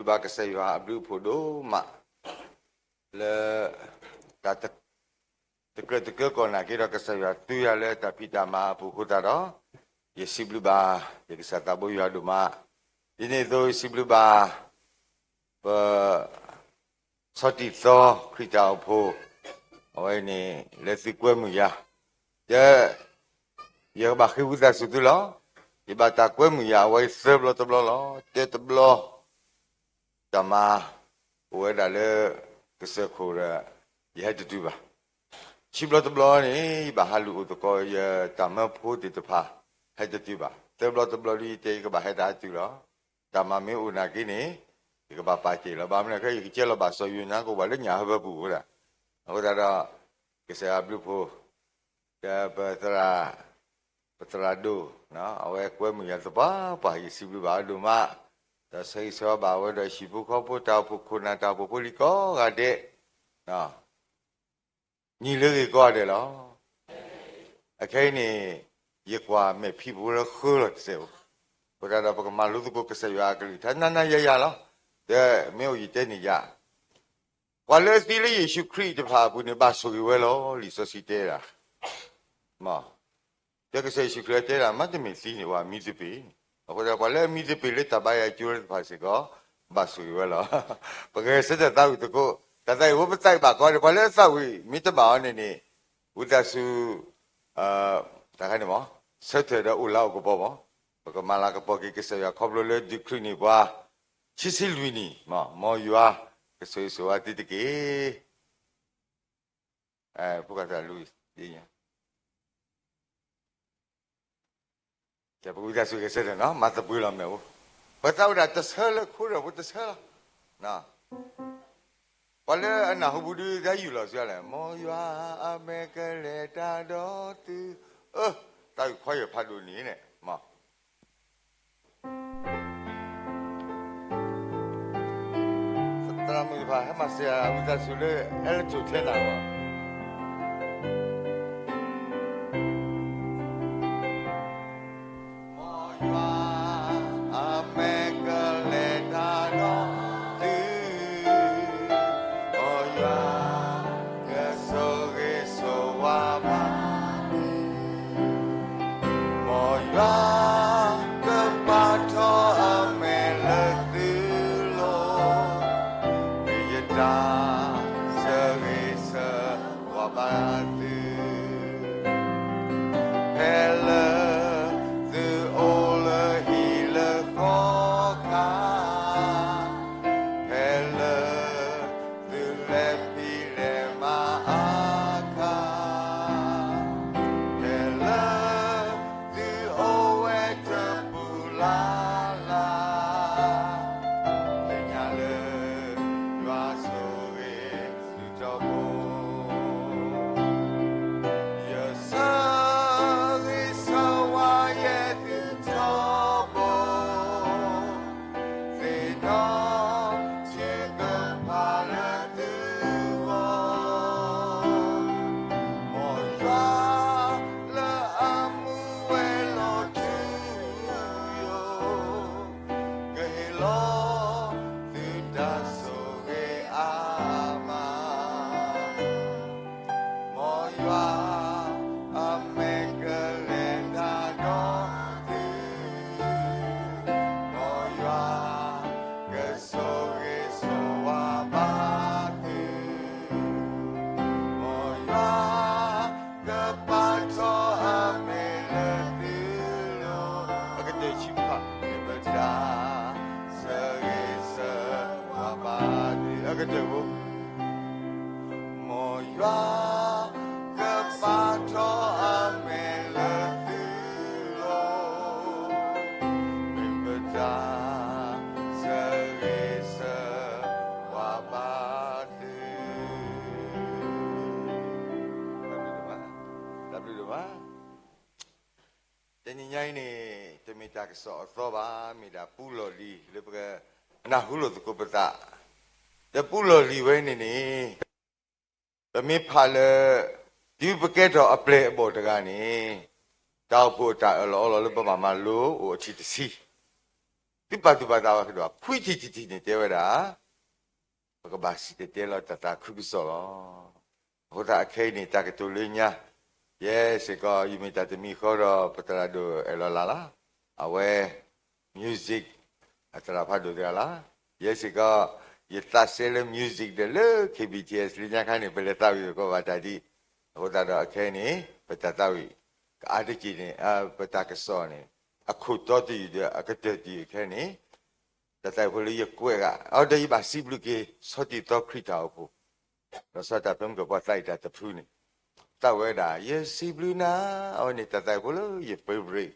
ယစံးဘျုးဘၣ်ကစၢ်ယွၤအဘျုးအဖှိၣ်ဒိၣ်မး လၢတၢ်တကြၢးတကြၢးကီၢ်နာ်က့ဒီး ကစၢ်ယွၤသူယၤလၢတၢ်ဖံးတၢ်မၤအပူၤအဃိသတးဒီး, ယစံးဘျုးဘၣ် ယကစၢ်သးဘိယွၤဒိၣ်မး. ဒ်န့ၣ်အသိး ယစံးဘျုးဘၣ် ပ ဆီတံၢ်သီခရံာ်တၢ်အိၣ်ဖှိၣ်, အဝဲန့ၣ် လၢသုကွဲမုာ်ယၤ, ဒီး ယကဘၣ်ဃ့ဝံသးစူၤသုလီၤ. ယဘၣ်တၢ်ကွဲမုာ်ယၤအဝဲသၢဘျီတဘျီလီၤ. တၢတဘျီ တၢ်မၤအိၣ်ဝဲဒၣ်လၢကစၢၢ်ခိၣ်ဒီး ယဟဲတတုၤဘၣ်. ခံဘျီတဘျီန့ၣ် ယဘၣ်ဟးလူၤအိၣ်သကိး ယတၢ်မၢဖိသ့ၣ်တဖၣ် ဟဲတတုၤဘၣ်. သၢဘျီတဘျီဒီး ယတဲယကဘၣ်ဟဲတၢ်အတုၤလီၤ. တၢ်မၤမ့ၢ်အိၣ်နာ်က့န့ၣ် ယကဘၣ်ပာ်စဲးလီၤ. ဘၣ်မနုၤခဲ ယကကဲလီၤဘၣ်စီၤယိၤနါကအိၣ်ဘၣ်လၢညၣ်ဟၢဖၢပူၤဝဲဒၣ်. အဃိသတးဒီး ကစၢ်ယွၤအဘျုးအဖှိၣ် ဒီးပသရၣ် ပသရၣ်ဒိၣ် အဝဲကွဲမုာ်ယၤသပှၢ်ပှၢ် ယစံးဘျုးဘၣ်အီၤဒိၣ်မး, ဒီးဆၢဂ့ၤဆၢဝါဘၣ်ဝဲဒီးဟံၣ်ဖိဃီဖိ တၢ်အိၣ်ဖှိၣ်ခိၣ်နၢ် တၢ်အိၣ်ဖှိၣ်ဖိလံၤကိးဂၤဒဲး နံၤလၢအဂ့ၤကိးဂၤဒဲးလီၤ. အခဲအံၤန့ၣ် ယကွၢ်မဲာ်ဖံးဖိလၢဃၢလီၤတစဲးဖိ, အဃိသတးဒီးပကမၤလိသကိးကစၢ်ယွၤအကလုၢ်ကထါနၤနၤယၤယၤလီၤ. ဒီးမ့ၢ်အိၣ်ယတဲန့ၣ်ယၤ ပှၤလၢအသံလၢယ့ၣ်ၡူးခရံာ်တဖၣ်အပူၤန့ၣ် ဘၣ်ဆိၣ်ဂ့ၤဝဲလီၤ. လံာ်စီဆှံတဲဒၣ် ဒီးကစၢ်ယ့ၣ်ၡူးခရံာ်တဲဒၣ် မ့တမ့ၢ်သံန့ၣ် ပှၤမံသပ့ၤန့ၣ်, အဃိသတး ပှၤလၢအမံသပ့ၤလၢတၢ်ဘါယွၤကၠိလၢတဖၣ်စ့ၢ်ကီး ဘၣ်ဆိၣ်ဂ့ၤဝဲလီၤ. ပကဂဲၤဆၢထၢၣ်သးဝံၣ်သကိး, တၢ်သးဝံၣ်ဖိပသးဝံၣ်ဘၣ်ကီးန့ၣ် ပှၤလၢအသးဝံၣ်မ့ၢ်တဘၣ်အီၤန့ၣ်န့ၣ် ဝံသးစူၤ တၢ်ခါန့ၣ်မ့ၢ် ဆၢထၢၣ်ဒီးအိၣ်လၤအိၣ်ကပီၤမ့ၢ်, ပကမၤလၤကပီၤက့ၤကစၢ်ယွၤခီဖျိလၢဒုးခရံာ်န့ၢ်ပှၤ ခံဆံလွံၢ်နံၣ်, မ်ယွၤကဆိၣ်ဂ့ၤဆိၣ်ဝါသုတက့ၢ်. ဖိကသးလူၤ ပဝံသးစူၤဂဲၤဆၢထၢၣ်နီၤ မၤသပှၢ်လီၤမဲာ်အိၣ်, ပသးဝံၣ်ဒၣ်တဆၢလၢခိဒီးဖိတဆၢလီၤ. ပှၤလၢအနၢ်ဟူပူၤဒုး သးယူၢ်လီၤစှၤလဲၣ်, မ်ယွၤအမဲာ်ကလဲၤတၢ်ဒီးသု, အၢ, သးဝံၣ်ခွါယဲၢ်ဖးဒိၣ်န့ၣ်န့ၣ် မ့ၢ် သရၣ်မုၣ်တဖၣ် ဟဲမၤစၢၤဝံသးစူၤလၢ အဲလတိၣ်ထဲနၤလီၤ. မ်ယွၤအမဲာ်ကလဲၤတၢ်ဒီးသု, မ်ယွၤကဆိၣ်ဂ့ၤဆိၣ်ဝါဘၣ်သု, မ်ယွၤကပာ်ထီၣ်အမဲာ်လၢသုလီၤ. မ့ၢ်ယတၢ်ဆၢဂ့ၤဆၢဝါဘၣ်သု ဖဲလၢသုအိၣ်လၢဟံၣ်လၢဃီခါ, ဖဲလၢသုလဲၤဖံးလဲၤမၤအခါ, ဖဲလၢသုအိၣ်ဝဲတပူၤလၢ်လၢ်, သ့ၣ်ညါလၢယွၤဆိၣ်ဂ့ၤ သုထီဘိ, ယဆၢဂ့ၤဆၢဝါယဲသုထီဘိ, သ့ၣ်နီၣ်ထံကဖးလၢသုဂီၢ်, မ်ယွၤလၢအမူဝဲလီၤထူယိာ် ကဟ့ၣ်လီၤသုတၢ်ဆိၣ်ဂ့ၤအါမး. မ်ယွၤအမဲာ်ကလဲၤတၢ်ဒီးသု, မ်ယွၤကဆိၣ်ဂ့ၤဆိၣ်ဝါဘၣ်သု, မ်ယွၤကပာ်ထီၣ်အမဲာ်လၢသု အကတၢၢ်ဆံးခါ, မ့ၢ်ပတၢ်ဆၢဂ့ၤဆၢဝါဘၣ်သု, အကတၢၢ်ဖိ, မ်ယွၤကပာ်ထီၣ်အမဲာ်လၢသုလီၤ. မ့ၢ်ပတၢ်ဆၢဂ့ၤဆၢဝါဘၣ်သု, တၢ်ဘျုးဒိၣ်မး. တနံၤညါအံၤန့ၣ် တမ့ၢ်တၢ်ကစီၣ်အသီဘၣ်, မ့ၢ်ဒၣ်ပူလီၢ်လံၤလၢပကနၢ်ဟူလိာ်သကိးပသး, ဒီးပူလီၢ်လံၤဝဲန့ၣ်န့ၣ် ပမ့ၢ်ဖးလၢ တုၤပကဲထီၣ်အပျဲၢ်အဘီၣ်တဂၤန့ၣ် တၢ်အိၣ်ဖှိၣ်အတၢ်အၢၣ်လီၤအီလီၤလၢပဘၣ်မၤလိအိၣ်အထံၣ်တဆံ, သုပာ်သူၣ်ပာ်သးဘၣ်ကဒီး ခွံထံၣ်တထံၣ်န့ၣ် တဲဝဲဒၣ် ပကဘၣ်စံၣ်တဲၤတဲလီၤတၢ်သးခုကစီၣ်လီၤ. အဃိသတးအခဲအံၤန့ၣ် တၢ်ကတိၤလၢညါ ယဲစ့ၢ်ကီး ယမ့ၢ်တၢ်တမံၤဃီဒီး ပသရၣ်ဒိၣ်အဲၣ်လီၤလၢ်လၢ် အဝဲ music အသရၣ်ဖးဒိၣ်သ့ၣ်လၢ်လၢ် ယဲစ့ၢ်ကီး ယသးစဲလၢ music ဒီးလၢ K B T S လၢညါခါန့ၣ် ပလဲၤသးဝံၣ်သကိးဘၣ်တၢ်ဒ်အံၤ, အဃိသတးဒီးအခဲအံၤန့ၣ် ပတၢ်သးဝံၣ်ကအါတက့ၢ်န့ၣ် ပတၢ်ကစီၣ်န့ၣ် အခိၣ်တီတယုၢ်ဒီးအကတၢၢ်တယုၢ်ခဲအံၤန့ၣ် တၢ်သးဝံၣ်ဖိလၢယကွဲးဂၤ အဒီးယဘၣ်စံးဘျုးက့ၤ ဆီတံၢ်သီခရံာ်တၢ်အိၣ်ဖှိၣ် ဒီးဆီတၢ်ဖဲမုၢ်ကပှၤသးအံၤတၢ်တဖုန့ၣ် သးဝဲဒၣ် ယစံးဘျုးနၤ အဝဲန့ၣ်တၢ်သးဝံၣ်ဖိလၢယ favorite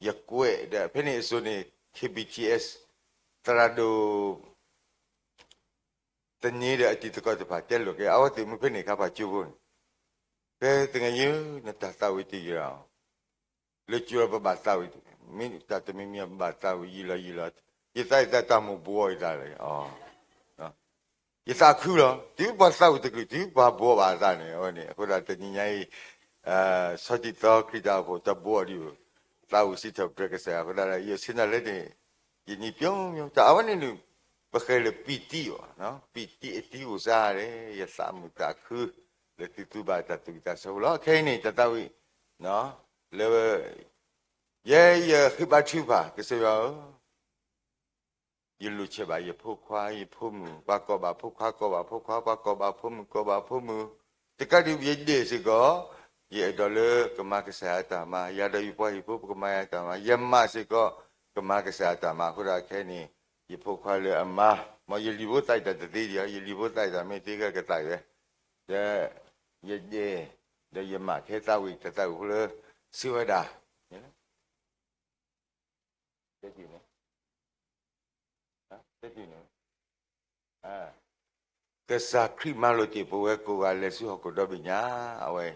ယကွဲးဒီး ဖဲန့ၣ်အစိၤန့ၣ် K B T S သရၣ်ဒိၣ် သန့ၤဒီးအတံၤသကိးတဖၣ်တဲလိာ်က့ၤ အဝဲသ့ၣ်မုၢ်ဖဲန့ၣ်ခါပှၤကၠိဖိန့ၣ် ဖဲသငယ်ယုၢ် နတၢ်သးဝံၣ်တယုၢ်အီၤ လၢကၠိပဘၣ်သးဝံၣ် မ့ၢ်တၢ်တမံၤမံၤ ပဘၣ်သးဝံၣ်ယံာ်လီၤယံာ်လီၤ ယသးအံၤသးတၢ်မိၣ်ဘှီအသးလီၤ ယသးခုလီၤ တုၤပှၤသးဝံၣ်တကလုာ် တုၤပှၤဘှီဘၣ်အသးန့ၣ် အဝဲန့ၣ် အဃိသတးတနံၤညါအံၤ ဆီတံၢ်သီခရံာ်တၢ်အိၣ်ဖှိၣ်တဘှီဒံး သးဝံၣ်စံးထီၣ်ပတြၢၤကစၢ်ယွၤအဃိသတးဒီး ယဆ့ၣ်နီၤလၢန့ၣ် ယနံၤပျီပျီ တၢ်အဝဲန့ၣ်န့ၣ် ပဃဲၤလၢပံၤတံၣ်အီၤ ပံၤတံၣ်အတံၣ်အိၣ်စါဒၣ် ယသးမုာ်သးခု လၢသုသူဘၣ်တၢ်သူၣ်ဝံၣ်သးဆၢဖိလီၤ ခဲအံၤန့ၣ် တၢ်သးဝံၣ် လၢ ယဲယဃ့ဘါထုကဖၣ် ကစၢ်ယွၤဧၢ ယလိၣ်ဆဲးဘၣ်ယဖိခွါယဖိမုၣ် ပှၤကိးဘၣ်ဖိခွါကိးဘၣ်ဖိခွါ ပှၤကိးဘၣ်ဖိမုၣ်ကိးဘၣ်ဖိမုၣ် တကးဒံးယဒဲၣ်စ့ၢ်ကီး ယအဲၣ်ဒိးလၢကမၤကစၢ်ယွၤအတၢ်မၤ ယၤဒီးယပှၤဟံၣ်ဖိပကမၤယွၤအတၢ်မၤ ယမါစ့ၢ်ကီး ကမၤကစၢ်ယွၤအတၢ်မၤ အဃိဒီးခဲအံၤန့ၣ် ယဖိခွါလၢအမါ မ်ယလံၤဖိသးအံၤတၢ်တသ့ဒံးအီၤ ယလံၤဖိသးအံၤတၢ်မ့ၢ်သ့ခဲကသးအံၤဝဲ ဒီး ယဒဲၣ် ဒီးယမါခဲသးဝံၣ်တၢ်သးဝံၣ်ဖိလၢ စံးဝဲဒၣ် ကစၢ်ခရံာ်မၤလိာ်တ့ၢ်ပဝဲကိးဂၤလဲၤဆူဟီၣ်ခိၣ်ဒီဘ့ၣ်ညါ အဝဲ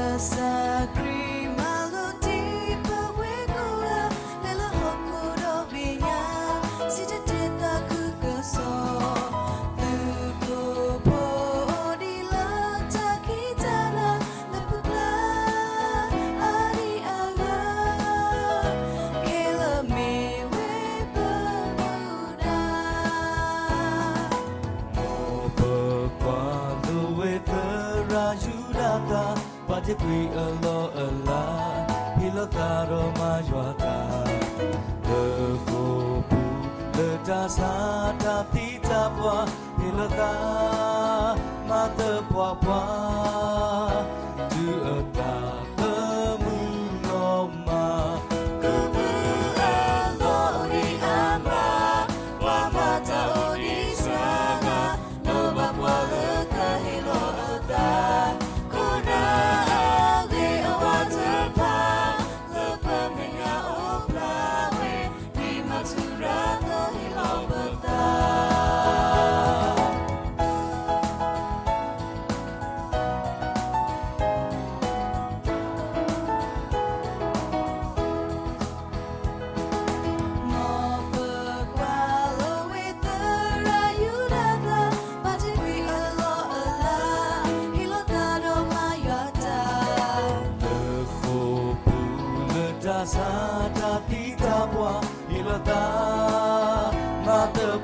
ကစၢ်ခရံာ်မၤလိာ်တ့ၢ်ပဝဲကိးဂၤ လဲၤလၢဟီၣ်ခိၣ်ဒီဘ့ၣ်ညါ စံၣ်တဲၤတဲသးခုကစီၣ် သုးခိၣ်ဖိအိၣ်ဒံးလၢတၢ်ခံးတၢ်နၤ လၢပကျါ အါဒံအါဂၤ ခဲလၢာ်မ့ၢ်ဝဲပမူဒါ မ်ပကွၢ်လိဝဲသရၣ်ယူဒၤသၣ် ပာ်တ့ၢ်ကွံာ်အလီၢ်အလၤ ဟ့ၣ်လီၤသးဒီးမၤယွၤတၢ် လၢဃိာ်ပူၤ လၢတၢ်ဆါတၢ်ဖံးတၢ်ပှၢ် ဟ့ၣ်လီၤသး မၤသပှၢ်ပှၢ် တုၤအသးသမူလီၤမၢ် ကမုၢ်အလီၢ်အိၣ်ဒံးအါမး ပှၤမၤတၢ်အိၣ်ဒံးစှၤဂၤ လိၣ်ဘၣ်ပှၤလၢကဟ့ၣ်လီၤအသး ခိၣ်နၢ်အဂ့ၤအဝါတဖၣ် လၢပမဲာ်ညါအိၣ်ဖျါဝဲ ဒ်မၤထူရၤလၢဟ့ၣ်လီၤပသး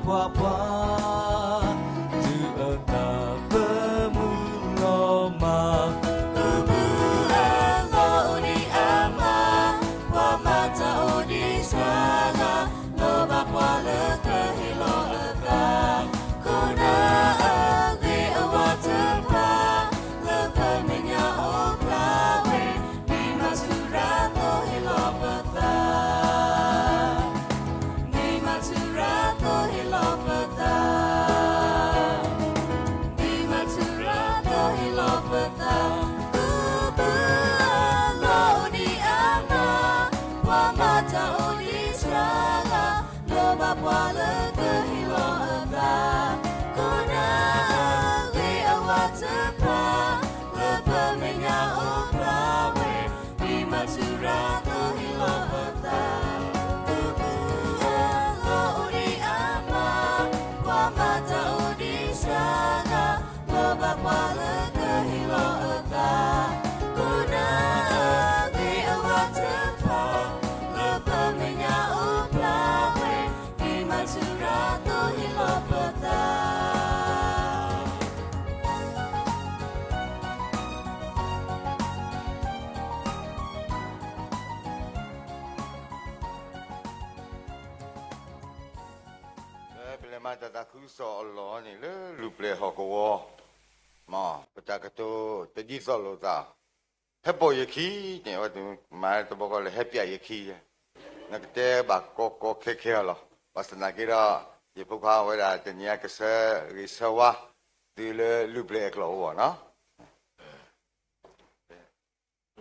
ပှၤပှၤ, တုၤအသးပမုၢ်လီၤမၢ်, အဘုအလီၢ်အိၣ်ဒံးအါမး, ပှၤမၤတၢ်အိၣ်ဒံးစှၤဂၤ, လီၤဘၣ်ပှၤလၢကဟ့ၣ်လီၤအသး, ခိၣ်နၢအဂ့ၤအဝးတဖၣ်, လၢပမဲာ်ညါအိၣ်ဖျါဝဲ, မ့ၢ်မၤဆူၣ်ရၤသိးဟ့ၣ်လီၤပသး မ့ၢ်မၤဆူၣ်ရၤသိးဟ့ၣ်လီၤပသး, မ့ၢ်မၤဆူၣ်ရၤသိးဟ့ၣ်လီၤပသး, အဘုအလီၢ်အိၣ်ဒံးအါမး, ပှၤမၤတၢ်အိၣ်ဒံးစှၤဂၤ, လီၤဘၣ်ပှၤလၢကဟ့ၣ်လီၤအသး, ခိၣ်နၢအဂ့ၤအဝးတဖၣ်, လၢပမဲာ်ညါအိၣ်ဖျါဝဲ, မ့ၢ်မၤဆူၣ်ရၤသိးဟ့ၣ်လီၤပသး, အဘုအလီၢ်အိၣ်ဒံးအါမး, ပှၤမၤတၢ်အိၣ်ဒံးစှၤဂၤ, လီၤဘၣ်ပှၤလၢကဟ့ၣ်လီၤအသး, ခိၣ်နၢအဂ့ၤအဝးတဖၣ်, လၢပမဲာ်ညါအိၣ်ဖျါဝဲ, မ့ၢ်မၤဆူၣ်ရၤသိးဟ့ၣ်လီၤပသး လၢပလဲၤမၤတၢ်သးခုကစီၣ်အလီၢ်န့ၣ် လၢလူၢ်ပျဲၢ်ဟီၣ်ကဝီၤ, မ်ပတၢ်ကတိၤတဒ်သိးလိာ်သး, ဟဲပိာ်ယခံန့ၣ် အဝဲမၤတဘျီဃီလၢဟဲပၠးယခံ, နကတဲဘၣ်ကီကီခဲခဲအီၤလီၤ. ဘၣ်ဆၣ်သနာ်က့ဒီး ယဖိခွါဝဲဒၣ်တနံၤအံၤကဆၢဂ့ၤဆၢဝါ တုၤလၢလူၢ်ပျဲၢ်အကျိာ်အဂီၢ်နီၤ.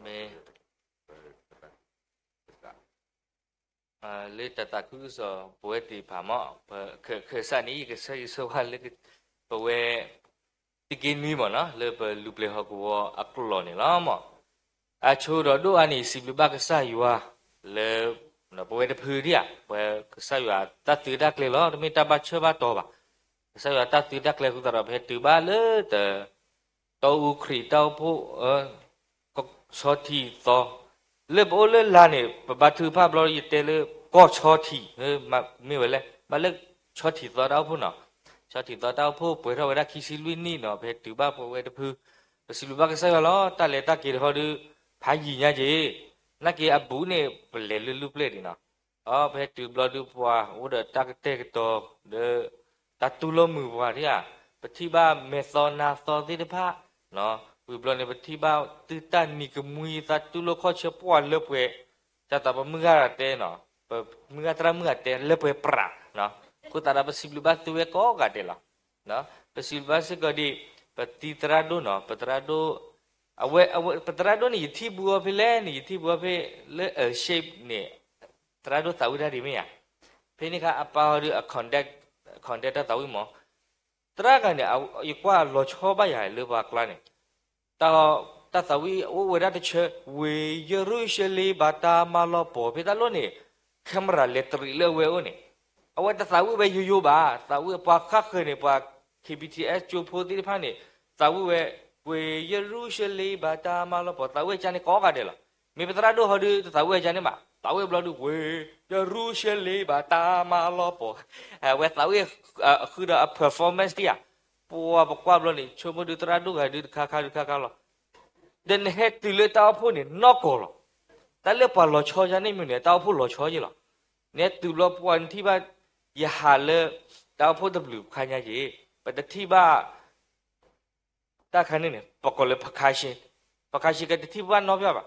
မ့ၢ် လၢတၢ်သးခုကစီၣ်ပဝဲသ့ၣ်တဖၣ်မ့ၢ် ခၢၣ်စးန့ၣ် ယကဆၢဂ့ၤဆၢဝါလၢ ပဝဲ သုးက့နွံမ့ၢ်နီၤ လၢပလူၢ်ပျဲၢ်ဟီၣ်ကဝီၤအကျိာ်န့ၣ်လီၤမ့ၢ်. အဆိကတၢၢ်ဒိၣ်အါန့ၣ် စံးဘျုးဘၣ်ကစၢ်ယွၤ လၢ ပဝဲတဖုဒံးဧါ ပဝဲကစၢ်ယွၤတၢ်သုးတၢ်ကျဲၤလီၤ တမ့ၢ်တၢ်ဘၣ်ဆၢဘၣ်တီၤဘၣ်. ကစၢ်ယွၤတၢ်သုးတၢ်ကျဲၤအဃိသတးဒီး ပဟဲတုၤဘၣ်လၢတ တီအူခရံာ်တၢ်အိၣ်ဖှိၣ် ကဆီထံးသီ, လၢပအိၣ်လၢလာ်န့ၣ် ပဘါထုကဖၣ်ဘျီ ယတဲလၢ ကီၢ်ဆီထံး, မ့ၢ်ဝဲလဲၣ်, မ့ၢ်လၢဆီထံးသီတၢ်အိၣ်ဖှိၣ်နီၤ, ဆီထံးသီတၢ်အိၣ်ဖှိၣ် ပှဲၤထီၣ်ဝဲဒၣ်ခံဆံလွံၢ်နံၣ်နီၤ ပဟဲတုၤဘၣ်ပဝဲတဖု, ပစံးဘျုးဘၣ်ကစၢ်ယွၤလီၤ တၢ်လဲၤတၢ်က့ၤတခီဒုး ဖးယံာ်ညါက့ၤ, နာ်က့အဘူးန့ၣ် ပလဲၤလၢလူၢ်ပျဲၢ်ဒံးနီၤ အ ပဟဲတုၤဘျီဒုးပှၤအိၣ်ဒီးတၢ်ကတဲာ်ကတီၤ ဒီး တၢ်တူၢ်လိာ်မုာ်ပှၤဒံးဧါ, ပထံၣ်ဘၣ်မဲာ်သီနါသီသ့ၣ်တဖၣ်, ဝံၤဘျီန့ၣ် ပထံၣ်ဘၣ်သုတၢ်နံၤကမှံသးတူၢ်လိာ်ခီၣ်ဆၢပှၢ်လၢပှဲၤ, တၢ်သးပမုၢ်ဂၤတဲနီၤ, ပမုၢ်ဂၤသရၣ်မုၢ်ဂၤတဲလၢပှဲၤပြး, အဃိသတးဒီးပစံးဘျုးဘၣ်သုဝဲကိးဂၤဒဲးလီၤ. ပစံးဘျုးဘၣ်စ့ၢ်ကီးဒံး ပတံၤသရၣ်ဒိၣ်နီၤ, ပသရၣ်ဒိၣ် အဝဲ ပသရၣ်ဒိၣ်န့ၣ် ယထံၣ်ဘူးအီၤဖဲလဲၣ်န့ၣ် ယထံၣ်ဘူးအီၤဖဲလၢ L shape န့ၣ်, သရၣ်ဒိၣ်သးဝံၣ်တၢ်ဒ်မ့ၢ်ဧါ, ဖဲန့ၣ်အခါအပၢ်ဟီဒုး အ contact တၢ်သးဝံၣ်မး, သရၣ်ဂၤန့ၣ် ယကွၢ်လီၤဆီဘၣ်ယၤလၢပှၤကျါန့ၣ် တၢ်သးဝံၣ်အိၣ်ဝဲဒၣ်တဆၢ, ဝ့ၢ်ယရူၤၡလ့ၣ်ဘၣ်တၢ်မၤလီၤပီၤ ဖဲတၢ်လီၢ်န့ၣ် camera လဲၤတရံးလၢအဝဲအိၣ်န့ၣ်, အဝဲတသးဝံၣ်ဝဲယိယိဘၣ်, သးဝံၣ်ပှၤဃၣ်ဃၢၤန့ၣ် ပှၤ K B T S ကၠိဖိသ့ၣ်တဖၣ်န့ၣ် သးဝံၣ်ဝဲ, ဝ့ၢ်ယရူၤၡလ့ၣ်ဘၣ်တၢ်မၤလီၤပီၤ သးဝံၣ်အကၢန့ၣ်ကိးဂၤဒဲးလီၤ. မ့ၢ်ပသရၣ်ဒိၣ်ဟီဒုး တသးဝံၣ်အကၢန့ၣ်ဘၣ်, သးဝံၣ်ဘျီဒုး ဝ့ၢ်ယရူၤၡလ့ၣ်ဘၣ်တၢ်မၤလီၤပီၤ, အဝဲသးဝံၣ် ဃုာ်ဒီးအ performance ဒံးဧါ, ပှၤပကွၢ်ဘျီန့ၣ် ဆိကမိၣ်ဒုးသရၣ်ဒိၣ်ဂၤဒုး တခါခါဒုးတခါခါလီၤ. ဒီးနဟဲတုၤလၢတၢ်အိၣ်ဖှိၣ်န့ၣ် နီၢ်ကီၢ်လီၤ. တၢ်လၢပှၤလီၤဆီယၤန့ၣ်မ့ၢ်န့ၣ် တၢ်အိၣ်ဖှိၣ်လီၤဆီယ့ၢ်လီၤ. နဟဲတုၤဘျီပှၤနထံၣ်ဘၣ် ယဟးလၢ တၢ်အိၣ်ဖှိၣ်တဘျုးခါညါက့ၤ ပတထံၣ်ဘၣ် တၢ်ခါန့ၣ်န့ၣ် ပှၤကိးလၢ percussion, percussion ကတထံၣ်ဘၣ်နီတဘျီဘၣ်,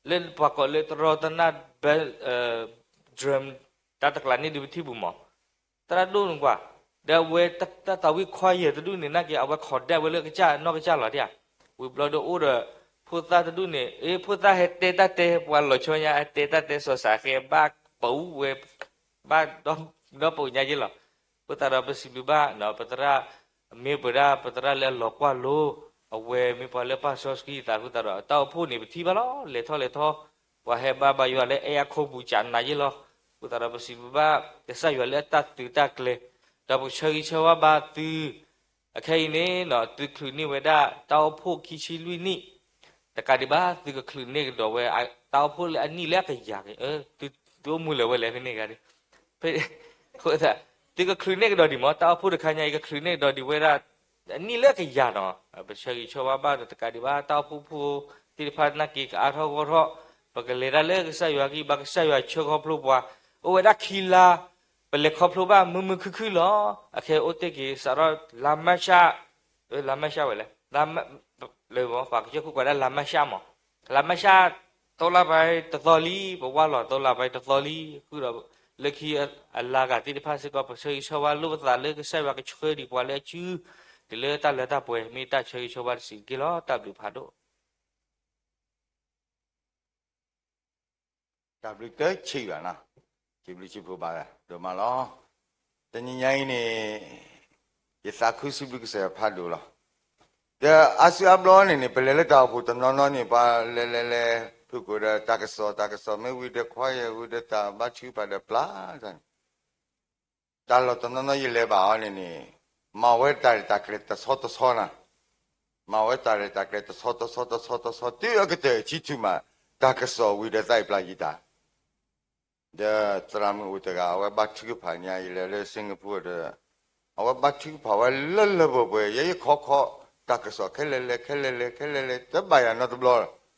လၢပှၤကိးလၢတရီတနၢ် drum တၢ်တကျးန့ၣ်ဒုးပထံၣ်ဘူးမး, သရၣ်ဒိၣ်န့ၣ်ကွၢ်, ဒီးအဝဲတၢ်သးဝံၣ် choir တဒူၣ်န့ၣ် နာ်က့ၤ အဝဲ conduct ဝဲလၢကစၢ်နီၢ်ကစၢ်လီၤဒံးဧါ, ဝံၤဘျီဒီးအိၣ်ဒီး ဖိသၣ်တဒူၣ်န့ၣ် အ့ ဖိသၣ်ဟဲတဲတၢ်တဲ ပှၤလီၤဆီညါ ဟဲတဲတၢ်တဲစီၤစးဃဲ ဘၣ်ပူၤဝဲ ဘၣ်ဒီပူၤညါယ့ၢ်လီၤ. အဃိသတးဒီးပစံးဘျုးဘၣ် ပသရၣ် မ့ၢ်ပဝဲဒၣ်ပသရၣ်လၢအလီၤကွၢ်လိ အဝဲမ့ၢ်ပှၤလၢပာ်စီဆှံသးအဃိသတးဒီး တၢ်အိၣ်ဖှိၣ်န့ၣ် ပထံၣ်ဘၣ်လီၤ လဲၤထီၣ်လဲၤထီ ပှၤဟဲဘါဘါယွၤလၢအဲအခိၣ်ပူၤကနးယ့ၢ်လီၤ. အဃိသတးဒီးပစံးဘျုးဘၣ် ကစၢ်ယွၤလၢအတၢ်သုးတၢ်ကျဲၤ ဒီးပကဆၢဂ့ၤဆၢဝါဘၣ်သု အခဲအံၤန့ၣ် သုချုးန့ၢ်ဝဲဒၣ်တၢ်အိၣ်ဖှိၣ်ခံဆံလွံၢ်နံၣ် တကးဒံးဘၣ် သုကချုးန့ၢ်ကဒီးဝဲ တၢ်အိၣ်ဖှိၣ်လၢအနံၣ်လၢအကယၤက့ၤ သုအိၣ်မူလၢၤဝဲလဲၣ်ဖဲန့ၣ်ဂၤဒ် အဃိသတး သုကချုးန့ၢ်ကဒီးဒံးမး, တၢ်အိၣ်ဖှိၣ်တခါညါအံၤ ကချုးန့ၢ်ကဒီးဒံးဝဲဒၣ် အနံၣ်လၢကယၤနီၤ. ပဆၢဂ့ၤဆၢဝါဘၣ်ဒီးတကးဒံးဘၣ် တၢ်အိၣ်ဖှိၣ်ဖိသ့ၣ်တဖၣ်နာ်က့ၤကအါထီၣ်ဂီၢ်ထီၣ်, ပကလဲၤတၢ်လၢကစၢ်ယွၤကံၢ်ဘါ ကစၢ်ယွၤဆှၢခီဖျိပှၤ, အိၣ်ဝဲဒၣ်ခံလါ, ပလဲၤခီဖျိဘၣ်မုာ်မုာ်ခုၣ်ခုၣ်လီၤ. အခဲအိၣ်တ့ၢ်က့ၤစးထီၣ်လါမၢ်ၡး, လါမၢ်ၡးဝဲလဲၣ်, လၢပှၤကစၢၢ်ခိၣ်ကွၢ်ဒၣ်လါမၢ်ၡးမး, လါမၢ်ၡး သီလါပၤတသီလံ, ပဝၢ်လီၤသီလါပၤတသီလံ, ဃုာ်ဒီး လၢခံအလါဂၤသ့ၣ်တဖၣ်စ့ၢ်ကီး ပဆၢဂ့ၤဆၢဝါလိာ်ပသးလၢကစၢ်ယွၤကဆှၢဒံးပှၤလၢအစု တုၤလၢတၢ်လၢတၢ်ပှဲၤ မ့ၢ်တၢ်ဆၢဂ့ၤဆၢဝါတစဲးတက့ၢ်လီၤ. တၢ်ဘျုးဖးဒိၣ် တၢ်ဘျုးတဆံးဘၣ်နီၤ, စံးဘျုးစံးဖှိၣ်ဘၣ်ဒိၣ်မးလီၤ. တနံၤညါအံၤန့ၣ် ယသးခုစံးဘျုးကစၢ်ယွၤဖးဒိၣ်လီၤ. ဒီးအါစုအါဘျီန့ၣ်န့ၣ် ပလဲၤလၢတၢ်အိၣ်ဖှိၣ်တနီၤနီၤန့ၣ် ပှၤလဲၤလဲၤလဲၤ ဖုၣ်ကိာ်ဒီးတၢ်ကစီၣ် တၢ်ကစီၣ်မ့ၢ်ဝံၤဒီး choir ဝံၤဒီးတၢ်ဘါထုကဖၣ်ဒီးပျၢ်န့ၣ် တၢ်လီၢ်တနီၤနီၤယလဲၤဘၣ်အီၤန့ၣ်န့ၣ် မၤဝဲတၢ်ရဲၣ်တၢ်ကျဲၤတဆီတဆီနၤ, မၤဝဲတၢ်ရဲၣ်တၢ်ကျဲၤတဆီတဆီတဆီတဆီ တုၤအကတၢၢ်အဆံထူၣ်မး တၢ်ကစီၣ်ဝံၤဒီးသးအံၤပျၢ်ယတၢ် ဒီးသရၣ်မုၣ်အိၣ်တဂၤ အဝဲဘါထုကဖၣ်ညါ ယလဲၤလၢ Singapore ဒီး အဝဲဘါထုကဖၣ်ဝဲလၢလၢပှဲၤပှဲၤ ယဲယခီခီ တၢ်ကစီၣ်ခဲလၢာ်လဲၣ် ခဲလၢာ်လဲၣ် ခဲလၢာ်လဲၣ် တဘၣ်ယၤနီတဘျီလီၤ.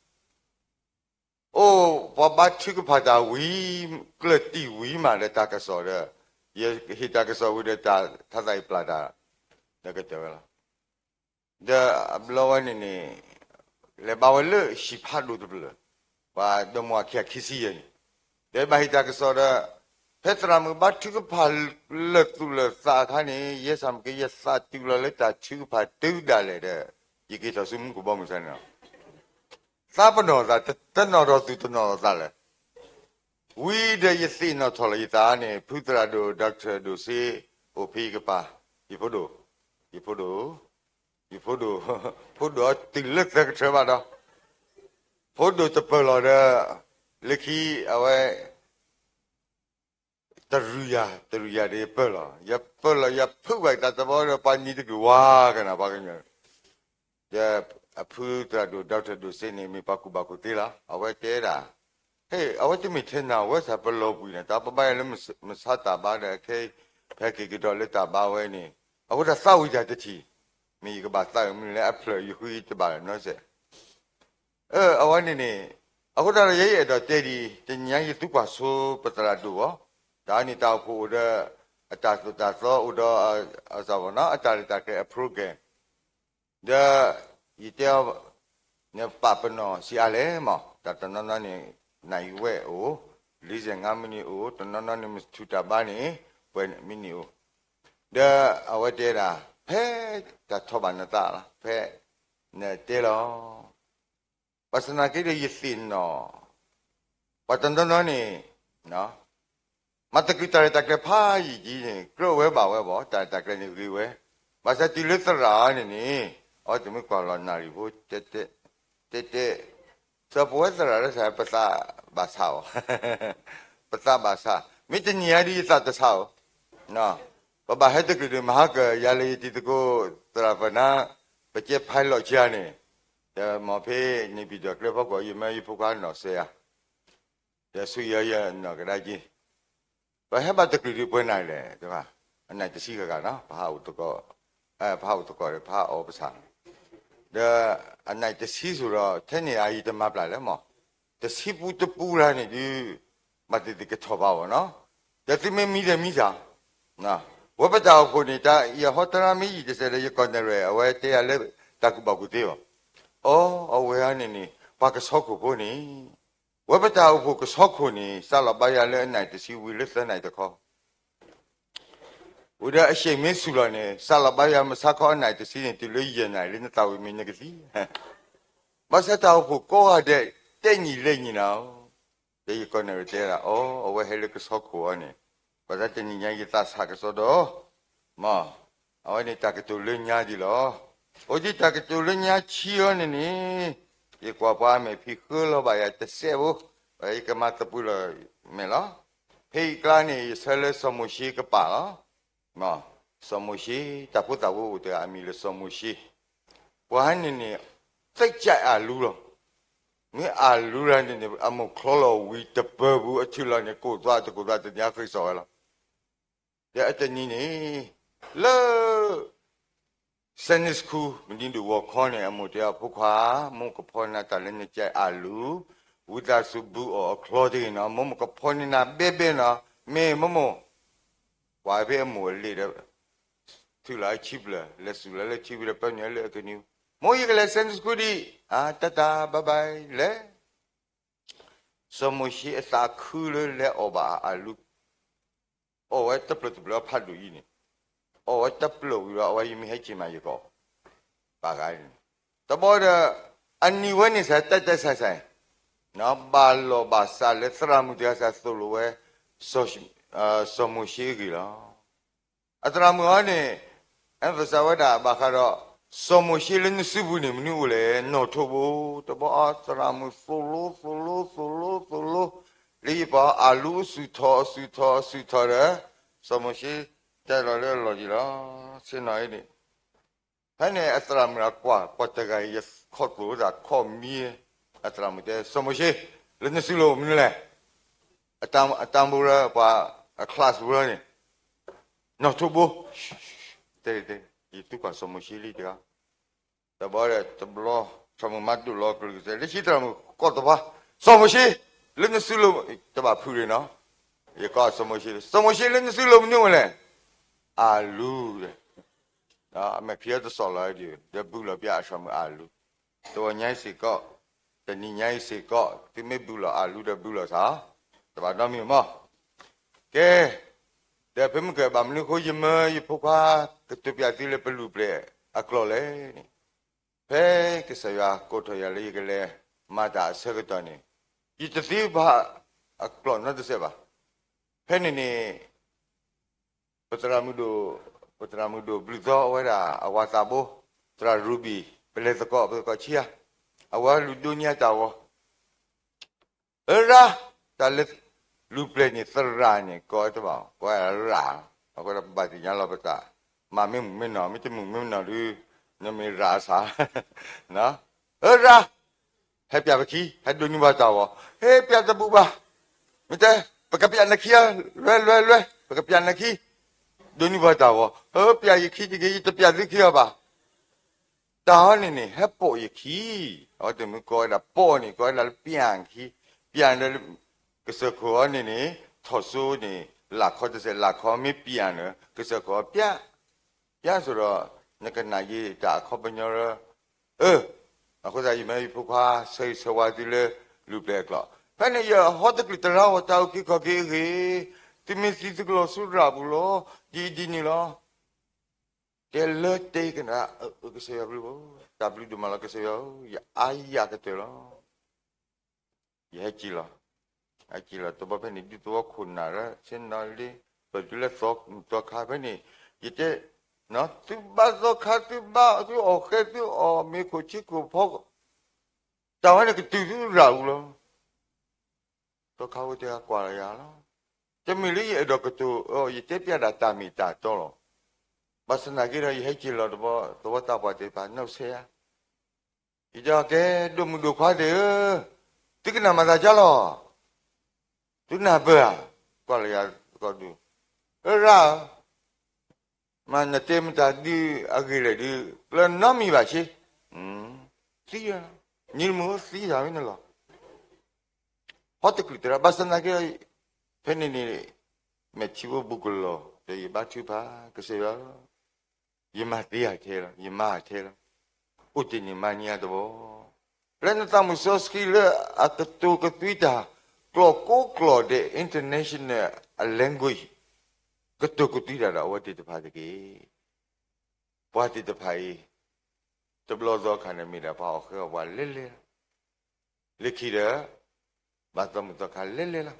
အိၣ်ပှၤဘါထုကဖၣ်တၢ်ဝံၤ ကျၢၢ်တံၢ်ဝံၤမးဒီးတၢ်ကစီၣ်ဒီး ယဟ့ၣ်တၢ်ကစီၣ်ဝံၤဒီးတၢ်ထါသးအံၤပျၢ်တၢ် ဒီးကတၢၢ်ဝဲလီၤ. ဒီးအဘျီဝဲန့ၣ်န့ၣ် လဲၤဘါဝဲလၢဟံၣ်ဖးဒိၣ်တဖျၢၣ်, ပှၤဒီမါဝၤခံဂၤခံဆံယဲၢ်န့ၣ်, ဒီးဘၣ်ဟ့ၣ်တၢ်ကစီၣ်ဒီး ဖဲသရၣ်မုၣ်ဘါထုကဖၣ်လၢာ်သူၣ်လၢာ်သးအခါန့ၣ် ယဲစၢ်မ့ၢ်က့ ယသးတုၤလီၤလၢတၢ်ထုကဖၣ်တုၤဒၣ်လဲာ်ဒီး ယက့ၤထီၣ်ဆူမူကဘီမုၢ်ဆါန့ၣ်လီၤ. သးပနီၣ်သး တနီၣ်ထီၣ်သူၣ်တနီၣ်ထီၣ်သးလၢ ဝံၤဒီးယသ့ၣ်နီၣ်ထီၣ်လီၤယသးန့ၣ် ဖုသရၣ်ဒိၣ် Doctor ဒိၣ်စ့ အိၣ်ဖဲယကပၤ, ယဖိဒိၣ်, ယဖိဒိၣ်, ယဖိဒိၣ်, ဖိဒိၣ်အီၤတုၤလၢသၢကထၢဘၣ်ဒီး ဖိဒိၣ်တပၢၢ်လီၤဒီး လၢခံအဝဲ တရူးယၤ တရူးယၤဒီးယပၢၢ်လီၤ, ယပၢၢ်လီၤ ယဖုးဘၣ်တၢ်တဘီဒီး ပှၤနံၤတကလုာ်ဝါကနၣ် ပှၤကညီ ဒီးအဖုသရၣ်ဒိၣ် Doctor ဒိၣ်စ့န့ၣ် မ့ၢ်ပှၤကူၣ်ဘၣ်ကူၣ်သ့လီၤ. အဝဲတဲဒၣ်, ဟဲ အဝဲတမ့ၢ်ထဲနၤဝဲစၢ်ပလီၤပှံၤန့ၣ် တၢ်ပဘါယွၤလၢမဆါတၢ်ဘါဒီး ခဲအံၤ ဖဲက့ၤကဒီးလၢတၢ်ဘါဝဲန့ၣ် အဃိတၢ်သးဝံၣ်တၢ်တထံၣ်, မ့ၢ်ယကဘၣ်သးမနုၤလဲၣ် အဖျၢၣ်ယဃုတဘၣ်နီစဲး အဝဲန့ၣ်န့ၣ် အဃိသတးဒီးယဲယအဲၣ်ဒိးတဲဒ်အံၤ, တနံၤညါယသူကွၢ်ဆိပသရၣ်ဒိၣ်အီၤ, တၢ်န့ၣ်တၢ်အိၣ်ဖှိၣ်အိၣ်ဒီး အတၢ်သိၣ်တၢ်သီအိၣ်ဒီး အတၢ်ရဲၣ်တၢ်ကျဲၤအ program ဒီးယတဲအီၤ နပာ်ပနီၣ်ဆံးအါလဲၣ်မး, တၢ်တနီၤနီၤန့ၣ် နၣ်အံၤဝဲၢ်အိၣ်, လံစဲၣ်ငါမံးနံးအိၣ်, တနီၤနီၤန့ၣ် မ့ၢ်ထူၣ်တၢ်ဘါန့ၣ် ပှဲၤမံးနံးအိၣ်, ဒီးအဝဲတဲဒၣ် ဖဲတၢ်ထီၣ်ဘၣ်နသးလီၤ, ဖဲနတဲလီၤ ဘၣ်ဆၣ်သနာ်က့ဒီးယသ့ၣ်နီၣ်, ပှၤတနီၤနီၤန့ၣ် မၤသးက့ၤတၢ်ရဲၣ်တၢ်ကျဲၤဖးယံာ်ယံာ်န့ၣ် ကြၢးဝဲဘၣ်ဝဲဘၣ်, တၢ်ရဲၣ်တၢ်ကျဲၤန့ၣ်ဂ့ၤဝဲ, ဘၣ်ဆၣ်တုၤလၢသရၣ်န့ၣ်န့ၣ် အဝဲတမ့ၢ်ကွၢ်လီၤနၣ်ရံၣ်ဖိ တဲတဲ, စီၤပဝဲသရၣ်လၢစၢ် ပသးဘၣ်ဆးအီၤ, ပသးဘၣ်ဆး, မ့ၢ်တနံၤအံၤဒ်ယသးတဆးဧိၤ, ပဘၣ်ဟဲတကလုာ်ဒံး မဟါကၢၤ ယၤလၢယတံၤသကိး သရၣ်ပနါ ပကဲ pilot ကါန့ၣ်, ဒီးမ့ၢ်ဖဲန့ၣ် ပံၤဒီးကျဲဖီခိၣ် ယမၢယဖိခွါနီၢ်စဲးဧါ, ဒီးဆူယၤယနီၢ်ကဒါက့ၤ, ပဟဲဘၣ်တကလုာ်ဒံးပှဲၤနၢ်လဲၣ်, အနၢ်တဆံဂၤဂၤနီၤ, ပဟးအိၣ်သကိး, ပဟးအိၣ်သကိးဒီး ပဟးအီၣ်ပဆၣ်, ဒီးအနၢ်တဆံစိၤဒီး ထဲန့ၣ်အယံၤတမၤပျၢ်လဲၣ်မး, တဆံပူတပူရၤန့ၣ်ဒုး ဘၣ်သ့ၣ်သ့ၣ်ကထီၣ်ဘၣ်အီၤနီၤ, ဒီးသုမ့ၢ်မံဒီးမံစၢ် ဝဲပတၢ်အိၣ်ဖှိၣ်န့ၣ် တၢ်ယဟီတရါမ့ၢ်ယံာ်တစဲးဒီး ယကီၢ်နဲၣ်ရွဲၣ် အဝဲတဲယၤလၢတၢ်ကူၣ်ဘၣ်ကူၣ်သ့အီၤ, အီ အဝဲအံၤန့ၣ်န့ၣ် ပှၤကဆီခိၣ်ဖိန့ၣ်, ဝဲပတၢ်အိၣ်ဖှိၣ်ကဆီခိၣ်န့ၣ် စးလီၤဘါယွၤလၢအနၢ်တဆံဝံၤလၢသၢနၢ်တခီ ဝံၤဒီးအဆ့ၣ်မ့ၢ်ဆူၣ်လီၤန့ၣ် စးလီၤဘါယွၤမုၢ်ဆါခီအနၢ်တဆံန့ၣ် တုၤလၢယဲၢ်နၢ်လၢ နသးဝံၣ်မ့ၢ်နကသံ, ဘၣ်ဆၣ်တၢ်အိၣ်ဖှိၣ်ကိးဂၤဒဲး တဲနံၤလဲၣ်နံၤနၤဧိၤ, ဒီးယကီၢ်နဲၣ်ရွဲၣ်တဲဒၣ် အီ အဝဲဟဲလၢကဆီခိၣ်အီၤန့ၣ်, ဘၣ်ဆၣ်တနံၤညါယသးဆးကစီဒီး မ့ၢ်, အဝဲန့ၣ်တၢ်ကတိၤလၢညါဒ်လီၤ. အိၣ်ဒ်တၢ်ကတိၤလၢညါဆံအီၤန့ၣ်န့ၣ်, ယကွၢ်ပှၤအမဲာ်ဖံးဃၢလီၤဘၣ်ယၤတစဲးဖိ, ယကမၤသပှၢ်လီၤမဲာ်လီၤ. ဖဲအံၤကျါန့ၣ် ယဆၢလၢစီၤမိၤၡ့ကပာ်လီၤ. စီၤမိၤၡ့ တၢ်ဖိသၣ်ဖိအိၣ်တဂၤအမံၤလၢစီၤမိၤၡ့, ပှၤန့ၣ်န့ၣ် သိပ်းကြိုက် အလူလီၤ. မ့ၢ်အလူရၤန့ၣ်န့ၣ် အမိၢ်ချီလီၤဝံၤတပၢၢ်ပူၤ အထုးလီၤန့ၣ် ကိၢ်သွါတကိၢ်သွါတနံၤအဃ့စီၤဝဲလီၤ. ဒီးအတနံၤန့ၣ် လၢ Sunday school မနုၤဒိၣ်ဂီၤခီန့ၣ် အမိၢ်တဲအီၤ ဖိခွါ, မိၢ်ကဖီန့ၢ်နၤတၢ်လၢနကဲအလူ, ဝံသးစူၤဘုအီၣ်အချီတဂ့ၤနီၤ, မိၢ်မိၢ်ကဖီန့ၢ်နၤဘဲဘဲနီၤ, မ့ၢ်မိၢ်မိၢ်, ကွၢ်ဖဲအမိၢ်အလံာ်ဒီး ထုးလီၤအဆံဘျၢၣ်, လဲၤစူၢ်လီၤလၢထံဝံၤဒီး ပၢနုာ်လၢအကနံၤ, မိၢ် ယကလဲၤ Sunday school ဒံး, အါ တၢ်တၢ် bye bye လဲၤ စီၤမိၤၡ့အသးခုလၢလဲၤအီၣ်ဘၣ်အလူ, အီၣ်ဝဲတပျၢၢ်တပျၢၢ်အဖးဒိၣ်အံၤန့ၣ်, အီၣ်ဝဲတပျၢၢ်ဝံၤဒီး အဝဲယမ့ၢ်ဟဲက့ၤမးယကီး, ဘၣ်ဂၤန့ၣ်, တဘျီဒီး အနံၤဝဲန့ၣ်စး တၢ်တၢ်ဆဲးဆဲး, ဘၣ်လီၢ်ဘၣ်စးလၢသရၣ်မုၣ်တဂၤစးသိၣ်လိဝဲ စီၤမိၤၡ့အဂ့ၢ်လီၤ. အသရၣ်မုၣ်အံၤန့ၣ် emphasize ဝဲဒၣ်ဘၣ်ဃးဒီး စီၤမိၤၡ့လၢနစုပူၤန့ၣ် မနုၤအိၣ်လဲၣ်, နီၣ်ထိးဘိ, တဘျီအသရၣ်မုၣ်သိၣ်လိ သိၣ်လိ သိၣ်လိ သိၣ်လိ, လၢယပာ်အီၤအလူအစုၣ်ထီၣ် အစုၣ်ထီၣ် အစုၣ်ထီၣ်ဒီး စီၤမိၤၡ့တဲလီၤလၢအလီၢ်ယံၤလီၤ. ဆ့ၣ်နီၤအံၤန့ၣ် ဖဲန့ၣ်အသရၣ်မုၣ်အကွၢ် ကွၢ်တဂၤအံၤ ယခီၣ်သိၣ်သးခီၣ်မံ, အသရၣ်မုၣ်တဲ စီၤမိၤၡ့ လၢနစုလိၤမနုၤလဲၣ်, အတၢ်မူရၢ ပှၤအ class ရၢန့ၣ် နီၣ်ထိးဘိ, တဲ ယတူၢ်ကွၢ်စီၤမိၤၡ့လံတဂၤ, တဘျီဒီးတဘျီ သရၣ်မုၣ်မၤဒိၣ်လီၤကလုၢ်ကသဲး လၢခံသရၣ်မုၣ်ကိးတဘျီ, စီၤမိၤၡ့ လၢနစုလိၤ, တဘၣ်ဖုးရ့ၣ်နီၤ, ယကိးစီၤမိၤၡ့, စီၤမိၤၡ့ လၢနစုလိၤမနုၤဝဲလဲၣ်, အလူ, အမဲာ်ချံအတစီၣ်လီၤဒံး ဒီးဘုလီၤပျၢ်အသရၣ်မုၣ်အလူ, တဂီၤညါအံၤစ့ၢ်ကီး, တနံၤညါအံၤစ့ၢ်ကီး သုမ့ၢ်ဘုလီၤအလူဒီးဘုလီၤသး, တဘၣ်နီတမံၤမး, ကဲ, ဒီးဖဲမုၢ်ကဘၣ်မနုၤအဃိ ယမၢယဖိခွါ ကတိၤပျးသုလၢပလူၢ်ပျဲၢ်အကျိာ်လဲၣ်န့ၣ်, ဖဲကစၢ်ယွၤကိးထီၣ်ယၤလၢယကလဲၤမၤတၢ်အဆၢကတီၢ်န့ၣ်, ယတသ့ဘၣ်အကျိာ်နီတစဲးဘၣ်. ဖဲန့ၣ်န့ၣ် ပသရၣ်မုၣ်ဒိၣ်, ပသရၣ်မုၣ်ဒိၣ်ဘျုးသီဝဲဒၣ် အဝၤသးဘိ, သရၣ်ရူဘံၣ်, ပလဲၤသကိး ပသကိးဆံဧါ, အဝဲလူၤဒိးန့ၢ်အတၢ်ဂီၤ, အရၣ်, တၢ်လၢလူၤပျဲၢ်န့ၣ် သရၣ်န့ၣ် ကိးဝဲတဘၣ်, ကိးဝဲရၣ်, အဃိဒီးပဘၣ်သ့ၣ်ညါလီၤပသး, မၤမ့ၢ်မုာ်မ့ၢ်နီၢ်, မ့ၢ်တမုာ်မ့ၢ်နီၢ်ဒီး နမ့ၢ်ရၣ်အသး, အရၣ်, ဟဲပျးပခံ, ဟဲဒိးန့ၢ်ပှၤတၢ်ဂီၤ, ဟဲပျးတဘူၣ်ဘၣ်, မ့ၢ်တဲ, ပကပျးနခံဧါ, လွဲလွဲလွဲ, ပကပျးနခံ, ဒိးန့ၢ်ပှၤတၢ်ဂီၤ, ဟဲပျးယခံတဂ့ၤ, ယတပျးသုခံအီၤဘၣ်. တၢ်ဟီန့ၣ်န့ၣ် ဟဲပိာ်ယခံ, အဝဲတမုၢ်ကိးဝဲဒၣ်ပိာ်န့ၣ် ကိးဝဲဒၣ်လၢပျးခံ, ပျးဒီး ကစၢၢ်ခိၣ်အီၤန့ၣ်န့ၣ် ထီၣ်စိန့ၣ် လၢ်ခီတစဲး လၢ်ခီမ့ၢ်ပျးန့ၣ် ကစၢၢ်ခိၣ်အီၤပျး, ပျးစိဒီး နကနၣ်ယတၢ်အခီပညီရၢ, အၢ, အဃိသတးယမ့ၢ်ယဖိခွါ ဆၢဂ့ၤဆၢဝါသုလၢ လူၤပျဲၢ်အကျိာ်, ဖဲန့ၣ်ယဟီတကလုာ်တရၣ်ဝီၤတၢ်အုၣ်က့ၤခီၣ်က့ၤအဂ့ၢ်, သုမ့ၢ်သံသုကလီၤဆူရၣ်ပူၤလီၤ, ဒ်အံၤဒ်န့ၣ်လီၤ. တဲလၢတဲကနၣ်, ကစၢ်ယွၤဘျုး, တၢ်ဘျုးဒိၣ်မးလီၤ ကစၢ်ယွၤဧၢ, ယအါယၤကတၢၢ်လီၤ. ယဟဲက့ၤလီၤ, ဟဲက့ၤလီၤတဘျီဖဲန့ၣ် ဒူသဝီခိၣ်နၢ်လၢ ဆ့ၣ်နီၤလ့, ပတုၤလၢသီခါဖဲန့ၣ်, ယတဲ, သုဘါသီခါ သုဘါ သုအီၣ်ဃဲ သုအီၣ်မ့ၤခိၣ်ဆ့ခိၣ်ဖီ, တၢ်ဝဲန့ၣ်ကတုၤသုရၣ်ပူၤလီၤ. သီခါဖိတဲကွၢ်လီၤယၤလီၤ. တမ့ၢ်လၢယအဲၣ်ဒိးကတိၤအီၤ ယတဲပျးဒၣ်တၢ်မ့ၢ်တၢ်တီလီၤ. ဘၣ်ဆၣ်သနာ်က့ဒီး ယဟဲက့ၤလီၤတဘျီ သဝီသးပှၢ်သ့ၣ်တဖၣ်နီၣ်ဆဲးဧါ, ယတဲအီၤ ကဲ ဒိၣ်မုၣ်ဒိၣ်ခွါသ့ၣ်ဧၢ, သုကနၣ်မၤသးဒ်လဲၣ်, သုနၢ်ပၢၢ်ဧါ, ကွၢ်လီၤယၤကီၢ်ဒူ, အရၣ်ဧၢ မ့ၢ်နတဲမတၤဒုးအဂ့ၢ်လဲၣ်ဒုး ကျၢၤနီတမံၤဘၣ်ဆ့, သံ, နံၤတမုၢ်သံတၢ်ဝဲန့ၣ်လီၤ. ဟီတကလုာ်တရၣ် ဘၣ်ဆၣ်သနာ်က့ ဖဲန့ၣ်န့ၣ် မဲာ်ထံဖိဘူးကလီၤ ဒီးယဘါထုကဖၣ် ကစၢ်ယွၤ ယမၤသ့အထဲလီၤ, ယမၤအထဲလီၤ. အိၣ်တ့ၢ်န့ၢ်မၤန့ၢ်အတဘီ, လၢနသးမုၢ်စီဆှံလၢအကတိၤကသွံတၢ် ကျိာ်ကိးကျိာ်ဒဲး international language ကတိၤကသွံတၢ်ဒီးအဝဲသ့ၣ်တဖၣ်တက့ၢ်. ပှၤသ့ၣ်တဖၣ်အံၤ တဘျီသီခါန့ၣ် မ့ၢ်ဒၣ်ပှၤအီၣ်ဃဲအီၣ်ပှၤလဲၤလဲၤလီၤ. လၢခံဒီး ဘၣ်သီမုၢ်သီခါလဲၤလဲၤလီၤ.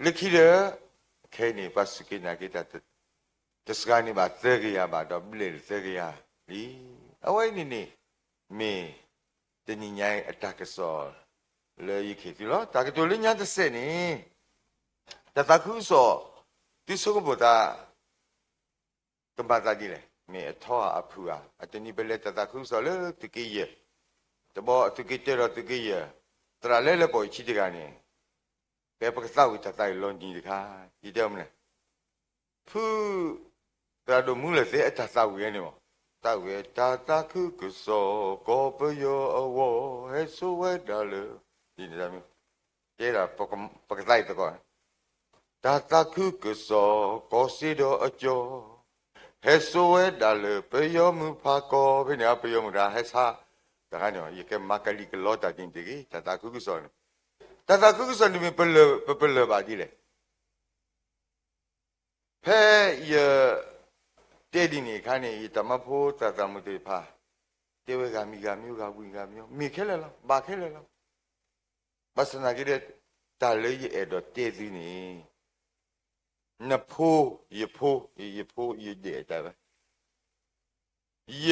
လၢခံဒီး ခဲအံၤန့ၣ် ပှၤစူၢ်က့ၤနာ်က့ၤတၢ် တစှၤန့ၢ်ဘၣ်သၢကယၤဘၣ်ဒီး ဘျဲၣ်လၢသၢကယၤလံ. အဝဲအံၤန့ၣ်န့ၣ် မ့ၢ်တနံၤညါအံၤအတၢ်ကစီၣ် လၢယကဟ့ၣ်သုလီၤ. တၢ်ကတိၤလၢညါတစဲးန့ၣ် တၢ်သးခုကစီၣ် သုဆိကမိၣ်သး ကမၤသးဒ်လဲၣ်, မ့ၢ်အထီဧါအဖုၣ်ဧါ. အတနံၤပလဲၤတၢ်သးခုကစီၣ်လၢသုးက့ယဲၢ်, တဘျီသုးက့တၢဒီးသုးက့ယဲၢ်, သရၣ်လၢလဲၤပိာ်ယခံတဂၤန့ၣ် ကဲပကသးဝံၣ်တၢ်သးအံၤလီၤနံၤတခါ, ယတဲမနုၤလဲၣ်. ဖု သရၣ်ဒိၣ်မူလၢၢ်သ့အတၢ်သးဝံၣ်ဝဲန့ၣ်မး, သးဝံၣ်ဝဲ တၢ်သးခုကစီၣ် ကီၢ်ပယီၤအဂီၢ် ဟဲစိာ်ဝဲဒၣ်လၢ တဲဒၣ် ပကသးအံၤသကိး, တၢ်သးခုကစီၣ် ကီၢ်စ့ဒီးအကၠီၤ ဟဲစိာ်ဝဲဒၣ်လၢပယီၤမုၢ်ဖးကီၢ် ဖဲန့ၣ် ပယီၤမုၢ်တဂၤဟဲဆါ, တခါန့ၣ် ယကမၤကလံၤကလီတၢ်ဒ်န့ၣ်တဂ့ၤ, တၢ်သးခုကစီၣ်န့ၣ်, တၢ်သးခုကစီၣ်န့ၣ်မ့ၢ်ပလၢၢ် ပပလၢၢ်ဘၣ်ဒ်လဲၣ်. ဖဲယတဲဒ်န့ၣ်အခါန့ၣ် ယတၢ်မၢဖိသရၣ်သရၣ်မုၣ်သ့ၣ်တဖၣ် တဲဝဲဂၤမံၤဂၤမံၤ ဂၤဝံၤဂၤမံၤ မ့ၢ်ခဲလၢာ်လီၤ ဘၣ်ခဲလၢာ်လီၤ. ဘၣ်ဆၣ်သနာ်က့ဒီး တၢ်လၢယအဲၣ်ဒိးတဲသုန့ၣ် နဖိ ယဖိ ယဖိ ယဒဲးတၢ်ဝဲ ယ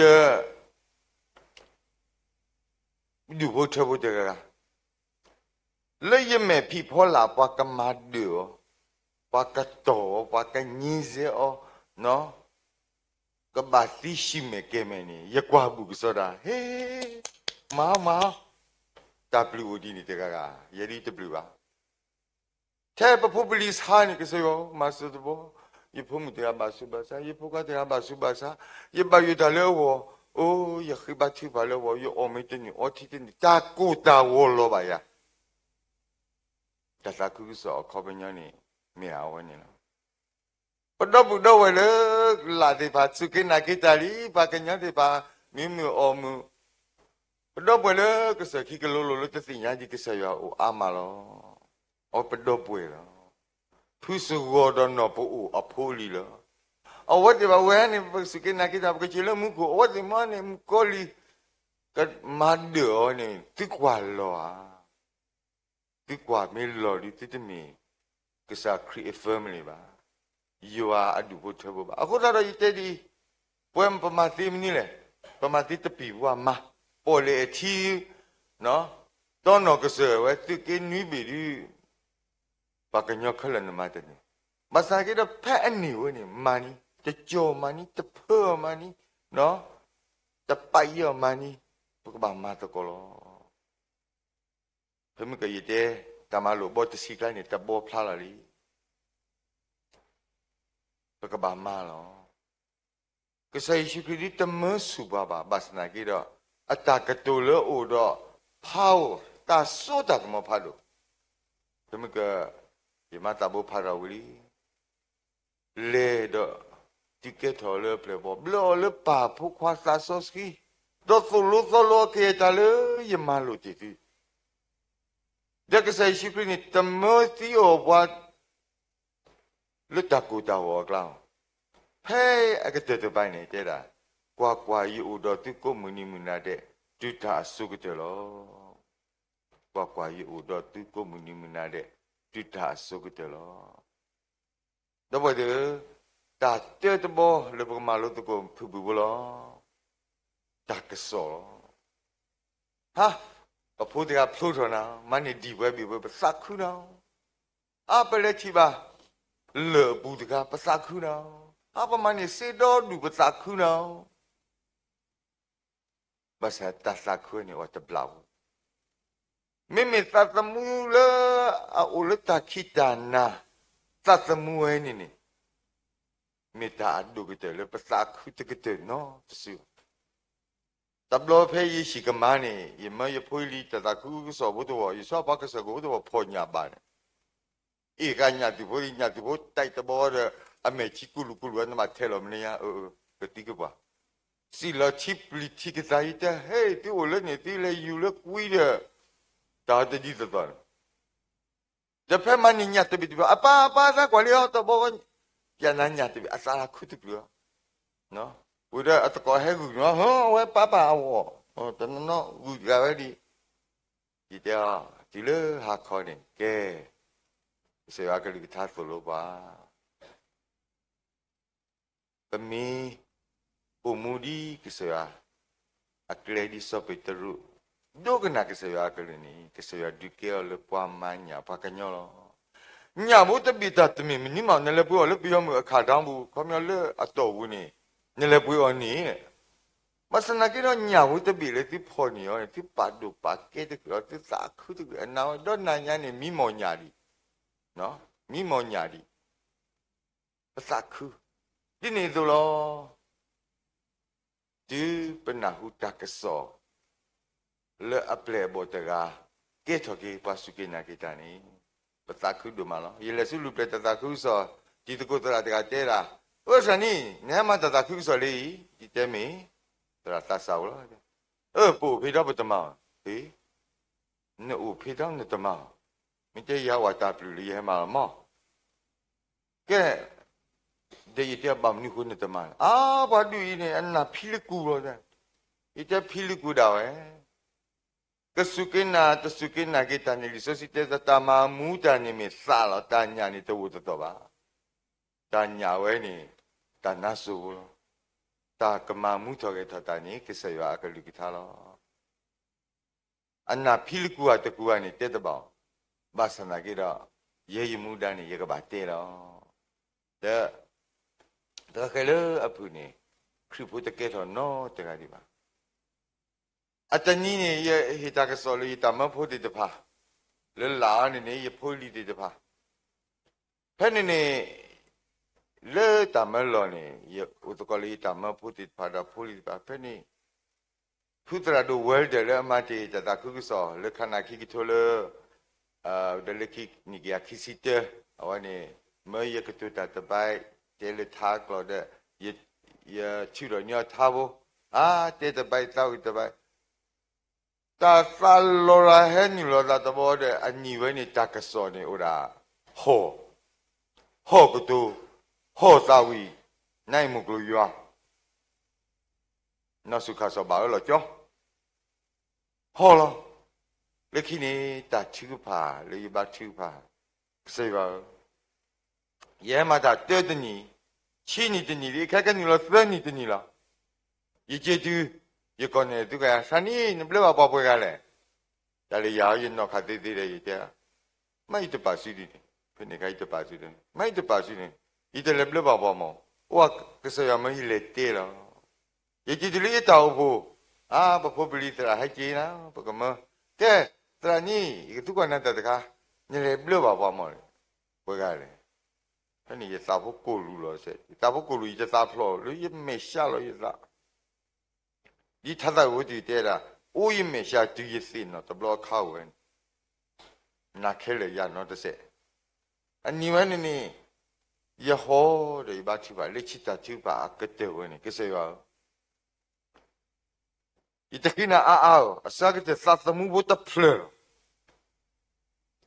ဒူၣ်ဖိထၢဖိတဂၤဂၤ လၢယမဲာ်ဖံးဖီလာ် ပှၤကမၤဒၢၣ်အီၤ, ပှၤကတီၢ်အီၤ, ပှၤကညံစဲအီၤ, ကဘၣ်သံဆံးမဲာ်ကဲၤမဲာ်န့ၣ် ယကွၢ်ဘူးကစီဒီး ဟ့, မၤအီၤ မၤအီၤ, တၢ်ပျုၤအိၣ်ဒ်န့ၣ်တဂၤဂၤ ယဲဒ်တပျုၤဘၣ်. ထဲပဖိပလံၤဆါန့ၣ် ကစၢ်ယွၤမၤစၢၤတဘီ, ယဖိမုၣ်တဂၤဘၣ်ဆူးဘၣ်ဆါ, ယဖိခွါတဂၤဘၣ်ဆူးဘၣ်ဆါ, ယဘၣ်ယိၣ်တၢ်လၢအဂီၢ်, အိ, ယဃ့ဘါထုကဖၣ်လၢအဂီၢ်, ယအီၣ်မ့ၤတန့ၢ်အီထံတန့ၢ်, တၢ်ကိၢ်တၢ်ဂီၤလီၤဘၣ်ယၤ. တၢ်သးခုကစီၣ်အခီပညီန့ၣ် မ့ၢ်အဝဲန့ၣ်လီၤ. ပဒီပုၢ်ဒီဝဲၢ်လၢ လၢ်သ့ၣ်တဖၣ် စူၢ်က့ၤနာ်က့ၤတၢ်လံ, ပှၤကညီသ့ၣ်တဖၣ် မံမုာ်အီၣ်မုာ်, ပဒီပုၢ်ဝဲၢ်လၢကစၢ်ခံကလိလိာ်လၢတသ့ၣ်ညါဒံးကစၢ်ယွၤအိၣ်အါမးလီၤ. အဝဲပဒီပုၢ်ဝဲၢ်လီၤ. ဖုစဂီၤဒီးနီၢ်ပအိၣ်အဖိလံၤလီၤ. အဝဲသ့ၣ်တဖၣ်ဝဲန့ၣ် ပစူၢ်က့ၤနာ်က့ၤတၢ် ပကစၢၢ်လၢမူခိၣ်, အဝဲသ့ၣ်မ့ၢ်န့ၣ် မုၣ်ကီၤလံၤ ကမၤဒၢၣ်အီၤန့ၣ် သုကွၢ်လီၤဧါ. သုကွၢ်မ့ၢ်လီၤဒီး သုတမ့ၢ်ကစၢ်ခရံာ်အ family ဘၣ်. ယွၤအဒူၣ်ဖိထၢဖိဘၣ်. အဃိသတးဒီးယတဲဒ်အံၤ, ပဝဲပမၤသ့မနုၤလဲၣ်, ပမၤသ့တပံၤပှၤမၤ, ပီၣ်လဲၣ်အထံ, တီနီၢ်ကစၢၢ်ဝဲ သုးက့နွံဘ့ၣ်ဒုး ပှၤကညီခဲလၢာ်နမၤတန့ၢ်, ဘၣ်ဆၣ်က့ဒီးဖဲအန့ၢ်ဝဲန့ၣ် မၤန့ၢ်, တကၠီၣ်မၤန့ၢ်, တဖၢအီၤမၤန့ၢ်, တပာ်အီၤမၤန့ၢ်, ပကဘၣ်မၤသကိးလီၤ. ဖဲမုၢ်ကယံာ်တဲ တၢ်မၤလိာ်ဘီတဆံကျါန့ၣ် တဘီဖျါလီၤလံ. ပကဘၣ်မၤလီၤ. ကစၢ်ယ့ၣ်ၡူးခရံာ်ဒ်တမၢဆူၣ်ပှၤဘၣ်, ဘၣ်ဆၣ်သနာ်က့ဒီး အတၢ်ကတိၤလၢအအိၣ်ဒီး power တၢ်စိတၢ်ကမီၤဖးဒိၣ်, ဖဲမုၢ်က ယမၤတၢ်ဘိဖးထီၣ်ဝံၤလံ. လဲၤဒီး တုၤကဲထီၣ်လၢအပျဲၢ်အဘီၣ် ဘျၢအီၤလၢပၢ်ဖိခွါသးစီဆှံ, ဒီးသိၣ်လိသီလိအီၤကယဲၢ်တၢ်လၢယမၤလိာ်တ့ၢ်သု, ဒီးကစၢ်ယ့ၣ်ၡူးခရံာ်န့ၣ် တမၢသံအီၤပှၤ လၢတၢ်ကိၢ်တၢ်ဂီၤအကျါလီၤ. ဖဲအကတၢၢ်တဘျီန့ၣ်တဲဒၣ်, ကွၢ်ကွၢ်, ယအိၣ်ဒီးသုကိးမုၢ်နံၤမုၢ်နၤဒဲး တုၤတၢ်အစိကတၢၢ်လီၤ. ကွၢ်ကွၢ်, ယအိၣ်ဒီးသုကိးမုၢ်နံၤမုၢ်နၤဒဲး တုၤတၢ်အစိကတၢၢ်လီၤ. ဒီပုၢ်ဝဲၢ်သ့ၣ်ဧၢ, တၢ်တၢတဘီလၢပကမၤလိသကိးဖုၣ်ဖုၣ်ဖိလီၤ. တၢ်ကစီၣ်လီၤ. ဟါ, ပဖိတဂၤဖျိထီၣ်နၤ, မၤန့ၢ်ဒံၣ်ပှဲၤဘ့ၣ်ပှဲၤ ပသးခုနၤ, အါ ပလဲၤထံၣ်ဘၣ် လၢၢ်အပူၤတခါ ပသးခုနၤ, အါ ပမၤန့ၢ်စ့ဒီဒူၣ် ပသးခုနၤ ဘၣ်ဆၣ်တၢ်သးခုန့ၣ် အဝဲတဘျီဘၣ်. မ့မ့ၢ်သးသမူလၢအအိၣ်လၢတၢ်ခံးတၢ်နၤ, သးသမူဝဲန့ၣ်န့ၣ် မ့ၢ်တၢ်အဒိၣ်ကတၢၢ်လၢပသးခုတကတၢၢ်နီတစုဘၣ်. တဘျီဖဲယဟံၣ်ကမါန့ၣ် ယမၢယဖိယလံၤ တၢ်သးခုကစီၣ်ဖိတဝီၤ, ယဆီပှၤကစၢၢ်ခိၣ်ဖိတဝီၤ ဖီၣ်ညၣ်ဘၣ်န့ၣ် အ့ၣ်ဃာ်ညၣ်သုးဖိလံ, ညၣ်သုးဖိတၢ်တဘီဒီး အမဲာ်ထံကူလူၤကူလူၤ နဘၣ်ထဲးလီၤမနုၤညါ, အၢ ကသံကပှၢ်, စံၣ်လီၤထံပျံၤထံကသါ ယတဲ ဟ့ၣ် သုအိၣ်လၢန့ၣ် သုလဲၤယူၤလၢကွံဒီး တၢ်တဒ်သိးသိးန့ၣ်, ဒီးဖဲမၤန့ၢ်ညၣ်တဘ့ၣ်တဘ့ၣ် အပၢ် အပၢ် သးကွၢ်လံအီၤတဘီ, ယနာ်ညၣ်တဘ့ၣ် အသးခုတကျၢၤ, ဝံၤဒီးအသကိးဟဲဂုာ်န့ၣ် ဟၢ အဝဲပၢ်ပၢ်အဂီၢ်, တနီၤနီၤဂုာ်တဂၤဝဲဒံး, ယတဲအီၤ တုၤလၢဟါခီန့ၣ် ကဲ, ကစၢ်ယွၤကလုၢ်ကထါသိၣ်လိပှၤ ပမ့ၢ်အိၣ်မူဒ်ကစၢ်ယွၤအကျဲ ဒ်စီၤပ့းတရူး ဒိကနၣ်ကစၢ်ယွၤအကလုၢ်န့ၣ် ကစၢ်ယွၤဒုးကဲအီၤလၢပှၤမၤညၣ်ပှၤကညီလီၤ. ညၣ်ဖိတဘ့ၣ်တၢ်တမ့ၢ်မနုၤမး နလဲၤပှ့ၤအီၤလၢပယီၤမုၢ်အခၣ်ဒၣ်ပူၤ ခီပညီလၢအတီၢ်ပူၤန့ၣ် နလဲၤပှ့ၤအီၤန့ၣ်, ဘၣ်ဆၣ်သနာ်က့ဒီး ညၣ်ဖိတဘ့ၣ်လၢသုဖီၣ်န့ၢ်အီၤန့ၣ် သုပာ်ဒိၣ်ပာ်ကဲတချုးအီၤ သုသးခုတချုးအနၢ်ဝဲ ဒီးနၤညါန့ၣ် မံမီၢ်ညၣ်ဒံး, မံမီၢ်ညၣ်ဒံး ပသးခု, ဒ်န့ၣ်အသိးလီၤ. တုၤပနၢ်ဟူတၢ်ကစီၣ် လၢအပျဲၢ်အဘီၣ်တဂၤ ကဲထီၣ်က့ၤပှၤစူၢ်က့ၤနာ်က့ၤတၢ်န့ၣ် ပသးခုဒိၣ်မးလီၤ. ယလဲၤဆူလူၤပျဲၢ်တၢ်သးခုကစီၣ် တံၤသကိးသရၣ်တဂၤတဲဒၣ်, အၢ သရၣ်န့ၣ် နဟဲမၤတၢ်သးခုကစီၣ်လၢအံၤ, ယတဲမ့ၢ်, သရၣ်သးစၢ်အိၣ်လီၤ. အၢ ပအိၣ်ဖဲဒီးပတမၤအီၤ, နအိၣ်ဖဲဒီးနတမၤအီၤ, မ့ၢ်တဲယၤဝဲတၢ်ပျုၢ်လၢယဟဲမၤလီၤမး ကဲ, ဒီးယတဲဘၣ်မနုၤဃိနတမၤလဲၣ်. အါ ပှၤဒုးအံၤန့ၣ် အနၢ်ဖံးလၢကူၢ်လီၤ. ယတဲဖံးလၢကူၢ်ဒၣ်ဝဲ, ကစူၢ်က့ၤနာ်တစူၢ်က့ၤနာ်က့ၤတၢ်န့ၣ် လံာ်စီဆှံတဲ တၢ်မၤမူတၢ်န့ၣ်မ့ၢ်သးလီၤ, တၢ်ညၣ်န့ၣ်တအိၣ်တသီၣ်ဘၣ်. တၢ်ညၣ်ဝဲန့ၣ် တၢ်နါစိၤလီၤ. တၢ်ကမၤမူထီၣ်ဂဲၤထီၣ်တၢ်န့ၣ် ကစၢ်ယွၤအကလုၢ်ကထါလီၤ. အနၢ်ဖံးလၢကူၢ်ဧါတကူၢ်ဧါန့ၣ် တဲတဘၣ်အီၤ, ဘၣ်ဆၣ်သနာ်က့ဒီး ယဲယမူဒါန့ၣ် ယကဘၣ်တဲလီၤ. ဒီး တၢ်ဃဲၤလၢအဖုၣ်န့ၣ် ခရံာ်ဖိတကဲထီၣ်နီတဂၤဒံးဘၣ်. အတနံၤန့ၣ် ယဟ့ၣ်တၢ်ကစီၣ်လၢယတၢ်မၢဖိသ့ၣ်တဖၣ်, လၢလၢ်အီၤန့ၣ်န့ၣ် ယဖိလံၤသ့ၣ်တဖၣ် ဖဲန့ၣ်န့ၣ် လၢတၢ်မၢလီၢ်န့ၣ် ယအိၣ်သကိးလၢယတၢ်မၢဖိသ့ၣ်တဖၣ်ဒီးဖိလံၤသ့ၣ်တဖၣ် ဖဲန့ၣ် ဖုသရၣ်ဒိၣ်ဝဲလ်ဒၢၣ်လၢအမၤတ့ၢ်တၢ်သးခုကစီၣ် လၢခါနၢ်ခံကထိလၢ ဒီးလၢခံနံၣ်ကယၤခံဆံတၢ အဝဲန့ၣ် မၢယကတိၤတၢ်တဘၣ် တဲလၢထါကျိာ်ဒီး ယထုးထီၣ်ညီထါဖိ, အါ တဲတဘၣ်သးဝံၣ်တဘၣ် တၢ်သးလီၤရၤဟဲနုာ်လီၤသးတဘီဒီး အနံၤဝဲန့ၣ် တၢ်ကစီၣ်န့ၣ်အိၣ်ဒၣ် ဟီၣ်, ဟီၣ်ကတိၤ, ဟီၣ်သးဝံၣ်, နအံၤမုၢ်ကျိၤယွၤ, နီၢ်စူၢ်ခၣ်စီၣ်ဘၣ်အၢလီၤကၠီ ဟီၣ်လီၤ. လၢခံန့ၣ် တၢ်ထုကဖၣ်လၢယဘါထုကဖၣ်, ကစၢ်ယွၤဧၢ, ယဟဲမၤတၢ်တၢတနံၣ်, ဆံနံၣ်တနံၣ်လံ, ခဲကနုာ်လီၤသၢနံၣ်တနံၣ်လီၤ. ယစံးတုၤ ယကိာ်န့ၣ်သုကယၤ သးနံၣ် နဘျၢဘၣ်ပှၤပှဲၤဂၤလဲၣ်. တၢ်လၢယၤ ယနီၢ်ခးသ့သ့ဒီး ယတဲ မ့ၢ်ယတပာ်စုဒ်န့ၣ်, ဖဲန့ၣ်ခါယတပာ်စုဒ်န့ၣ်, မ့ၢ်ယတပာ်စုန့ၣ် ယတလဲၤဘျၢဘၣ်ပှၤမၢ်, အိၣ်ကစၢ်ယွၤမၢယလဲၤတဲလီၤ. ယစံးတုၤလၢယတၢ်အိၣ်ဖှိၣ်, အါ ပဖိပလံၤသရၣ်ဟဲက့ၤနၤ ပကမၢ, ကဲ, သရၣ်န့ၣ် ယကသူကွၢ်နၤတၢ်တခါ, နလဲၤဘျၢဘၣ်ပှၤမၢ်လဲၣ်, ပှဲၤဂၤလဲၣ်. ဖဲန့ၣ်ယသးဖိကိၢ်လူၤလီၤစဲး, ယသးဖိကိၢ်လူၤ ယတသးဖျိးလၢယမဲာ်ဆှးလီၤယသး ဒ်ထါသးဝံၣ်ဖိတံၢ်တဲဒၣ်, အိၣ်ယမဲာ်ဆှးတုၤယသ့ၣ်နီၣ်တဘျီအခါဝဲန့ၣ်, နၤခဲလၢာ်ယၤနီတစဲး. အနံၤဝဲန့ၣ်န့ၣ်, ယဟီၣ်ဒီးယဘါထုကဖၣ် လၢခံတၢ်ထုကဖၣ်အကတၢၢ်ဝဲန့ၣ် ကစၢ်ယွၤဧၢ, ယတဃ့နၤအါအါဧၢ, အစှၤကတၢၢ်သးသမူဖိတဖျၢၣ်လီ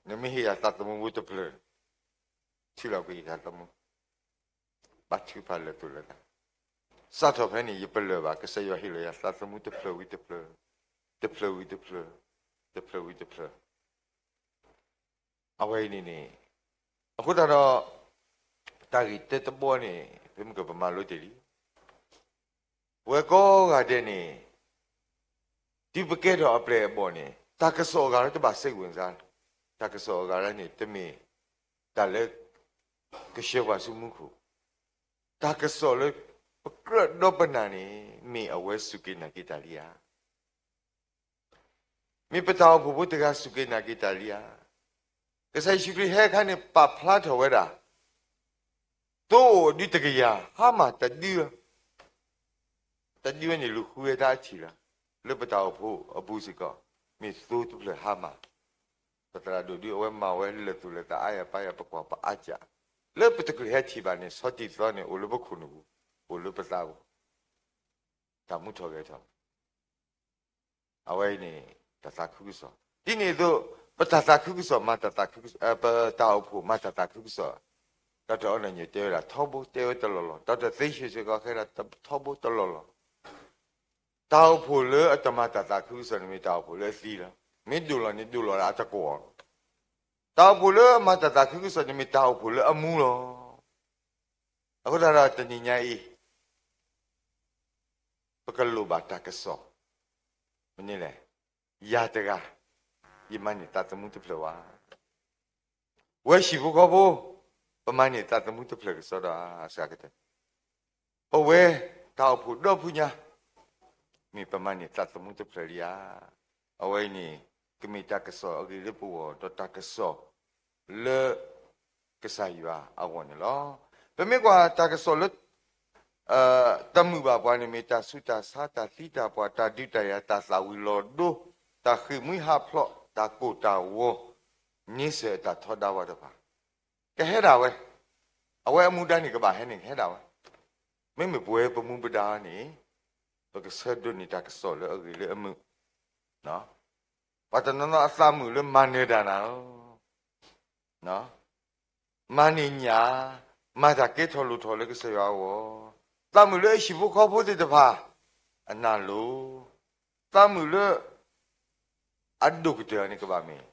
ၤ. နမ့ၢ်ဟ့ၣ်ယၤသးသမူဖိတဖျၢၣ်, ထံၣ်လီၤကွံာ်ယသးသမူ, ဘါထုကဖၣ်လၢာ်သူၣ်လၢာ်သး, စးထီၣ်ဖဲန့ၣ် ယပလၢၢ်ဘၣ် ကစၢ်ယွၤဟ့ၣ်လီၤယၤသးသမူတဖျၢၣ်ဝံၤတဖျၢၣ်, တဖျၢၣ်ဝံၤတဖျၢၣ်, တဖျၢၣ်ဝံၤတဖျၢၣ်. အဝဲအံၤန့ၣ်န့ၣ်, အဃိသတးဒီး, တၢ်ဂ့ၢ်တၢတဘီန့ၣ် ဖဲမုၢ်ကပမၤလိတ့ၢ်လံ, ပဝဲကိးဂၤဒဲးန့ၣ်, တုၤပကဲထီၣ်အပျဲၢ်အဘီၣ်န့ၣ် တၢ်ကစီၣ်အဂၤလၢတဘၣ်စဲးဝံၤစါ, တၢ်ကစီၣ်အဂၤလၢန့ၣ် တမ့ၢ်တၢ်လၢ ကဆှၢပှၤဆူမူခိၣ်, တၢ်ကစီၣ်လၢ ပကြၢးဒီပနၢ်န့ၣ် မ့ၢ်အဝဲစူၢ်က့ၤနာ်က့ၤတၢ်လံဧါ. မ့ၢ်ပတၢ်အိၣ်ဖှိၣ်ဖိတဂၤစူၢ်က့ၤနာ်က့ၤတၢ်လံဧါ. ကစၢ်ယ့ၣ်ၡူးခရံာ်ဟဲအခါန့ၣ် ပာ်ဖျါထီၣ်ဝဲဒၣ် သိအိၣ်ဒုတကယၤ ဟါမၢ်တဒု, တဒုဝဲန့ၣ်လူၤဃုဝဲတၢ်အထံၣ်လီၤ. လၢပတၢ်အိၣ်ဖှိၣ်အပူၤစ့ၢ်ကီး မ့ၢ်သိတဖျၢၣ်ဟါမၢ်, ပသရၣ်ဒိၣ်ဒု အဝဲမၤဝဲလၢာ်သူၣ်လၢာ်သးအါယၤပါယၤ ပကွၢ်ပအါကၢ်, လၢပတချုးဟဲထံၣ်ဘၣ်န့ၣ် ဆီတံၢ်သီန့ၣ် အိၣ်လၢပခိၣ်နူာ်ပူၤ, အိၣ်လၢပသးပူၤ, တၢ်မူထီၣ်ဂဲၤထီၣ် အဝဲအံၤန့ၣ် တၢ်သးခုကစီၣ်, ဒ်န့ၣ်အသိး ပတၢ်သးခုကစီၣ်မၤတၢ်သးခု, ပတၢ်အိၣ်ဖှိၣ်မၤတၢ်သးခုကစီၣ်, ဒီးတၢ်အီၣ်နၢ်ညိၣ်တဲဝဲဒၣ်ထီဘိ တဲဝဲတလီၢ်လီၢ်, ဒီးတၢ်သ့ဆံးစ့ၢ်ကီးဃဲဒၣ်ထီဘိတလီၢ်လီၢ်. တၢ်အိၣ်ဖှိၣ်လၢအတမၤတၢ်သးခုကစီၣ်န့ၣ်မ့ၢ်တၢ်အိၣ်ဖှိၣ်လၢအသံလီၤ. မ့ၢ်ဒိၣ်လီၤန့ၣ်ဒိၣ်လီၤဒၣ်အတကွီၢ်လီၤ. တၢ်အိၣ်ဖှိၣ်လၢအမၤတၢ်သးခုကစီၣ်န့ၣ်မ့ၢ်တၢ်အိၣ်ဖှိၣ်လၢအမူလီၤ. အဃိသတးဒီးတနံၤညါအံၤ ပကလိၣ်ဘၣ်တၢ်ကစီၣ်, မနုၤလဲၣ်, ယၤတဂၤ, ယမၤန့ၢ်သးသမူတဖျၢၣ်ဝဲ, ဝဲဟံၣ်ဖိဃီဖိ, ပမၤန့ၢ်သးသမူတဖျၢၣ်ကစီဒီအစှၤကတၢၢ်, ပဝဲတၢ်အိၣ်ဖှိၣ်ဒီဖုညါ, မ့ၢ်ပမၤန့ၢ်သးသမူတဖျၢၣ်လံဧါ. အဝဲအံၤန့ၣ် ကမ့ၢ်တၢ်ကစီၣ်အဂ့ၢ်လၢပဂီၢ် ဒီးတၢ်ကစီၣ်လၢ ကစၢ်ယွၤအဂီၢ်န့ၣ်လီၤ. ပမ့ၢ်ကွၢ်တၢ်ကစီၣ်လၢ တမုာ်ဘၣ်ပှၤန့ၣ် မ့ၢ်တၢ်ဆူးတၢ်ဆါ တၢ်သံတၢ်ပှၢ် တၢ်ဒုးတၢ်ယၤ တၢ်သၣ်ဝံၤလီၤဒိ တၢ်ဃ့ၢ်မှံဟးဖျိး တၢ်ကိၢ်တၢ်ဂီၤ န့ဆၢၣ်အတၢ်ထီဒါဝဲတဖၣ် ကဟဲဒၣ်ဝဲ, အဝဲအမူဒါန့ၣ် ကဘၣ်ဟဲန့ၣ် ကဟဲဒၣ်ဝဲ. မ့မ့ၢ်ပဝဲပမူပဒါန့ၣ် ပကဆၢဒိးန့ၢ်တၢ်ကစီၣ်လၢအဂ့ၤလၢအမုာ်, ပှၤတနီၤနီၤအသးမုာ်လၢမၤနၢၤတၢ်နၤဧၢ, မၤန့ၢ်ညၣ်, မၤတၢ်ကဲထီၣ်လိၣ်ထီၣ်လၢကစၢ်ယွၤအဂီၢ်, သးမုာ်လၢအဟံၣ်ဖိဃီဖိသ့ၣ်တဖၣ် အနၢ်လိၤ, သးမုာ်လၢ အဒိၣ်ကတၢၢ်န့ၣ်ကဘၣ်မ့ၢ်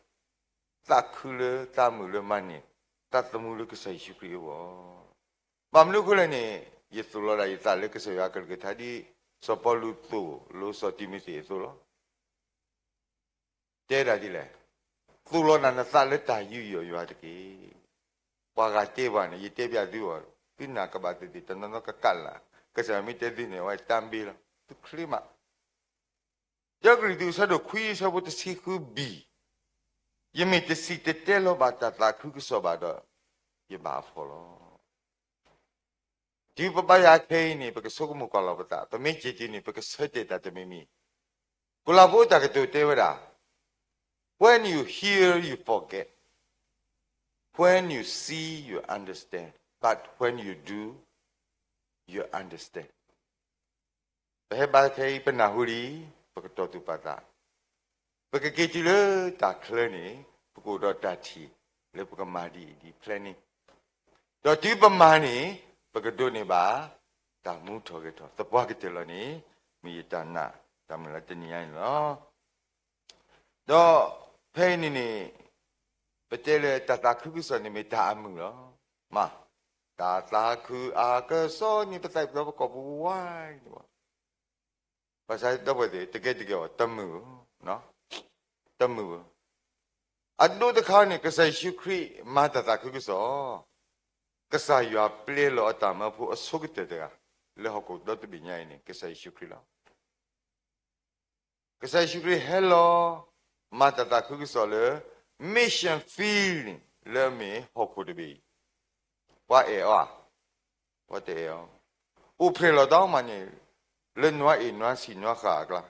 သးခုလၢသးမုာ်လၢမၤန့ၢ် သးသမူလၢကစၢ်ယ့ၣ်ၡူးခရံာ်အဂီၢ်. ဘၣ်မနုၤအဃိလဲၣ်န့ၣ် ယသိၣ်လီၤဒၣ်ယသးလၢကစၢ်ယွၤအကလုၢ်ကထါဒ် စီၤပီလူးသိၣ်လိစီၤတံၤမသ့းအသိးလီၤ. တဲဒၣ်ဒ်လဲၣ်, သိၣ်လီၤနၤနသးလၢတၢ်ယူးယီၣ်ယွၤတက့ၢ်. ပှၤဂၤတဲပှၤန့ၣ် ယတဲပျးသုအီၤ, သုနာ်ကဘၣ်သ့ၣ်သ့ၣ် တနီၤနီၤကကးလၢ်, ကစၢ်ယွၤမ့ၢ်တဲသုန့ၣ် အဝဲတၢ်ဘ့လီၤ, သုချ့မး. တၢကရံၣ်သူးအဆၢဒိၣ်ခွံအဆၢဖိတဆံဃုဘံၣ်, ယမ့ၢ်တစံၣ်တဲၤတဲလီၤဘၣ်တၢ်သးခုကစီၣ်ဘၣ်ဒီး ယဘၣ်အဖှီၣ်လီၤ. တုၤပဘါယွၤခဲအံၤန့ၣ် ပကဆိကမိၣ်ကွၢ်လီၤပသး, ပမ့ၢ်စံးတုၤန့ၣ် ပကဆၢတဲာ်တၢ်တမံၤမံၤ. ကိၤလၤဖိတၢ်ကတိၤတဲဝဲဒၣ်, When you hear, you forget. When you see, you understand. But when you do, you understand. ပဟဲဘါခဲအံၤ ပနၢ်ဟူလံ, ပကတီၢ်သူၣ်ပာ်သး, ပကက့ၤတုၤလၢတၢ်ချၢန့ၣ် ပကအိၣ်ဒီးတၢ်ထံၣ်လၢပကမၤဒ်အံၤဒ်အံၤ plan န့ၣ်, ဒီးတုၤပမၤန့ၣ် ပကဒိးန့ၢ်ဘၣ် တၢ်မူထီၣ်ဂဲၤထီၣ် သပှၢ်ကတၢၢ်လီၤန့ၣ် မ့ၢ်ယတၢ်နာ်တၢ်မုၢ်လၢ်တနံၤညါန့ၣ်လီၤ. ဒီးဖဲအံၤန့ၣ်န့ၣ် ပတဲလၢတၢ်သးခုကစီၣ်န့ၣ်မ့ၢ်တၢ်အမုာ်လီၤ. မ့ၢ် တၢ်သးခုအကစီၣ်န့ၣ် ပသးပှၢ်ပကိာ်ပူၤဝါန့ၣ်ဘၣ်. ဘၣ်ဆၣ်ဒီပုၢ်ဝဲၢ်သ့ၣ် တကဲတကဲအီၤ တမုာ်ဧၢ, တမုာ်ဧၢ. အဒိတခါန့ၣ် ကစၢ်ယ့ၣ်ၡူးခရံာ်မၤတၢ်သးခုကစီၣ်, ကစၢ်ယွၤပျဲလီၤအတၢ်မၢဖိအဆိကတၢၢ်တဂၤ လၢဟီၣ်ခိၣ်ဒီတဘ့ၣ်ညါအံၤန့ၣ် ကစၢ်ယ့ၣ်ၡူးခရံာ်လီၤ. ကစၢ်ယ့ၣ်ၡူးခရံာ်ဟဲလီၤ မၤတၢ်သးခုကစီၣ်လၢ mission field န့ၣ် လၢအမ့ၢ်ဟီၣ်ခိၣ်တဘ့ၣ်အံၤ, ပှၤအဲၣ်အီၤဧါ, ပှၤတအဲၣ်အီၤ, အိၣ်ဖျဲၣ်လီၤတၢ်မးန့ၣ် လၢနွါအ့ၣ်နွါဆံၣ်နွါဃၣ်အကျါ,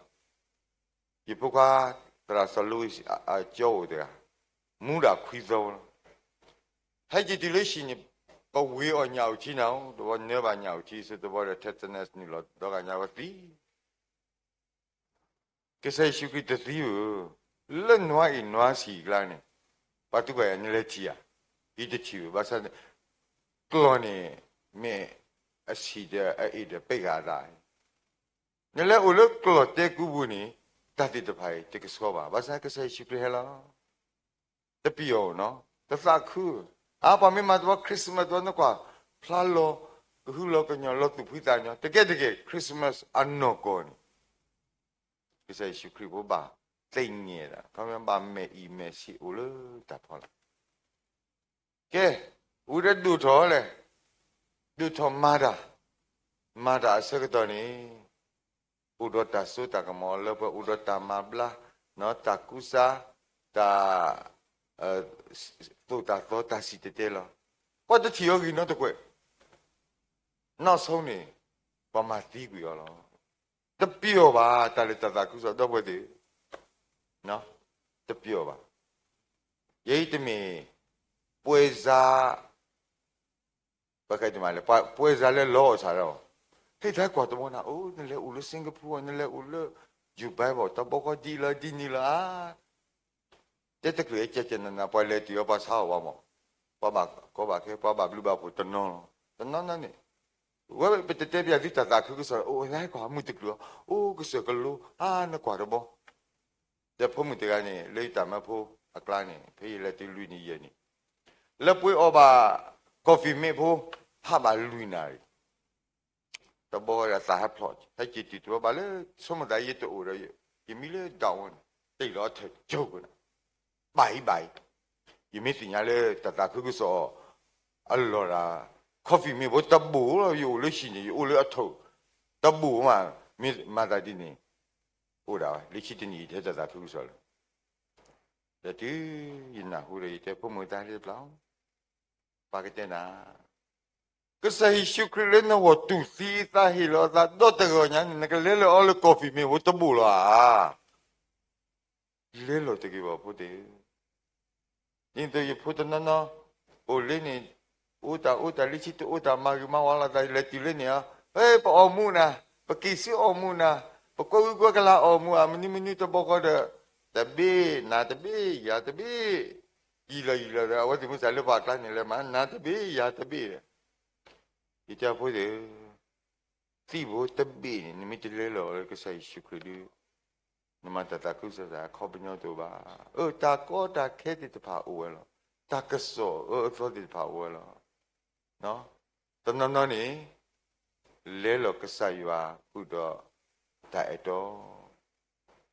ယဖိခွါ သရၣ်စီၤလူ အကၠီအိၣ်တဂၤ, မူဒၣ်ခွံသီလီၤ. ဟဲက့ၤတုၤလၢဟံၣ်န့ၣ် ပဝ့ၤအီၤညၣ်အိၣ်ထံနၤဧိၤ, တဘျီနၢဘၣ်ညၣ်အိၣ်ထံ ဆၢတဘျီဒီး tetanus နုာ်လီၤဒီဂၤညါဝဲသံ ကစၢ်ယ့ၣ်ၡူးခရံာ်တသံဧၢ, လၢနွါအ့ၣ်နွါဆံၣ်အကျါန့ၣ် ပှၤသံကွၢ်ယၤ နလဲၤထံၣ်ဧါ, ယတထံၣ်ဧိၤ, ဘၣ်ဆၣ်န့ၣ် ကျီၢ်န့ၣ် မ့ၢ်အဆံၣ်ဒီးအအ့ၣ်ဒီးပ့းဂၤအသး, နလဲၤအိၣ်လၢကျီၢ်တဲကူပူၤန့ၣ် တၢ်သ့ၣ်တဖၣ်အံၤတကဆှီဘၣ်, ဘၣ်ဆၣ်ကစၢ်ယ့ၣ်ၡူးခရံာ်ဟဲလီၤ တပျံၤအီၤနီၤ, တသးခုဧိၤ, အါ ပှၤမ့ၢ်မၤတဘျီ Christmas တဘျီ နကွၢ် ဖျါလီၤကဟုလီၤကညီၤ လီၤသူၣ်ဖှံသးညီ, တကဲတကဲ Christmas အနီၢ်ကီၢ်န့ၣ် ကစၢ်ယ့ၣ်ၡူးခရံာ်ဖိဘၣ်သ့ၣ်ညါဒၣ် ခီမ့ၢ်ဘၣ်မဲာ်အံၤမဲာ်ဆံးအိၣ်လၢတၢ်ဖီလာ် ကဲ, ဝံၤဒီးဒိၣ်ထီၣ်လဲၣ်, ဒိၣ်ထီၣ်မၤတၢ်, မၤတၢ်အဆၢကတီၢ်န့ၣ် အိၣ်ဒီးတၢ်စိတၢ်ကမီၤလၢပှဲၤ, အိၣ်ဒီးတၢ်မၤဘျါ, တၢ်ကူစါ, တၢ် သိၣ်တၢ်သီတၢ်စံၣ်တဲၤတဲလီၤ, ပှၤတထံၣ်အီၤဂ့ၤနီတကွဲး, နောက်ဆုံးန့ၣ် ပှၤမၤသံကွံာ်အီၤလီၤ. တပျံၤအီၤဘၣ် တၢ်လၢတၢ်သးခုကစီၣ် ဒီပုၢ်ဝဲၢ်သ့ၣ်ဧၢ, တပျံၤအီၤဘၣ်. ယဲအံၤတမ့ၢ် ပွဲစား, ပကမၤလဲၣ်, ပွဲစားလၢလီအီၣ်ဆၣ်ဒီး, ဟ့ၣ်တၢ်ကွၢ်တဘီနၤ, အိၣ် နလဲၤအိၣ်လၢ Singapore, နလဲၤအိၣ်လၢ Dubai ဘၣ်, တၢ်ဘီကီဒ်လၢဒ်န့ၣ်လၢၤဧါ တဲတချုးအကဲကဲနနၤ ပှၤလဲၤတုၤအီၤ ပှၤဆါအီၣ်ပှၤမး, ပှၤဘၣ်ကီဘၣ်ခဲ ပှၤဘၣ်ဘျုးဘၣ်ဖှိၣ်တနီၤလီၤ. တနီၤနီၤန့ၣ် ဝဲပတတဲပျးသုတၢ်သးခုကစီၣ် အိၣ်ဝဲလၢကွၢ်မုၢ်တကျုာ်အီၤ, အိၣ်ကစၢၢ်ကလိ, အါ နကွၢ်တဘီ. ဒီးဖိမုၣ်တဂၤန့ၣ် လၢယတၢ်မၢဖိအကျါန့ၣ် ဖဲယလဲၤတုၤလွံၢ်နံၣ်ယဲၢ်နံၣ်, လၢပှ့ၤအီၣ်ဘၣ် coffee mate ဖိ ဟးဘၣ်လွံၢ်နၣ်ရံၣ် တဘီဒီးသးဟဲဖျိး, ဟဲက့ၤတုၤတဘီဘၣ်လၢ ဆိကမိၣ်သးယတအိၣ်ဒီး ယမံလၢဒၣ်ဝဲန့ၣ် တ့ၢ်လီၤအထၢၣ်ကၠိကနၤ, ဘၣ်အံၤဘၣ်အံၤ, ယမ့ၢ်သ့ၣ်ညါလၢတၢ်သးခုကစီၣ်အလီၢ်ဒၣ်, coffee mate ဖိတဘူးလီၤ, ယအိၣ်လၢဟံၣ်န့ၣ် ယအိၣ်လၢအထၢၣ်, တဘူးမး, မ့ၢ်မၤသးဒ်န့ၣ်, အိၣ်ဒၣ်ဝဲ လၢခံတနံၣ်ယတဟဲတၢ်သးခုကစီၣ်လၢၤ. ဒီးတုၤယနၢ်ဟူဒီး ယတဲဖိမုၣ်တၢ်လၢပျၢ်, ပၢ်ကတဲနၤ, ကစၢ်ယ့ၣ်ၡူးခရံာ်လၢနဂီၢ်တူၢ်သံအသးဟ့ၣ်လီၤအသးဒီတဂီၤညါန့ၣ် နကလဲလၢအီၤလၢကီၢ်ဖံးမ့ၢ်အိၣ်တဘိလီၤဧါ. လဲလိာ်တဂ့ၤဘၣ်ဖိသ့ၣ်ဧၢ. ဒ်သိးယဖိတနီၤနီၤ အိၣ်လၢန့ၣ် အိၣ်တၢ်အိၣ်တၢ်လၢခံတအိၣ်တၢ်မၤဂ့ၤမၤဝါလိာ်သး လဲၤတုၤလၢန့ၣ်ဧါ, ဟဲ ပအီၣ်မူနၤ, ပက့ၤဆူအီၣ်မူနၤ, ပကွၢ်ဂုၤကွၢ်ကလၤအီၣ်မူဧါ, မနုၤမနုၤတဘျီဃီဒီး တဘ့ၣ်နၤတဘ့ၣ်ယၤတဘ့ၣ်, ယံာ်လီၤယံာ်လီၤဒီး အဝဲသ့ၣ်မုၢ်ဆါလၢပှၤကျါန့ၣ် လဲၤမၤနၤတဘ့ၣ်ယၤတဘ့ၣ်ဒီး ယတဲဖိသ့ၣ်ဧၢ, သံၣ်ဖိတဘ့ၣ်န့ၣ် နမ့ၢ်တလဲလီၤလၢကစၢ်ယ့ၣ်ၡူးခရံာ်ဒီး နမၤတၢ်သးခုကစီၣ်သးအခီပညီတအိၣ်ဘၣ်. အၢ တၢ်ကီတၢ်ခဲသ့ၣ်တဖၣ်အိၣ်ဝဲလီၤ. တၢ်ကစီၣ်အၢအသီသ့ၣ်တဖၣ်အိၣ်ဝဲလီၤ. တနီၤနီၤန့ၣ် လဲလီၤကစၢ်ယွၤဃုာ်ဒီးတၢ်အဲၣ်တီ,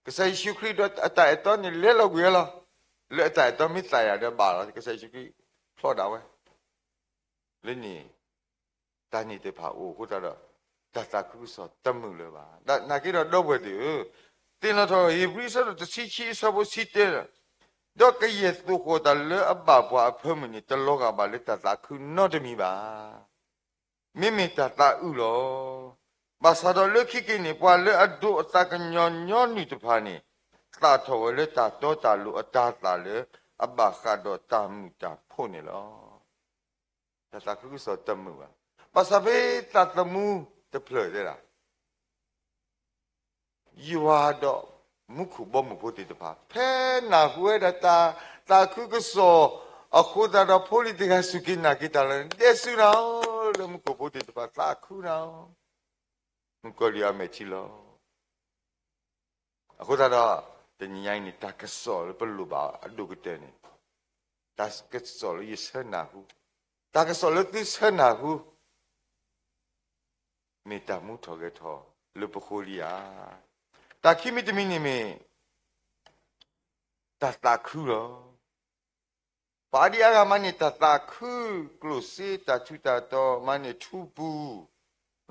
ကစၢ်ယ့ၣ်ၡူးခရံာ်ဒီးအတၢ်အဲၣ်တီန့ၣ် လဲလီၤကွံာ်ဝဲလီၤ. လၢအတၢ်အဲၣ်တီမ့ၢ်သးယၤဒီးဘၣ်လီၤ, ကစၢ်ယ့ၣ်ၡူးခရံာ်ဖျီဒၣ်ဝဲ လၢန့ၣ် တၢ်န့ၣ်တဖၣ်အိၣ်အဃိသတးဒီး တၢ်သးခုကစီၣ်တမုာ်လၢၤဘၣ်. နာ်က့ဒီးဒီပုၢ်ဝဲၢ်သ့ၣ်ဧၢ, သ့ၣ်နီၣ်ထီၣ်ဧ့ၤဘြံၤအဆၢဒိၣ်တဆံခံအဆၢဖိဆံတၢ, ဒီးကယဲၢ်သိၣ်ဃီၣ်တၢ်လၢအဘၣ်ပှၤအဖၢမုၢ်န့ၣ် တလီၤဂာ်ဘၣ်လၢတၢ်သးခုနီတမံၤဘၣ်. မ့မ့ၢ်တၢ်သးအုးလီၤ. ဘၣ်ဆၣ်ဒီးလၢခံက့ၤန့ၣ် ပှၤလၢအဒိးအသးကညီၤညီနုၢ်တဖၣ်န့ၣ် သၣ်ထီၣ်ဝဲလၢတၢ်တီတၢ်လိၤအတၤသၣ်လၢအဘၣ်ဃးဒီးတၢ်မုာ်တၢ်ဖိးန့ၣ်လီၤ. တၢ်သးခုကစီၣ်တမုာ်ဘၣ်. ဘၣ်ဆၣ်ဖဲသးသမူတဖျၢၣ်တဲဒၣ် ယွၤဒီးမူခိၣ်ဘီမုၢ်ဖိသ့ၣ်တဖၣ် ဖဲနၢ်ဟူဝဲဒၣ်တၢ်သးခုကစီၣ်အဃိသတးဒီး ဖိလံၤတဂၤစူၢ်က့ၤနာ်က့ၤတၢ်လၢ ဒဲးဆူနၤဧၢ, လၢမူခိၣ်ဖိသ့ၣ်တဖၣ်သးခုနၤဧၢ, မုၣ်ကီၤလံၢ်အမဲာ်ထံလီၤ. အဃိသတးဒီး တနံၤညါအံၤန့ၣ် တၢ်ကစီၣ်လၢပလိၣ်ဘၣ်အဒိၣ်ကတၢၢ်န့ၣ် တၢ်ကစီၣ်လၢယဆၢနၢ်ဟူ, တၢ်ကစီၣ်လၢသုဆၢနၢ်ဟူ မ့ၢ်တၢ်မူထီၣ်ဂဲၤထီၣ်လၢပဃိလံဧါ. တၢ်ခံမံၤတမံၤန့ၣ်မ့ၢ် တၢ်သးခုလီၤ. ပှၤအါဒံအါဂၤမၤန့ၢ်တၢ်သးခု, ကျိၣ်စ့တၢ်ထူးတၢ်တီၤ, မၤန့ၢ်ထူပူ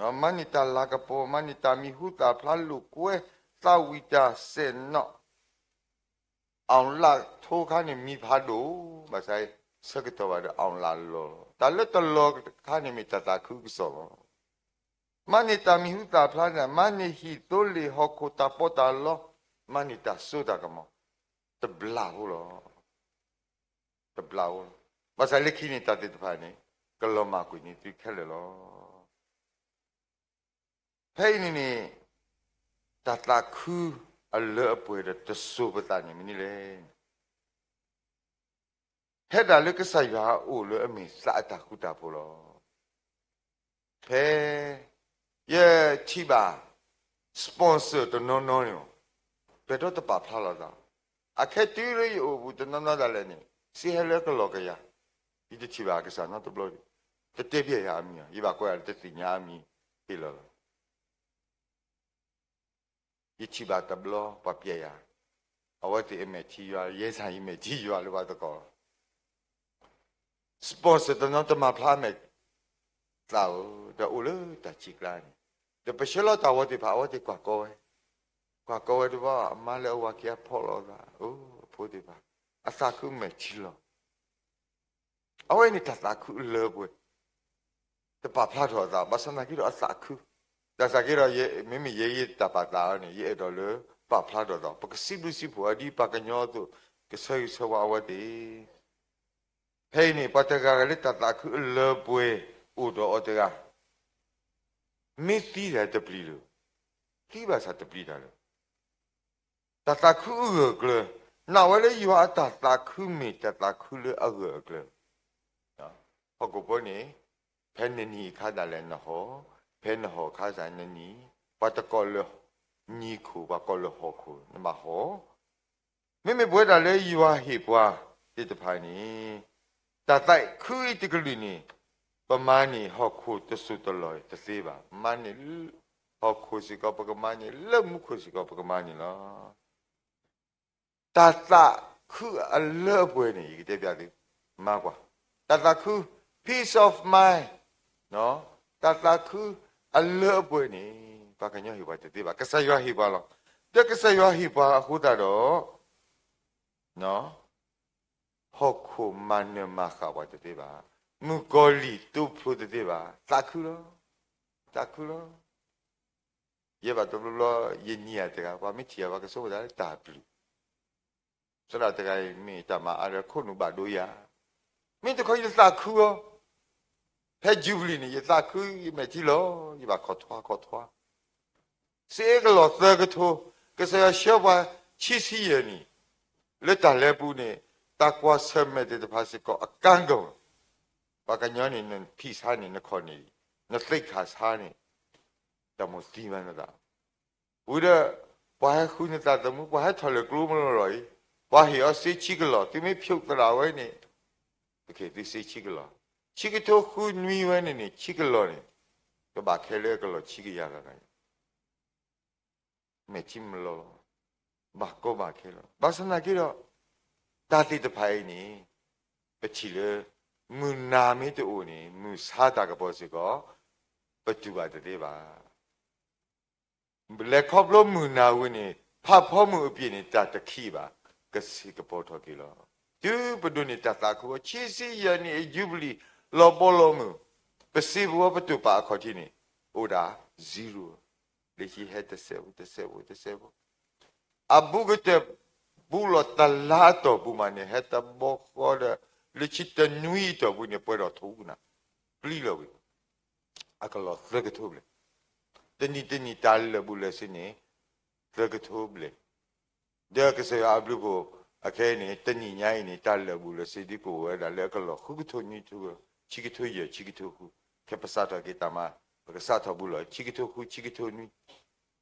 ၤ, မၤန့ၢ်တၢ်လၤကပီၤ, မၤန့ၢ်တၢ်မံၤဟူသၣ်ဖျါလိာ်ကွဲ, သးဝံၣ်တၢ်စဲးနီၣ်, အီၣ်လးထိခါန့ၣ်မံၤဖးဒိၣ်, ဘၣ်ဆၣ်ဆၢကတီၢ်ဘၣ်ဒီးအီၣ်လးလီၤလီၤ. တၢ်လၢတလီၤတခါန့ၣ်မ့ၢ်တၢ်သးခုကစီၣ်လီၤ. မၤန့ၢ်တၢ်မံၤဟူသၣ်ဖျါန့ၣ်, မၤန့ၢ်ဟံၣ်သိလ့ၣ်ဟီၣ်ခိၣ်တၢ်ပီးတၢ်လီ, မၤန့ၢ်တၢ်စိတၢ်ကမီၤ, တဘျးဖိလီၤ. တဘျးဖိလီၤ. ဘၣ်ဆၣ်လၢခံန့ၣ်တၢ်သ့ၣ်တဖၣ်န့ၣ် ကလီၤမၢ်ကွံာ်န့ၢ်သုခဲလၢာ်လီၤ. ဖဲအံၤန့ၣ်န့ၣ် တၢ်သးခုအလၢအပှဲၤဒီးတစိၤပသးန့ၣ်မနုၤလဲၣ်. ဟဲဒၣ်လၢကစၢ်ယွၤအအိၣ်လၢအမ့ၢ်သးအတၢ်ဃူတၢ်ဖိးလီၤ. ဖဲယထံၣ်ဘၣ် sponsor တနီၤနီၤန့ၣ် ပှဲၤဒီးတပာ်ဖျါလီၤသး, အခဲတုၤလၢယအိၣ်ဘူးတနီၤနီၤဒၣ်လဲာ်န့ၣ် စ့ဟဲလၢကလီၤကယၤ, ယတထံၣ်ဘၣ်အကစၢ်နီတဘျီ, တတဲဘၣ်ယၤအမံၤ, ယဘၣ်ကွဲးလၢတသ့ၣ်ညါအမံၤဟ့ၣ်လီၤလီၤ. ယထံၣ်ဘၣ်တဘျီပှၤပျဲယၤ, အဝဲသ့ၣ်အမဲာ်ထံယွၤ, ယဲစ့ၢ်ယမဲာ်ထံယွၤလၢပှၤသကိးလီၤ. sponsor တနီၤတမၤဖျါအမဲာ်သးဧၢ, ဒီးအိၣ်လၢတၢ်ဆံးကျါန့ၣ်, ဒီးပဆှၢလီၤတၢ်ဝီသ့ၣ်တဖၣ် အဝဲသ့ၣ်ကွၢ်ကီဝဲ, ကွၢ်ကီဝဲတဘျီ အမါလၢအဝၤခံဂၤဖီၣ်လီၤသး, အဖိသ့ၣ်တဖၣ် အသးခုမဲာ်ထံလီၤ. အဝဲန့ၣ်တၢ်သးခုအလၢအပှဲၤ, တပာ်ဖျါထီၣ်အသး, ဘၣ်ဆၣ်သနာ်က့ဒီးအသးခု, တၢ်သးက့ဒီး မ့မ့ၢ်ယဲ ယတၢ်ပာ်သးအီၤန့ၣ် ယအဲၣ်ဒိးလၢပာ်ဖျါထီၣ်သး, ပကစံးဘျုးစံးဖှိၣ်အီၤဒ်ပှၤကညီအသိး, ကဆၢဂ့ၤဆၢဝါအဝဲသ့ၣ် ဖဲအံၤန့ၣ် ပှၤတဂၤဂၤလၢတၢ်သးခုအလၢအပှဲၤအိၣ်ဒီးအီၤတဂၤ, မ့ၢ်သံတၢ်တပျံၤလၢၤ, သံဘၣ်ဆၣ်တပျံၤတၢ်လၢၤ, တၢ်သးခုအဂၢၢ်အကျၢၤ, နာ်ဝဲလၢယွၤအတၢ်သးခုမ့ၢ်တၢ်သးခုလၢအဂၢၢ်အကျၢၤ ဟီၣ်ခိၣ်ဖိန့ၣ် ဖဲနနံၤအခါဒၣ်လဲာ်နဟီၣ်, ဖဲနဟီၣ်အခါစ့ၢ်နနံၤ, ပှၤတကိးလၢနံၤခိၣ် ပှၤကိးလၢဟီၣ်ခိၣ် နဘၣ်ဟီၣ်, မ့မ့ၢ်ပဝဲဒၣ်လၢယွၤဟ့ၣ်ပှၤသ့ၣ်တဖၣ်န့ၣ်, တၢ်သးခုအံၤတကလုာ်န့ၣ်, ပမၤန့ၢ်ဟီၣ်ခိၣ်တစိၢ်တလီၢ်တသ့ဘၣ်, မၤန့ၢ်ဟီၣ်ခိၣ်စ့ၢ်ကီးပကမၤန့ၢ်, လၢမူခိၣ်စ့ၢ်ကီးပကမၤန့ၢ်လီၤ. တၢ်သးခုအလၢအပှဲၤန့ၣ် ယကတဲပျးသု, မၤကွၢ်, တၢ်သးခု, peace of mind, တၢ်သးခုအလၢအပှဲၤန့ၣ် ပှၤကညီဟ့ၣ်ပှၤတသ့ဘၣ်, ကစၢ်ယွၤဟ့ၣ်ပှၤလီၤ. ဒီးကစၢ်ယွၤဟ့ၣ်ပှၤအဃိသတးဒီး ဟီၣ်ခိၣ်မၤနၢၤမၤဃၣ်ပှၤတသ့ဘၣ်. မုၣ်ကီၤလံၢ်တူၢ်ဖျိတသ့ဘၣ်, သးခုလီၤ, သးခုလီၤ. ယဲဘၣ်တဘျီဘျီ ယနံၤဧါတဂၤ ပှၤမ့ၢ်ထံၣ်ယၤ ပှၤကဆိကမိၣ်သးလၢတၢ်ပျုၢ်, သရၣ်တဂၤအံၤမ့ၢ်တၢ်မၤအါဒီးခိၣ်နူာ်ဘၣ်ဒိယၤ, မ့ၢ်တခီယသးခုအီၤ, ဖဲယူဘလံၤန့ၣ် ယသးခု ယမဲာ်ထံလီၤ, ယဘၣ်ခိးထွါခိးထွါ စ့အ့ကလီၢ်သၢကထိ, ကစၢ်ယွၤဆှၢပှၤဆံဆံယဲၢ်နံၣ်, လၢတၢ်လဲၤပူၤန့ၣ် တၢ်ကွၢ်ဆၢၣ်မဲာ်သ့ၣ်တဖၣ်စ့ၢ်ကီးအကါကီၤ, ပှၤကညီန့ၣ် နဖံးဆါန့ၣ် နခီၣ်န့ၣ်, နသ့ၣ်ခါဆါန့ၣ်, တၢ်မိၣ်သံမးနသး, ဝံၤဒီး ပှၤဟဲဃုနသးသမူ ပှၤဟဲထီၣ်လၢကျိမုၢ်လီၤအံၤ, ပှၤဟ့ၣ်အီၤစ့ဆံကလီၢ် သုမ့ၢ်ဖျိးသရၣ်ဝဲန့ၣ်, သုစ့ဆံကလီၢ်, ဆံကထိဃုနွံဝဲန့ၣ်န့ၣ် ဆံကလီၢ်န့ၣ်, ကဘၣ်ခဲလၢကလီၢ်ဆံကယၤဂၤဂၤ, မဲာ်ထံမလီၤလီၤ, ဘၣ်ကီဘၣ်ခဲလီၤ. ဘၣ်ဆၣ်သနာ်က့ဒီး တၢ်သ့ၣ်တဖၣ်အံၤန့ၣ် ပထံၣ်လၢ မုၢ်နၤမ့ၢ်တအိၣ်န့ၣ် မုၢ်ဆါတၢ်ကပီၤစ့ၢ်ကီး ပတူၢ်ဘၣ်တသ့ဘၣ်. လဲၤခီဖျိမုၢ်နၤဝံၤန့ၣ် ဖးဖီမုၢ်အပျ့ၤန့ၣ် တၢ်တခံးဘၣ်, ကဆ့ၣ်ကပီၤထီၣ်က့ၤလီၤ. တုၤပဒိးန့ၢ်တၢ်သးခုအီၤ ဆံဆံယဲၢ်နံၣ်အယူဘလံၤ လီၤဘီလီၤမုၢ်, ပစံးပဝဲပတူၢ်ပာ်အခီၣ်ထံးန့ၣ် အိၣ်ဒၣ် zero, လၢဟဲတစဲးဖိ တစဲးဖိ တစဲးဖိ အဘူးကတၢၢ် ဘူးလီၤတလါအတီၢ်ပူၤမးန့ၣ် ဟဲတဘီဃီဒီး လၢဆံတနွံအတီၢ်ပူၤန့ၣ် ပှဲၤဒီးထိၣ်နၤ ပျံၤလီၤဝံၤ, အကလီၢ်သၢကထိဘျဲၣ်, တနံၣ်တနံၣ်တၢ်လၢာ်ဘူးလၢာ်စ့န့ၣ် သၢကထိဘျဲၣ်, ဒီးကစၢ်ယွၤအဘျုးအဖှိၣ် အခဲအံၤန့ၣ် တနံၣ်ညါအံၤန့ၣ် တၢ်လၢာ်ဘူးလၢာ်စ့ဒ်ကအိၣ်ဝဲဒၣ်လၢအကလီၢ်ဃုကထိနွံကထိ, ဆံကထိယဲၢ် ဆံကထိဃု, ခဲပစးထီၣ်က့ၤတၢ်မၤ ပကစးထီၣ်ဘူးလီၤ ဆံကထိဃု ဆံကထိနွံ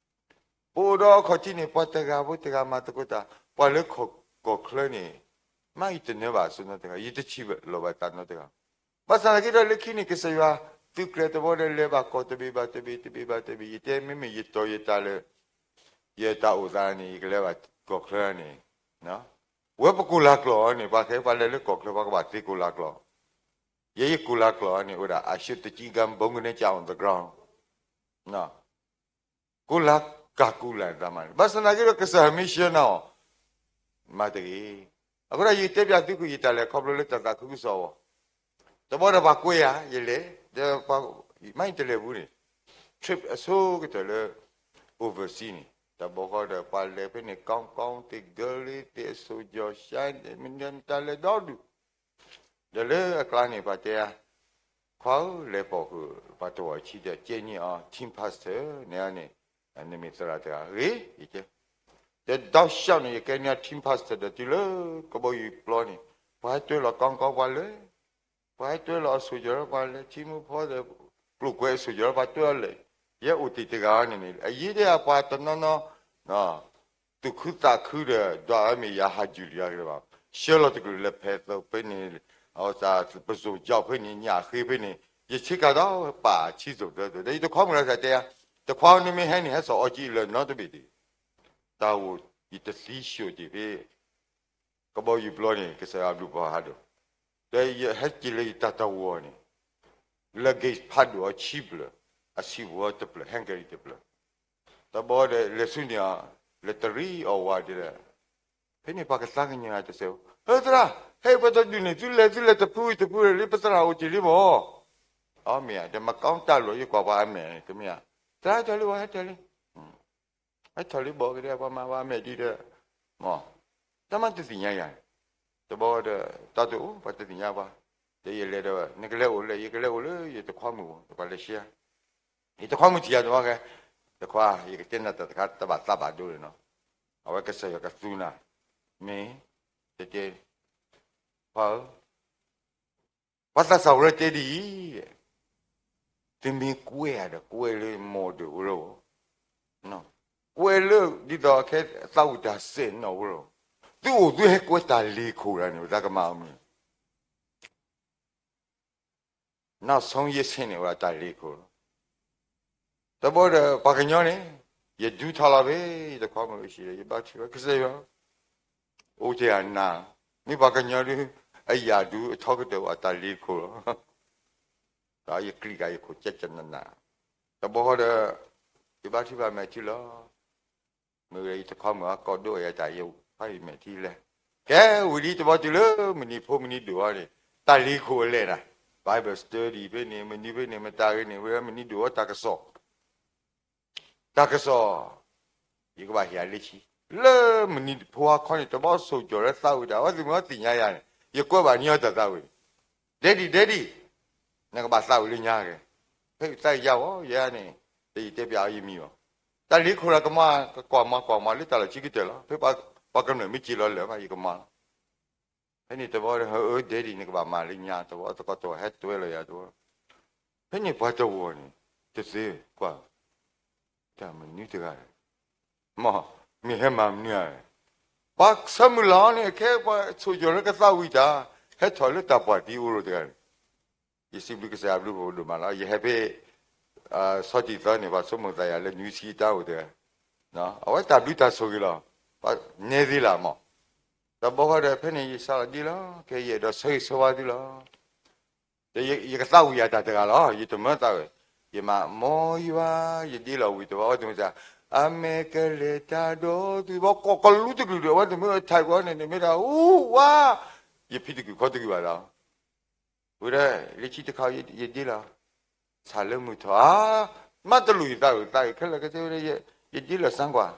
ပအိၣ်ဒီးအခီၣ်ထံးန့ၣ် ပှၤတဂၤဖိတဂၤမၤသကိးတၢ်, ပှၤလၢကီၢ်ချၢန့ၣ် မ့ၢ်ယတနၢၤဘၣ်အစိနီတဂၤ, ယတထံၣ်လီၤဘၣ်တၢ်နီတဂၤ, ဘၣ်ဆၣ်သနာ်က့ဒီးလၢခံန့ၣ် ကစၢ်ယွၤသုးကျဲၤတဘီဒီး လဲၤဘၣ်ကီၢ်တဘ့ၣ်ဘၣ်တဘ့ၣ် တဘ့ၣ်ဘၣ်တဘ့ၣ်, ယတဲမ့မ့ၢ်ယတီၤယတၢ်လၢ ယတၢ်အိၣ်သးန့ၣ် ယကလဲၤဘၣ်ကီၢ်ချၢန့ၣ်, ဝဲပကိးလၤကျိာ်န့ၣ် ပှၤခဲပှၤလဲၤလၢကီၢ်ချၢ ပှၤကဘၣ်သ့ကိးလၤကျိာ်, ယဲယကိးလၤကျိာ်န့ၣ် အိၣ်ဒၣ် အရှုပ်တကံကံ ဘုံကနဲက on the ground, ကိးလၤကၤကူလၤသးမးန့ၣ် ဘၣ်ဆၣ်သနာ်က့ဒီး ကစၢ်မ့ၢ်ဆှၢနၤအီၤ မၤတဂ့ၤ. အဃိဒီးယတဲပၠးသုကွံာ်ယတၢ်လဲၤခီဖျိလၢတၢ်သးခုကစီၣ်အဂီၢ်, တဘီဒီးပှၤကွဲယၤ ယလဲၤ, ဒီးပှၤမ့ၢ်ယတလဲၤဘူးန့ၣ် trip အဆိကတၢၢ်လၢ overseas န့ၣ် တဘီဃီဒီးပှၤလဲၤဖဲန့ၣ် ကီကီသ့ၣ် ကၢလ့သ့ၣ် အစိၣ်ကၠီၣ်ရှါသ့ၣ် မ့ၢ်တၢ်လဲၤဒီဒူၣ် ဒီးလၢအကျါန့ၣ် ပှၤတဲယၤ, ခွါဧၢ လဲၤပိာ်ဃုာ် ပှၤတဝီၤဆံဒီး ကဲန့ၢ်အီၤ team pastor န့ၣ်န့ၣ်, နမ့ၢ်သရၣ်တဂၤဂ့ၤ, ယတဲ, ဒီးဒီးစၢ်န့ၣ် ယကဲန့ၢ်အီၤ team pastor ဒီးတုၤလၢကဘီယူၤပျီန့ၣ် ပှၤဟဲတွဲလီၤကီကီပှၤလဲၤ, ပှၤဟဲတွဲလီၤအစိၣ်ကၠီၣ်ဒီးပှၤလဲၤ ထံမူဖိဒီး ကျိၣ်ကွဲးအစိၣ်ကၠီၣ်ဒီးပှၤတွဲအီၤလဲၤ, ယဲအိၣ်တ့ၢ်တဂၤန့ၣ်န့ၣ် အယံၤဒၣ်ပှၤတနီၤနီၤ သူၣ်ခုသးခုဒီး ဒွးအမ့ၢ်ယၤဟးယူၤလံယၤက့ၤဘၣ်, ဆှၢလီၤတကလုာ်လၢဖဲသိးဖဲန့ၣ်, ပစိၢ်ကၠီၣ်ဖဲန့ၣ် ညၣ်ဃ့ဖဲန့ၣ် ယဆ့ကၤဒီးပာ်ဆံသိၣ်သၢသိၣ် ဒီးယတခွါမုၣ်လီၤစၢ်တဲယၤ, တခွါနမ့ၢ်ဟဲန့ၣ် ဟဲစိာ်အီကံအလၢနီတဘ့ၣ်ဒံး, တၢ်အိၣ်ယတသံဆိၣ်တ့ၢ်ဖဲ ကဘီယူၤပျီန့ၣ် ကစၢ်ယွၤအဘျုးပှၤဟးဒီး, ဒီးယဟဲက့ၤလၢယတၢ်တဝီၤန့ၣ် luggage ဖးဒိၣ်အီၤဆံဖျၢၣ်, အဆံးဖိတဖျၢၣ် hand carry တဖျၢၣ်, တဘီဒီးလဲၤဆူန့ၣ်အီၤ လဲၤတရံးအီၣ်ဝးဒ်လဲၣ်, ဖဲန့ၣ်ပှၤကသးကညီၤယၤတစဲးဖိ, ဟဲသရၣ်, ဟဲပတဒုးန့ၣ် သုလဲၤသုလဲၤတဖုတဖုလၢပသရၣ်အိၣ်တ့ၢ်လံမၢ်, အမ့ၢ်ဧါ, ဒီးမကီတၢ်လိာ်ယကွၢ်ပှၤအမဲာ်န့ၣ် တမ့ၢ်ဧါ, သရၣ်ဟဲထီၣ်လံဝဲ ဟဲထီၣ်လံ ဟဲထီၣ်လံဘီကဒဲ ပှၤမၤပှၤအမဲာ်ဒ်ဒီး, တၢ်မၤတသ့ၣ်ညါယၤ, တဘီဒီး တၢ်တအိၣ် ပှၤတသ့ၣ်ညါပှၤ, ဒီးယလဲၤဒီး နကလဲၤအိၣ်လဲၣ် ယကလဲၤအိၣ်လၢယတခွါမုၣ်အအိၣ် ပှၤလဲၤရှဲ, ယတခွါမုၣ်ထံၣ်ယၤတဘီဃဲ, တခွါ ယကတဲနၤတၢ်တခါ တဘၣ်သးဘၣ်ဒိလၢၤနီၤ, အဝဲကစၢ်ယွၤကသူနၤ, မ့ၢ်, တတဲ, ခွါဧၢ ပှၤသးစၢ်ဝဲတဲဒ်အံၤ, သုမ့ၢ်ကွဲးဧါဒီး ကွဲးလၢမိၢ်ဒၢးဝဲလီၤ, ကွဲးလၢဒ်သိးခဲသးဝံၣ်တၢ်စဲးနီၣ်ဝဲလီၤ, သုအိၣ်သုဟဲကွဲးတၢ်လ့ၤခိၣ်တဂၤန့ၣ် ပသးကမၤအီၤမနုၤလဲၣ် နောက်ဆုံးရက်ဆင့်န့ၣ် ဝဲဒၣ်တၢ်လ့ၤခိၣ်လီၤ. တဘီဒီးပှၤကညီန့ၣ် ယဒူထီၣ်လီၤဖဲ ယတခွါမုၣ်အိၣ်ဆံးဒီး ယဘါထုကဖၣ်ကစၢ်ယွၤ အိၣ်တ့ၢ်အနၢ်, မ့ၢ်ပှၤကညီဒု အယၣ်ဒူအထီကတၢၢ်ဝဲတၢ်လ့ၤခိၣ်လီၤ. ဒီးယကျံးက့ၤယခိၣ်ကၠဲကၠဲနးနး, တဘီဃီဒီး ယဘါထုကဖၣ်မဲာ်ထံလီၤ. မ့ၢ်ဝဲယတခွါမုၣ်အကိးဒိၣ်ယၤတၢ်ယဲ ဖးယမဲာ်ထံလဲၣ်. ကဲဝံၤဒ်တဘီတုၤလၢမုၢ်နံၤဖိမုၢ်နံၤဒိၣ်အီၤန့ၣ် တၢ်လ့ၤခိၣ်အလဲၣ်နၤ, Bible study ဖဲန့ၣ် မနုၤဖဲန့ၣ် မတၤဂ့ၤန့ၣ် ဝဲမနုၤဒိၣ်အီၤတၢ်ကစီၣ် တၢ်ကစီၣ် ယကဘၣ်ဟ့ၣ်အလၢခံ လၢမနုၤဖိဟါခီန့ၣ် တဘျီဆိၣ်ကၠီၤလၢသးဝံၣ်တၢ် အဝဲသ့ၣ်မ့ၢ်သ့ၣ်ညါယၤန့ၣ် ယကွဲးဘၣ်န့ၢ်အီၤတၢ်သးဝံၣ်န့ၣ် Daddy Daddy နကဘၣ်သးဝံၣ်လၢညါက့ၤ ဖဲသးယၤဝဲ ယၤန့ၣ် တယတဲပျးအီၤယမံၤဘၣ် တၢ်လ့ခိၣ်ဒီးကမၤ ကကွၢ်မၤကွၢ်မၤလၢတၢ်လီၢ်ခံကတၢၢ်လီၤ ဖဲပှၤကမျၢၢ်မ့ၢ်စံးလီၤလၢာ်ဘၣ် ယကမၤလီၤ ဖဲန့ၣ်တဘျီဒီး ဟၢအၢ Daddy နကဘၣ်မၤလၢညါ တဘျီသကိးတဝီဟဲတွဲလီၤယၤတဘျီ ဖဲန့ၣ်ပှၤတဝီန့ၣ် တသ့ကွၢ် တၢ်မနုၤတဂၤလဲၣ် မ်မ့ၢ်ဟဲမၤမနုၤလဲၣ် ပှၤဆၢမုၢ်လၢ်အီၤန့ၣ် အခဲပှၤဆိၣ်ကၠီၤလၢကသးဝံၣ်တၢ် ဟဲထီၣ်လၢတၢ်ပှၢ်တံၤအိၣ်ရိၣ်တဂၤန့ၣ် ယစံးဘျုးကစၢ်ယွၤဘျုးဖှိၣ်ဒိၣ်မးလီၤ ယဟဲဖဲ ဆီတံၢ်သီန့ၣ် ပှၤဆိကမိၣ်သးယၤလၢနွံဆံတၢ်အိၣ်တဂၤ အဝဲတၢ်ဘျုးတၢ်ဆိၣ်ဂ့ၤလီၤ နဲသ့လၢမး တဘျီဃီဒီး ဖဲန့ၣ်ယစးလီၤဒ်လီၤ ကဲယအဲၣ်ဒိးဆၢဂ့ၤဆၢဝါသုလီၤ ယကသးဝံၣ်ယၤတၢ်တဂၤလီၤ ယတမၢသးဝဲ ယမၤ မ်ယွၤ ယဒ့လီၤဝံၤတဘျီ အဝဲသ့ၣ်မ့ၢ်တၢ် အမဲာ်ကလဲၤတၢ်ဒီးသုဘၣ် ကိးကလူတကလုာ်ဒီး အဝဲသ့ၣ်မ့ၢ်ထံၣ်ကွၢ်န့ၣ် မ့ၢ်ဒၣ် အူဝါ ယဖံးတကုာ်ခီတကုာ်ဘၣ်ဒီး ဝံၤဒီး လၢခံတခါ ယဒ့လီၤ ဆၣ်လၢမုၢ်ထီၣ်ဧါ မ့ၢ်တလိၣ်ယသးဝံၣ် သးဝံၣ်ခဲလၢာ်ခဲဆ့ဝဲဒီး ယဒ့လီၤစၢ်ကွၢ်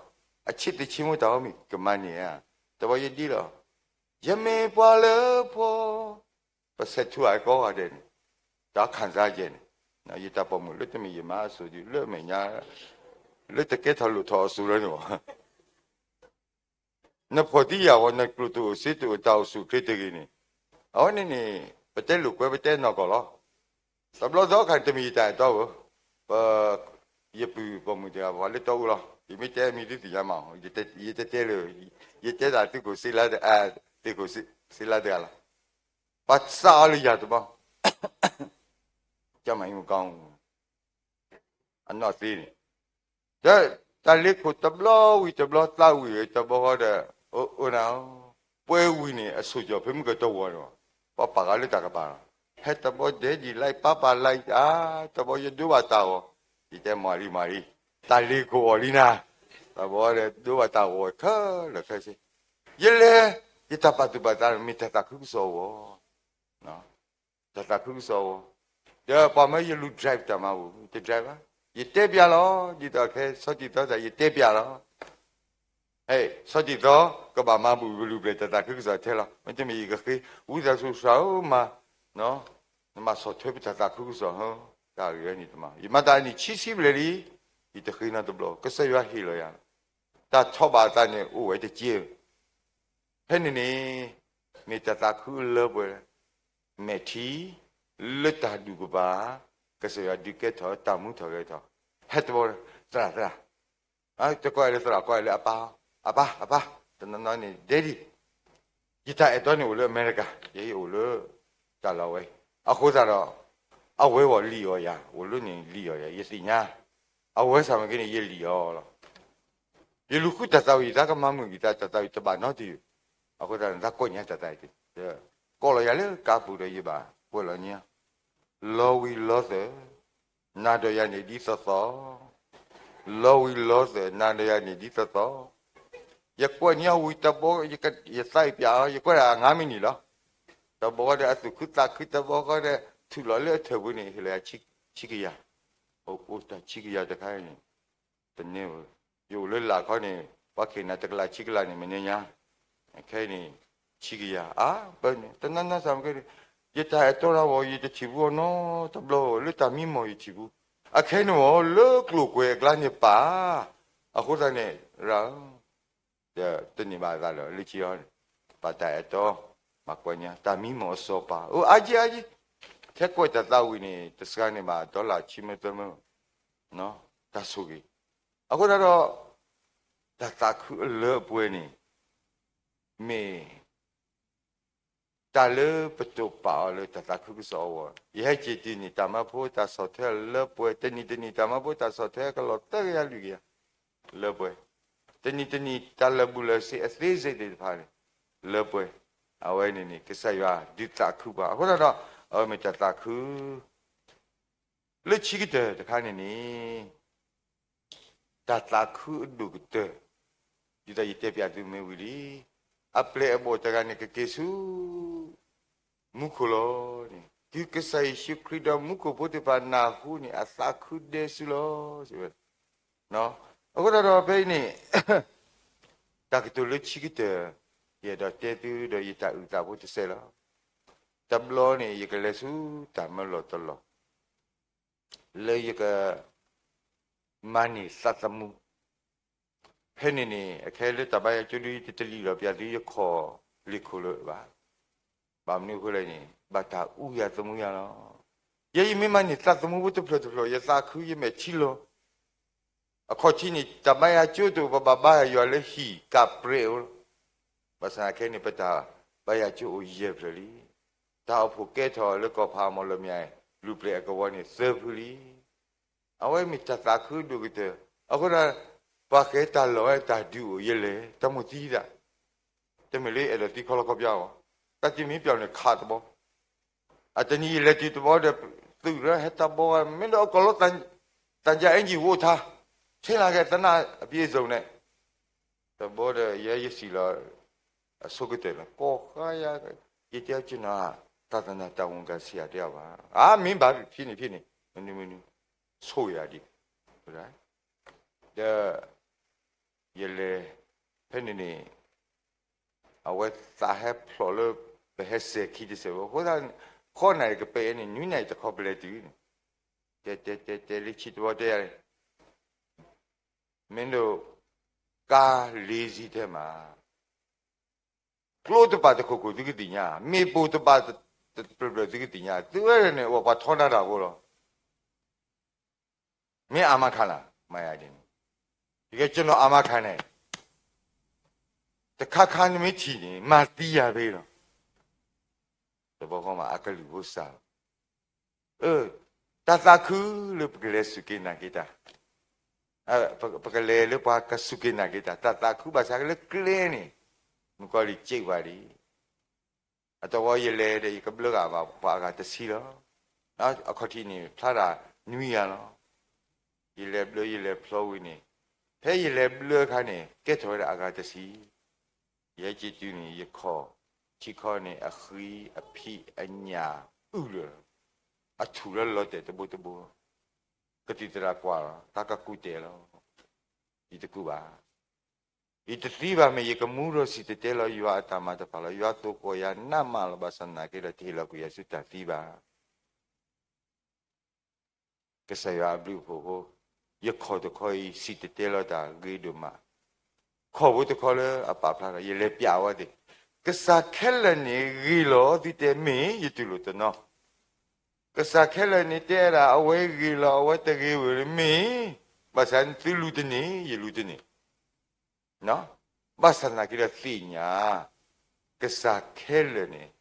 အဆံးတဆံမိၢ်တၢ်အိၣ်မ့ၢ်ကမၤန့ၢ်ဧါ တဘျီယဒ့လီၤ ယမ့ၢ်ပှၤလၢဖှီၣ် ပဆဲးထူအကီဂၤဒဲးန့ၣ် တၢ်ခၣ်စါယဲန့ၣ် ယတၢ်ပိာ်မုၣ်လၢတမ့ၢ်ယမါအစိၤဒုး လၢအမဲာ်ညါ လၢတကဲထီၣ်လိၣ်ထီၣ်အစိၤလၢန့ၣ်ဘၣ် နဖှီၣ်သံယာ်ဝဲ နကျိၣ်တအိၣ်စ့တအိၣ် တၢ်အိၣ်ဆူၣ်အိၣ်ချ့တဂ့ၤန့ၣ် အဝဲန့ၣ်န့ၣ် ပတဲလိာ်ကွဲ ပတဲနီၢ်ကီၢ်လီၤ တဘျီသီခါန့ၣ် တမ့ၢ်ယတၢ်အဲၣ်တီဧၢ, ပ ယပုၢ်ပိာ်မုၣ်တဂၤ ပှၤလၢတီအူလီၤ, ယမ့ၢ်တဲမံၤသုသ့ၣ်ညါမး, ယတတဲလၢ, ယတဲတၢ်သုးခိၣ်စ့လါ, သုးခိၣ်စ့လါတဂၤလီၤ. ပစးအီၤလၢယၤတဘျီ, ကမၤအံၤမူကီ, အနီၢ်သ့န့ၣ်, ဒီးတၢ်လ့ခိၣ်တဘျီဝံၤတဘျီ သးဝံၣ်တဘျီဃီဒီး, အိၣ်နၤ, ပှဲၤဝံၤန့ၣ် အဆိၣ်ကၠီၣ်ဖဲမုၢ်ကတီၢ်ဝီၤန့ၣ်, ပှၤပာ်ဃာ်လၢတၢ်ကပၤလီၤ. ဖဲတဘျီဒဲဒ်လၢပၢ်ပာ်လၢအံၤ, တဘျီယဒိဘၣ်တၢ်ဂီၤ, ယတဲမၤလံမၤလံ, တၢ်လ့ခိၣ်အီၤလံနၤ, တဘျီဒီးဒိဘၣ်တၢ်ဂီၤခဲလၢာ်ခဲဆ့, ယလဲၤ, ယတၢ်ပာ်သူၣ်ပာ်သးမ့ၢ်တၢ်သးခုကစီၣ်အဂီၢ် တၢ်သးခုကစီၣ်အဂီၢ်, ဒီးပှၤမၢယလူၤ drive တၢ်မၤဘူၣ်, တ drive ဘၣ်, ယတဲပျးလီၤ, ဒ်သိးခဲဆီတံၢ်သီတၢ် ယတဲပျးလီၤ. ဟဲ, ဆီတံၢ်သီ ကဘၣ်မၤဘူၣ်ကလူၤဘျဲၣ်တၢ်သးခုကစီၣ်ထဲလီၤ. မ့တမ့ၢ်ယကဃ့, ဝံသးစူၤစှၤဧၢမၤ, နမၤဆီၣ်ထွဲပတၢ်သးခုကစီၣ်ဟၢ, တၢ်ဂ့ၢ်န့ၣ်တမၤ, ယမၤတၢ်အနံၣ်ဆံဆံဘျဲၣ်လံ, ယတဃ့နီတဘျီ, ကစၢ်ယွၤဟ့ၣ်လီၤယၤ, တၢ်ထီၣ်ဘၣ်အသးန့ၣ်အိၣ်ဝဲတက့ၢ်. ဖဲန့ၣ်န့ၣ်, မ့ၢ်တၢ်သးခုအလၢပှဲၤ, မဲာ်ထံ, လၢတၢ်ဒူၣ်ကပၤ, ကစၢ်ယွၤဒုးကဲထီၣ်တၢ်မူထီၣ်ဂဲၤထီၣ်, ဟဲတဘျီ, သရၣ်သရၣ်, တကိးလၢသရၣ် ကိးလၢအပၢ်, အပၢ် အပၢ်, တနီၤနီၤန့ၣ် Daddy, ယတၢ်အဲၣ်တီန့ၣ်အိၣ်လၢအမဲရကၤ, ယအိၣ်လၢတၢ်လီၢ်ဝဲ, အဃိသတးဒီး, အဝဲဂီၢ်လံၣ်အီၣ်ယၤ, အိၣ်လၢန့ၣ်လံၣ်အီၣ်ယၤ, ယသ့ၣ်ညါ, အဝဲဆၣ်မ့ၢ်က့န့ၣ် ယလံၣ်အီၣ်လီၤ. ယလူၤဃုတၢ်သးဝံၣ် ယသးကမၤမုာ်ဂံၢ်သး တၢ်သးဝံၣ်တဘၣ်နီတယုၢ်, အဃိသတးန့ၣ် သးကိးညါတၢ်သးဝံၣ်, ကိးလီၤယၤလၢကါပူၤဒီးယဘၣ်ကွဲးလီၤန့ၢ်, လီၤဝံၤလီၤသၢၣ်, နၤဒီးယၤန့ၣ်ဒ်သိးသိး, လီၤဝံၤလီၤသၢၣ် နၤဒီးယၤန့ၣ်ဒ်သိးသိး, ယကွဲးန့ၢ်အီၤဝံၤတဘျီ, ယသးအံၤပျးအီၤ ယကွဲးဒၣ်အငါမ့ၢ်နံၤလီၤ. တဘျီဃီဒီးအသူၣ်ခုသးခုတဘျီဃီဒီး ထုးလီၤလၢအထၢၣ်ပူၤန့ၣ် ဟ့ၣ်လီၤယၤဆံကယၤ, အိၣ်တၢ်ဆံကယၤတခါန့ၣ်, တန့ၢ်, ယအိၣ်လၢလာ်ခီန့ၣ် ပှၤက့ၤနၤတကလးဆံကလးန့ၣ် မနုၤညါ, ခဲအံၤန့ၣ် ဆံကယၤ, အါ, ပၢန့ၣ် တနီၤနီၤဆၣ်မ့ၢ်က့န့ၣ်, ယတၢ်အဲၣ်တီတၢ်ဂီၤ ယတထံၣ်ပူၤအီၤနီတဘျီ လၢတၢ်မံမီၢ်ယထံၣ်ပူၤ, အခဲအံၤန့ၣ်ဝဲ လၢကျိၤကွဲၤအကျါန့ၣ်ပၢ်, အဃိသတးန့ၣ်, ရၢ, တန့ၢ်ဘၣ်အသးလၢ လၢခံအီၤန့ၣ်, ပၢ်တၢ်အဲၣ်တီ, မၤကွဲးန့ၢ် တၢ်မံမီၢ်အစီၤပၤ, အါက့အါက့, ထဲကွဲးတၢ်သးဝံၣ်န့ၣ် တစှၤန့ၢ်ဘၣ် dollar ဆံမၢသၢမၢ, တၢ်ဆိၣ်ဂ့ၤ, အဃိသတးဒီး, တၢ်သးခုအလၢအပှဲၤန့ၣ်, မ့ၢ် တၢ်လၢပတိာ်ပာ်အီၤလၢတၢ်သးခုကစီၣ်အဂီၢ်, ယဟဲက့ၤတုၤန့ၣ် တၢ်မၢဖိတၢ်ဆီၣ်ထွဲလၢပှဲၤ, တနံၤတနံၤတၢ်မၢဖိတၢ်ဆီၣ်ထွဲကလီၤသၢကယၤလွံၢ်ကယၤ, လၢပှဲၤ, တနံၤတနံၤတၢ်လၢာ်ဘူၣ်လၢာ်စ့အသေးစိတ် သ့ၣ်တဖၣ်န့ၣ်, လၢပှဲၤ, အဝဲန့ၣ်န့ၣ် ကစၢ်ယွၤဒုးသးခုပှၤ အဃိသတးဒီး, အဝဲမ့ၢ်တၢ်သးခု လၢခံကတၢၢ်တခါန့ၣ်န့ၣ်, တၢ်သးခုအဒိၣ်ကတၢၢ်, ဒ်သိးယတဲပျးသုမ့ၢ်ဝံၤလံ, အပျဲၢ်အဘီၣ်တဂၤန့ၣ် ကက့ၤဆူ မူခိၣ်လီၤန့ၣ်, တုၤကစၢ်ယ့ၣ်ၡူးခရံာ်ဒီးမူခိၣ်ဖိသ့ၣ်တဖၣ်နၢ်ဟူန့ၣ် အသးခုဒဲစုလီၤ. အဃိသတးဒီးဖဲအံၤန့ၣ် တၢ်ကတိၤလၢခံကတၢၢ် ယအဲၣ်ဒိးတဲသုဒီးယတၢ်အုၣ်သးဖိတစဲးလီၤ. တဘျီန့ၣ် ယကလဲၤဆူတၢ်မၢလီၢ်တလီၢ် လၢယက မၤန့ၢ်သးသမူ, ဖဲန့ၣ်န့ၣ် အခဲလၢတၢ်ဘါယွၤကၠိဒု ယတတလံၣ်လီၤပျၢ်သုယခီၣ်လ့ၣ်ခိၣ်လၢၤဘၣ်. ဘၣ်မနုၤအဃိလဲၣ်န့ၣ် ဘၣ်တၢ်အူယၤသမူယၤလီၤ. ယဲယမ့ၢ်မၤန့ၢ်သးသမူဖိတဖျၢၣ်တဖျၢၣ် ယသးခုယမဲာ်ထံလီၤ. အခီၣ်ထံးန့ၣ် တၢ်ဘါယွၤကၠိတအိၣ် ပဘၣ်ဘါယွၤလၢဟံၣ်ကးပြဲးအိၣ်လီၤ. ဘၣ်ဆၣ်အခဲန့ၣ် ပတၢ်ဘါယွၤကၠိအိၣ်ယဲၢ်ဖျၢၣ်လံ. တၢ်အိၣ်ဖှိၣ်ကဲထီၣ်လၢကီၢ်ဖးအမီၤလီၢ်မၠဲၣ် လူၤပျဲၢ်အကဝီၤန့ၣ်သၢဖုလံ. အဝဲမ့ၢ်တၢ်သးခုဒိၣ်ကတၢၢ်. အဃိဒီး ပှၤဃဲၤတၢ်လီၢ်ဝဲတၢ်ဒုးအိၣ်ယဲလဲၣ် တၢ်မိၣ်သံဒၣ် တမ့ၢ်လၢအဲၣ်ဒိးသံခီလီခီပီအီၤ, တၢ်တမံၤပျီန့ၣ်ခးတဘီ, အတနံၤယလဲၤတုၤတဘီဒီး သုးရၢဟဲတၢ်ဘီဝဲ မ့ၢ်ဒီးအကီၢ်လီၤ တၢ်ယၣ်အ့ၣ်ကံၣ်ဝိၣ်ထါ ဆ့လၢကဲသနၢ်အပျ့ၤစိၤန့ၣ်, တဘီဒီးယဲယစံၣ်လီၤ အဆိကတၢၢ်န့ၣ် ကီၢ်ဃါယၤ, ယတဲအီၤကနၤ တၢ်သနၢ်တၢ်ဝင်ကစၢ်ယွၤတဲအီၤဘၣ်, အါမ့ၢ်ဘၣ်ဖံးန့ၣ်ဖံးန့ၣ် မနုၤမနုၤ ဆိၣ်ယၤဒံး ဒီး ယလဲၤ ဖဲန့ၣ်န့ၣ် အဝဲသးဟဲဖျိးလၢ ပဟဲစဲၤခံတစဲးဖိ အဃိသတး ဃိးနၣ်ရံၣ်ကပဲာ်န့ၣ် နွံနၣ်ရံၣ်တခီပလဲၤတုၤန့ၣ်, တဲတဲတဲတဲလၢခံတဘီတဲယၤန့ၣ် မ့ၢ်ဒိး ကါလ့ၤစံထဲမး ကျိတဘၣ်တခိၣ်ခိၣ်သုကသ့ၣ်ညါ, မ့ၣ်ပိၢ်တဘၣ်တဖျၢၣ်ဖျၢၣ်သုကသ့ၣ်ညါ, သုဝဲန့ၣ်အိၣ်ပှၤထီဒါတၢ်ဖိလီၤ. မ့ၢ်အါမးခါနၤ မၤယၤဒ်န့ၣ်, ယကဲကနီၤအါမးခါန့ၣ်, တခါခါနမ့ၢ်ထံၣ်န့ၣ် မၤသံယၤဖဲလီၤ. တဘီဃီမးအကလုၢ်ဖိစၢ်လီၤ. တၢ်သးခုလၢပကလဲၤစူၢ်က့ၤနာ်က့ၤတၢ်, ပကလဲၤလၢပှၤကစူၢ်က့ၤနာ်က့ၤတၢ်, တၢ်သးခုဘၣ်ဆၣ်ကလၢကျဲန့ၣ်, မုၣ်ကီၤလံၢ်စံးဝဲဒၣ်, အတဝီယလဲၤဒီးယကဘျၢဂၤဘၣ်ပှၤအဂၤတဆံလီၤ. အခီၣ်ထံးန့ၣ် ဖျါဒၣ်နွံဂၤလီၤ. ယလဲၤဘျၢယလဲၤဖျီဝံၤန့ၣ်, ဖဲယလဲၤဘျၢအခါန့ၣ် ကဲထီၣ်ဝဲဒၣ်အဂၤတဆံ, ယဟဲက့ၤတုၤန့ၣ် ယခီၣ်ထံခီန့ၣ် အဃံအဖံးအညၣ်အုၣ်လၢာ်, အထူၣ်လၢလီၤတဲာ်တဘိတဘိ, ကသံၣ်သရၣ်ကွၢ်လီၤ တၢ်ကကူးတဲာ်လီၤ. ယတကူးဘၣ်. ယတသံဘၣ်မ့ၢ် ယကမူဒီးစံၣ်တဲၤတဲလီၤယွၤအတၢ်မၤတဖၣ်လီၤ. ယွၤသကိးယၤနးမးလီၤ. ဘၣ်ဆၣ်သနာ်က့ဒီး တဟ့ၣ်လီၤကွံာ်ယၤဆူတၢ်သံဘၣ်. ကစၢ်ယွၤအဘျုးအဖှိၣ်အဃိ, ယခီၣ်တခီအံၤ စံၣ်တဲၤတဲလီၤတၢ်ဂ့ၤဒိၣ်မး, ခီၣ်ဖိတခီလၢအပာ်ဖျါထီၣ် ယလဲၤပျးဝဲသ့ၣ်, ကစၢ်ခဲလၢာ်န့ၣ်ဂ့ၤလီၤ သုတဲမ့ၢ်ယတူၢ်လိာ်တနီၤ, ကစၢ်ခဲလၢာ်န့ၣ်တဲဒၣ် အဝဲဂ့ၤလီၤ အဝဲတဂ့ၤဝဲမ့ၢ်, ဘၣ်ဆၣ်သုလူၤတန့ၢ် ယလူၤတန့ၢ် ဘၣ်ဆၣ်သနာ်က့ဒီးသ့ၣ်ညါ, ကစၢ်ခဲလၢာ်န့ၣ်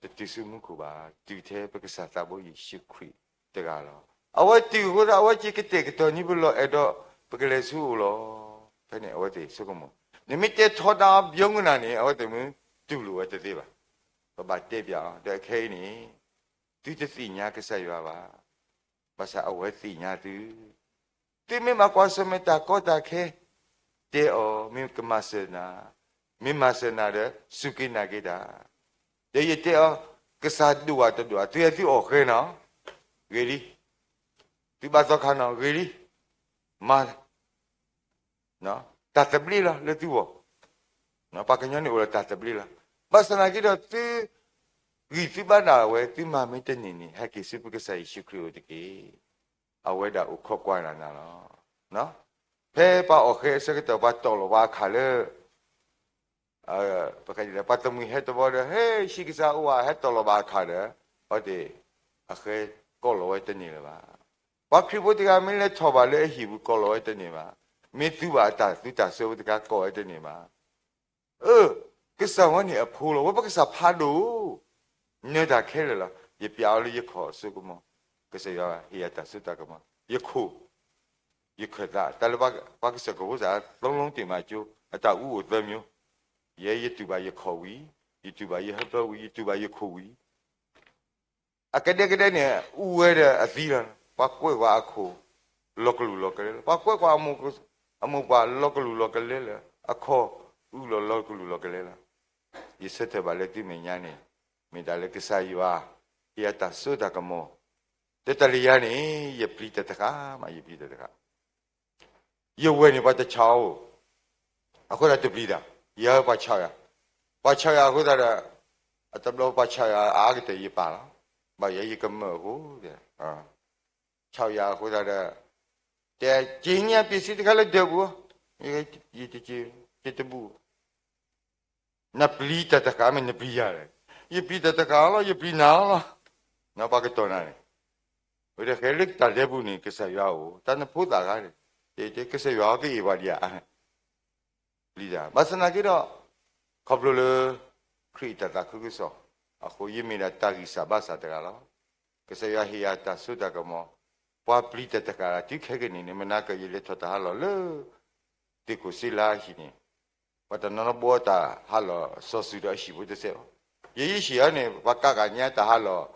တတုၤဆူမူခိၣ်ဘၣ်, တုၤထဲပကစၢ်သးဘိယ့ၣ်ၡူးခရံာ်တဂၤလီၤ. အဝဲတုၤအဃိသတး အဝဲစ့ၢ်ကီးကတဲာ်ကတီၤန့ၢ်ပလီၢ်အဲၣ်ဒိး ပကလဲၤဆူအအိၣ်လီၤ. ဖဲန့ၣ်အဝဲသ့ၣ်ဆိကမိၣ်, နမ့ၢ်တဲထီဒါဘီမုၢ်နၤန့ၣ် အဝဲသ့ၣ်မ့ၢ်တူၢ်လိာ်ဝဲတသ့ဘၣ်. ပဘၣ်တဲပျးအီၤ ဒီးခဲအံၤန့ၣ် သုတသ့ၣ်ညါကစၢ်ယွၤဘၣ်. ဘၣ်ဆၣ်အဝဲသ့ၣ်ညါသု, သုမ့ၢ်ဘၣ်ကွၢ်ဆၢၣ်မဲာ်တၢ်ကီတၢ်ခဲ, တဲအီၤ မ့ၢ်ကမၤစၢၤနၤ, မ့ၢ်မၤစၢၤနၤဒီး စူၢ်က့ၤနာ်က့ၤတၢ်, ဒီးယတဲအီၤ ကစၢ်ဒိၣ်ဧါတဒိၣ်ဧါ, သုဟဲသုအီၣ်ဃဲနီၤ, ဂ့ၤလံ, သုဘၣ်သီခါနီၤ ဂ့ၤလံ, မၤ တၢ်သဘျ့လီၤလၢသုဂီၢ်, ပှၤကညီန့ၣ်အိၣ်ဒီးတၢ်သဘျ့လီၤ. ဘၣ်ဆၣ်သနာ်က့ဒီးသု ဂံၢ်သုဘါဒၣ်ဝဲ သုမၤမ့ၢ်တန့ၢ်န့ၣ် ဟဲက့ၤဆူပကစၢ်ယ့ၣ်ၡူးခရံာ်အအိၣ်တက့ၢ်. အဝဲဒၣ်အိၣ်ခိးကွၢ်နၤလီၤ. ဖဲပှၤအီၣ်ဃဲအဆၢကတီၢ် ပှၤတီၢ်လီၤပှၤအခၣ်လၢ ပှၤတမှံၤဟဲတဘီဒီး ဟဲ ဟံၣ်ကစၢ်အိၣ်ဧါ ဟဲတီၢ်လီၤဘၣ်အခၣ်ဒီး အဝဲသ့ၣ် အဃဲကိးလီၤဝဲတန့ၢ်လၢၤဘၣ်. ပှၤခရံာ်ဖိတဂၤမ့ၢ်လဲၤထီၣ်ဘၣ်လၢအဟံၣ်ပူၤ ကိးလီၤဝဲတန့ၢ်ဘၣ်. မ့ၢ်သူဘၣ်အတၢ်သူတၢ်စၢဖိတခါ ကိးဝဲတန့ၢ်ဘၣ်. အၢ ကစၢ်ဝဲန့ၣ်အဖိလီၤ. ဝဲပကစၢ်ဖးဒိၣ် နၢၤတၢ်ခဲလၢာ်လီၤ. ယပျးအီၤလၢယခီၣ်အစိကမီၤ, ကစၢ်ယွၤဟ့ၣ်ယၤတၢ်စိတၢ်ကမီၤ, ယခိၣ်, ယခၢၣ်သး, တၢ်လၢပှၤကစၢၢ်ကဖိစၢ် သုံးလုံးတင့်မးကျိ, အတၢ်အူအိၣ်သၢမျိုး, ယဲယတူၢ်ဘၣ်ယခီၣ်ဝံၤ, ယတူၢ်ဘၣ်ယဟၢဖၢဝံၤ, ယတူၢ်ဘၣ်ယခိၣ်ဝံၤ အကဒဲကဒဲန့ၣ် အူဝဲဒီးအသံလီၤ. ပှၤကွဲးကွၢ်အခိၣ် လီၤကလူၤလီၤကလဲလီၤ. ပှၤကွဲးကွၢ်အမိၢ်ပှၢ် လီၤကလူၤလီၤကလဲလီၤ. အခီၣ်အူလီၤ လီၤကလူၤလီၤကလဲလီၤ. ယဆၢထၢၣ်ဘၣ်လၢသုမဲာ်ညါန့ၣ် မ့ၢ်တၢ်လၢကစၢ်ယွၤ ဟ့ၣ်ယၤတၢ်စိတၢ်ကမီၤ, ဒီးတၢ်လၢယၤန့ၣ် ယပျံၤတၢ်တဃၣ်မး, ယပျံၤတၢ်တဃၣ်, ယဝဲၢ်န့ၣ်ပှၤတဆးအီၤ, အဃိသတးတပျံၤတၢ်, ယၤပှၤဆးယၤ, ပှၤဆးယၤအဃိသတးဒီး, အတဘျီပှၤဆးယၤအါကတၢၢ်ယပၢ်လီၤ, ဘၣ်ယၤယကမၢၢ်အဃိ, ဆးယၤအဃိသတးဒီး, တဲက့ၤညါပ့ၤစ့တခါလၢဒၢးပူၤ, ယတက့ၤ, ယတဘူၣ် နပျံၤတၢ်တဃၣ်မ့ၢ်နပျံၤယၤလဲၣ်, ယပျံၤတၢ်တဃၣ်လီၤ, ယပျံၤနၤလီၤ, ပှၤကတီၢ်နၤန့ၣ်, ဝဲဒၣ်ဃဲလၢတၢ်ဒဲပူၤန့ၣ် ကစၢ်ယွၤအိၣ်, တၢ်နဖိသၣ်ဂၤန့ၣ်, ကစၢ်ယွၤကအ့ၣ်ပှၤဒံးဧါ, ပျံၤတၢ်, ဘၣ်ဆၣ်သနာ်က့ဒီး, ခီဖျိလၢ, ခရံာ်အတၢ်သးခုကစီၣ်, အဃိယမ့ၢ်ဒၣ်တၢ်ဂံၢ်စၢ်ဘါစၢ်တဂၤလီၤ, ကစၢ်ယွၤဟ့ၣ်ယၤတၢ်စိတၢ်ကမီၤ, ပှၤပျံၤတၢ်တဃၣ် တုၤခဲကနံၣ်န့ၣ် မနၤကၢၢ်ယလဲၤထီၣ်တၢ်ဟးလီၢ်လၢ သ့ၣ်ခိၣ်စ့လါအဟံၣ်န့ၣ်, ပှၤတနီၤနီၤဘှီတၢ်ဟးလီၢ်စီၤစုၤဒီးအဟံၣ်ဖိတစဲးဘၣ်, ယဲယဟံၣ်အံၤန့ၣ် ပှၤကးကးညါတၢ်ဟးလီၢ်,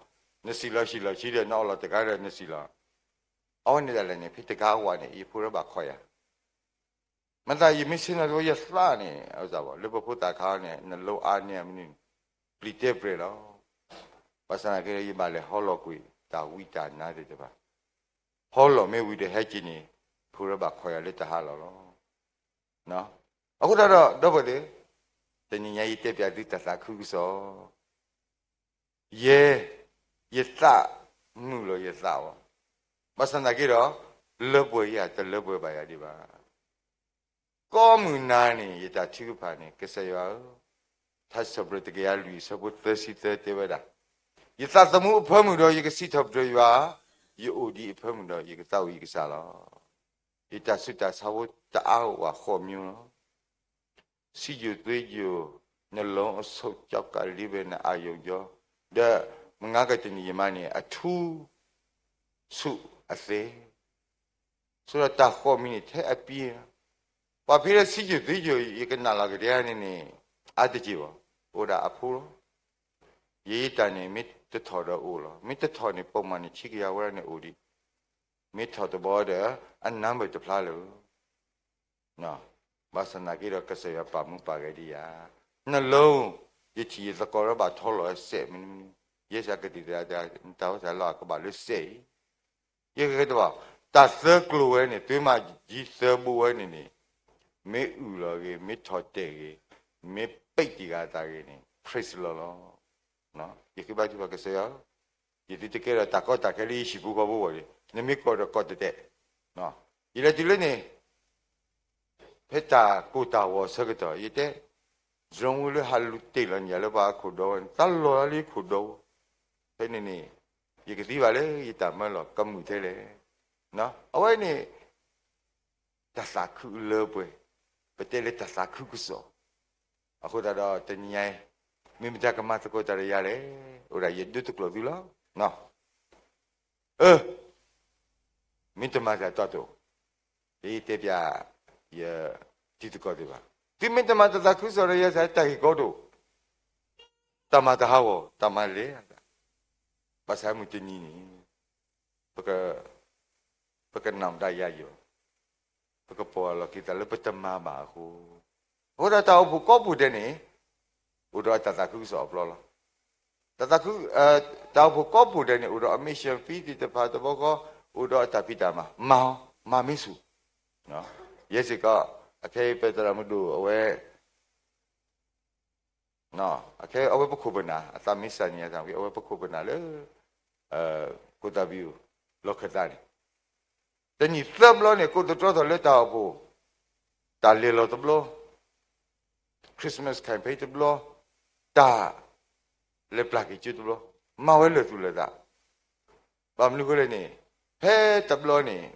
နစံၣ်လီၤဟံၣ်လီၤဆံဒီး နအီၣ်လီၤတဂၤဒီးနစံၣ်လီၤ, အဝဲန့ၣ်ဒၣ်လဲာ်န့ၣ် ဖဲတဂၤအဝၤန့ၣ် ယဖိရၢဘၣ်ခီယၤ မၤသးယမ့ၢ်ဆ့ၣ်နီၤတဘျီယသးန့ၣ်, လၢပဖိသၣ်ခါန့ၣ် နလိအါန့ၢ်အမနုၤန့ၣ်, ပျံၤတဲပြဲၤလီၤ, ဘၣ်ဆၣ်သနာ်က့ဒီး ယဘၣ်လဲၤဟီလီၤကွံာ်တၢ်ဝံတၢ်နါသ့ၣ်တဖၣ်, ဟီလီၤမ့ၢ်ဝံၤဒီးဟဲက့ၤန့ၣ်, ဖိရၢဘၣ်ခီယၤလၢတၢ်ဟးလီၢ်လီၤ. အဃိသတးဒီး ဒီပုၢ်ဝဲၢ်သ့ၣ်, တနံၤညါယတဲပၠးသုတၢ်သးခုကစီၣ် ယဲ, ယသးမုာ်လီၤယသးဘၣ်. ဘၣ်ဆၣ်သနာ်က့ဒီး, လၢပှဲၤယၤတလၢပှဲၤဘၣ်ယၤဒံးဘၣ်. ကိးမုၢ်နၤန့ၣ် ယတၢ်ထုကဖၣ်န့ၣ် ကစၢ်ယွၤဧၢ, ထါစံးထီၣ်ပတြၢၤတကယၤလွံၢ်အဆၢဖိသၢဆံသၢတဲဝဲဒၣ်, ယသးသမူအဖၢမုၢ်ဒီးယကစံးထီၣ်ပတြၢၤယွၤ, ယအိၣ်ဒံးအဖၢမုၢ်ဒီးယကသးဝံၣ်ယကစၢ်လီၤ. ယတၢ်ဆူးတၢ်ဆါဖိတအါအိၣ်ဘၣ်ဃိးမျိုးလီၤ. စံယိၣ်သွ့ယိၣ်, နလီအဆိကၠီကးလံဘဲနအယိာ်ကၠီ, ဒီးမုၢ်ငါကတနံၤယမါန့ၣ် အထူ, ဆူၣ်အသဲ, ဆိဒီးတၢ်ဃိးမံၤန့ၣ်ထဲအပံၤ, ပှၤဖဲလၢစံယိၣ်သွ့ယိၣ် ယကနၣ်လီၤကဒါန့ၣ်န့ၣ်, အါတက့ၢ်ဘၣ်, အိၣ်ဒၣ်အဖိလီၤ. ယဲယတၢ်န့ၣ် မ့ၢ်တထီၣ်ဒီးအိၣ်လီၤ. မ့ၢ်တထီၣ်န့ၣ် ပိာ်မုၣ်န့ၣ် ဆံကယၤဝဲဒၣ်န့ၣ်အိၣ်ဒံး, မ့ၢ်ထီၣ်တဘျီဒီး အနါဘၢၣ်တဖျါလၢၤ ဘၣ်ဆၣ်သနာ်က့ဒီး ကစၢ်ယွၤပာ်မူပာ်ဂဲၤဒံးယၤ, နလီ, ယထံၣ်ယသကိးဒီးဘၣ်ထီလီၤစဲးမနုၤမနုၤ, ယဲစ့ၢ်ကီးတၢ်, တၢ်ဝဲသးလီၤကဘၣ်လၢစဲးအံၤ, ယကဂဲၤတဘၣ်, တၢ်သၢကျိၤဝဲန့ၣ် သုမၤဒ်သၢဘိဝဲန့ၣ်န့ၣ်, မ့ၢ်အုၣ်လီၤဂ့ၤ, မ့ၢ်ထီၣ်တဲာ်ဂ့ၤ, မ့ၢ်ပဲာ်တံၢ်ဃာ်အသးဂ့ၤန့ၣ် praise the Lord လီၤ. ယဃ့ဘါထုကဖၣ်ကစၢ်ယွၤ, ယသုတကဲဒီးတၢ်ကီတၢ်ခဲလၢယဟံၣ်ပူၤဃီဖိအဂီၢ်န့ၣ်, နမ့ၢ်ကိးဒီးကိးတတဲာ်, ယလဲၤတုၤလၢန့ၣ်, ဖဲတၢ်ကိၢ်တၢ်ဂီၤအဆၢကတီၢ် ယတဲ, drone ဝဲလၢဟးလူၤတ့ၢ်လီၤန့ၣ် ယၤလၢပှၤအခိၣ်ဒီဝဲန့ၣ် တၢ်လီၤလၢယခိၣ်ဒီဝဲ, ဖဲန့ၣ်န့ၣ်, ယကသံဘၣ်လၢယတၢ်မၢလီၤကမုာ်ထဲလဲၣ်. အဝဲန့ၣ် တၢ်သးခုလၢပှဲၤ, ပတဲလၢတၢ်သးခုကစီၣ်, အဃိသတးဒီးတနံၤညါအံၤ, မ့ၢ်မတၤကမၤသကိးတၢ်ဒီးယၤလဲၣ်, အိၣ်ဒၣ်ယဒိတကျိာ်သုလီၤ. အၢ, မ့ၢ်တမၤတၢ်တီတီ, ယတဲပၠး, ယ, တံၤသကိးသ့ၣ်တဖၣ်, သုမ့ၢ်တမၤတၢ်သးခုကစီၣ်ဒီးယၤစ့ၢ်တၢ်ဂ့ၢ်ကီဒိၣ်, တၢ်မၤတဟးဂီၤ တၢ်မၤလဲၤ, ဘၣ်ဆၣ်မုၢ်တနံၤန့ၣ် ပက, ပကနၣ်မတၤယၤယီၤ, ပကပီၢ်လီၤက့ၤသးလၢပတမၤဘၣ်အဃိ, အဃိဒီးတၢ်အိၣ်ဖှိၣ်ကိးပူၤဒဲးန့ၣ်, အိၣ်ဒီးအတၢ်သးခုကစီၣ်အပျီလီၤ. တၢ်သးခု, တၢ်အိၣ်ဖှိၣ်ကိးပူၤဒဲးန့ၣ် အိၣ်ဒီးအ mission field သ့ၣ်တဖၣ်တဘျီဃီ, အိၣ်ဒီးအတၢ်ဖံးတၢ်မၤ, မၤအီၤ, မၤမ့ၢ်ဆူၣ်, ယဲစ့ၢ်ကီး, အခဲအံၤပသရၣ်မုၣ်ဒိၣ်အဝဲ အခဲအံၤအဝဲပခိၣ်ပနၢ် အသးမ့ၢ်စၢ်န့ၣ် အဝဲပခိၣ်ပနၢ်လၢ ကိၣ်သၣ်ဘံၣ်အိၣ် လီၢ်ခၢၣ်သးန့ၣ်, တနံၣ်သၢဘျီန့ၣ် ကိးသတြီထီၣ်လၢတၢ်အိၣ်ဖှိၣ်, တၢ်လဲၤလီၤတဘျီ, Christmas campaign တဘျီ, တၢ်လဲၤပျၢ်က့ၤကၠိတဘျီ, မၤဝဲလၢာ်သူၣ်လၢာ်သး ဘၣ်မနုၤအဃိလဲၣ်န့ၣ်, ဖဲတဘျီန့ၣ်,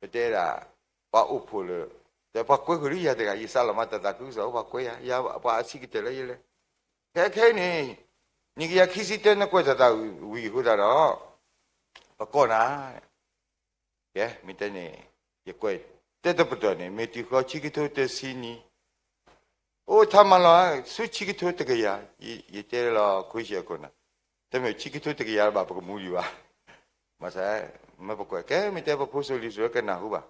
ပတဲဒၣ်, ပှၤအိၣ်ဖှိၣ်လၢ, ဒီးပှၤကွဲဃုာ်လၢယၤတဂၤ ယစးလီၤမၤတၢ်သးခုကစီၣ် ပှၤကွဲယၤ, ယၤပှၤအဆံးကတၢၢ်လၢယလဲၤ, ခဲခဲအံၤန့ၣ်, နံၣ်ကယၤခံဆံတၢနကွဲးတၢ်သးဝံၣ်အဃိသတးဒီး, ပကိးနၤ ကဲ, မ့ၢ်တဲန့ၣ်, ယကွဲးတဲတပတီၢ်န့ၣ် မ့ၢ်တုၤဃီဆံခံထိတဆံနံၣ်, အိၣ်ထါမၤလီၤ, ဆူဆံခံထိတကယၤ, ယတဲလီၤခွ့ဆံအခိၣ်နၢ်, တမ့ၢ်ဆံခံထိတကယၤဘၣ် ပကမူလံဘၣ်, မၤစၢၤ, မ့ၢ်ပကွဲး ကဲ မ့ၢ်တဲပဖိစိၤလံၤစိၤကနၢ်ဟူဘၣ်,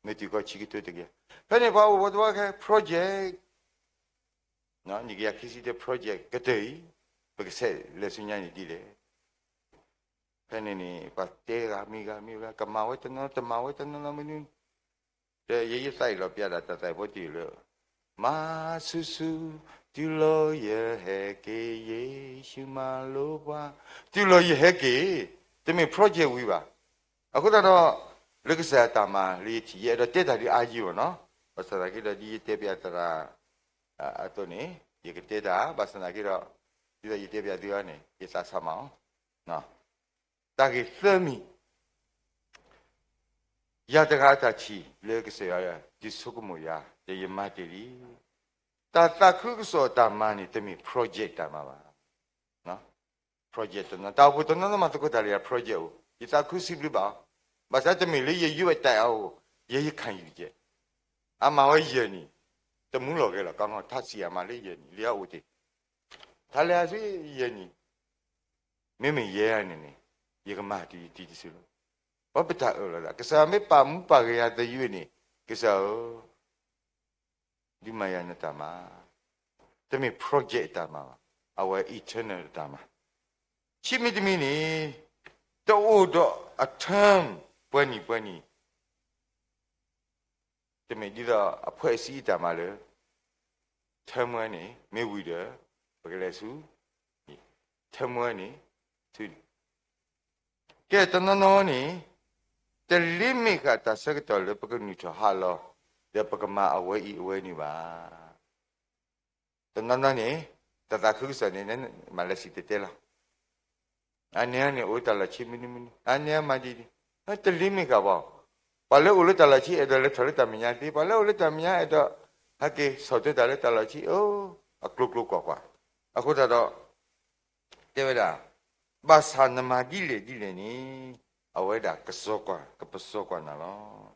မ့ၢ်တုၤဃီဆံခံထိတကယၤ, ဖဲန့ၣ်ပှၤအိၣ်ဝဲတဝဲခဲ project နံၣ်ကယၤခံဆံတၢ project ကတၢၢ်အံၤ, ပကဆဲးလဲၤဆူညါန့ၣ်ဒ်လဲၣ်. ဖဲန့ၣ်န့ၣ် ပှၤတဲဂၤမ့ၢ်ဂၤမ့ၢ်ဂၤ ကမၤဝဲတနီၤ တမၤဝဲတနီၤနီၤမနုၤ, ဒီးယဲယသးအံၤလီၤပျၢ်ဒၣ်တၢ်သးဖိတံၢ်လၢ မၤဆူၣ်ဆူၣ် တုၤလီၤယဟဲက့ၤ ယ့ၣ်ၡူးမၤလိပှၤ, တုၤလီၤယဟဲက့ၤ, တမ့ၢ် project ဝံၤဘၣ်. အဃိသတးဒီး လၢကစၢ်ယွၤတၢ်မၤလၢယထံၣ် ယအဲၣ်ဒိးတဲတၢ်ဒ်အါယံၤဘၣ်နီၤ, ဘၣ်ဆၣ်သနာ်က့ဒီး ဒ်ယတဲပျၢ်သရၣ်အသိးန့ၣ် ယကတဲတၢ် ဘၣ်ဆၣ်သနာ်က့ဒီး ဒ်သိးယတဲပျၢ်သုအံၤန့ၣ် ယသးဆးမးအီၤ တၢ်ဂ့ၢ်သၢမံၤ, ယၤတဂၤအတၢ်ထံၣ်လၢကစၢ်ယွၤဒုးဆိကမိၣ်ယၤ ဒီးယမၤတ့ၢ်လံ. တၢ်သးခုကစီၣ်တၢ်မၤန့ၣ် တမ့ၢ် project တၢ်မၤဘၣ်. project တနီၤ တၢ်အိၣ်ဖှိၣ်တနီၤနီၤမၤသကိးတၢ်လၢယၤ project အိၣ် ယသးခုစံးဘျုးဘၣ်အီၤ, ဘၣ်ဆၣ်တမ့ၢ်လၢယယွဲၢ်တၢ်အအိၣ် ယဲယခါယုၢ်ကဲး, အမၤဝဲယဲၢ်နံၣ်, တမူလီၤဂဲၤလီၤ ကီၢ်ငီၢ် ထါစံးအမၤလၢယဲၢ်နံၣ် လၢအအိၣ်တ့ၢ် ထါလဲၤအဆူယဲၢ်နံၣ်, မ့မ့ၢ်ယဲၢ်န့ၣ်န့ၣ် ယကမၤတံၢ်ယတံၢ်တစုလီၤ. ပှၤပတၢ်အၢၣ်လီၤသး ကစၢ်မ့ၢ်ပာ်မူပာ်ဂဲၤယၤသယုၢ်န့ၣ် ကစၢ်ဧၢ, ဒုးမၤယၤနတၢ်မၤ, တမ့ၢ် project တၢ်မၤဘၣ်, အဝဲ eternal တၢ်မၤ, ခံမံၤတမံၤန့ၣ် တအိၣ်ဒီးအ term ပှဲၤနံၣ်ပှဲၤနံၣ် တမ့ၢ်ဒ်သိးအ ဖွဲ့စည်း အတၢ်မၤလၢ term ဝဲန့ၣ် မ့ၢ်ဝံၤဒီး ပကလဲၤဆူ term ဝဲန့ၣ် ဆူ ကဲတနီၤနီၤန့ၣ် တ limit ဃာ်တၢ်ဆၢကတီၢ်လၢပကနုာ်ထီၣ်ဟးလီၤ ဒီးပကမၤအဝဲအံၤအဝဲန့ၣ်ဘၣ်. တနီၤနီၤန့ၣ် တၢ်သးခုကစီၣ်န့ၣ် မၤလဲၤစံၣ်တဲၤတဲလီၤ အန့ၣ်န့ၣ် အိၣ်လၢတၢ်လီၢ်ဆံမနုၤမနုၤ အန့ၣ်မၤဒ်န့ၣ် တ limit ဃာ်ဘၣ်. ပှၤလၢအိၣ်လၢတၢ်လီၢ်ဆံ အဲၣ်ဒိးလဲၤထီၣ်လၢတၢ်မဲာ်ညါသ့, ပှၤလၢအိၣ်လၢတၢ်မဲာ်ညါ အဲၣ်ဒိးဟဲက့ၤဆီၣ်ထွဲတၢ်လၢတၢ်လီၢ်ဆံ, အိၣ် အကျိၤကျိၤကွၢ်ကွၢ်. အဃိသတးဒီး တဲဝဲဒၣ် ဘၣ်ဆၣ်နမၤဒ်လဲၣ်ဒ်လဲၣ်န့ၣ် အဝဲဒၣ်ကစီၤကွၢ် ကပစီၤကွၢ်နၤလီၤ.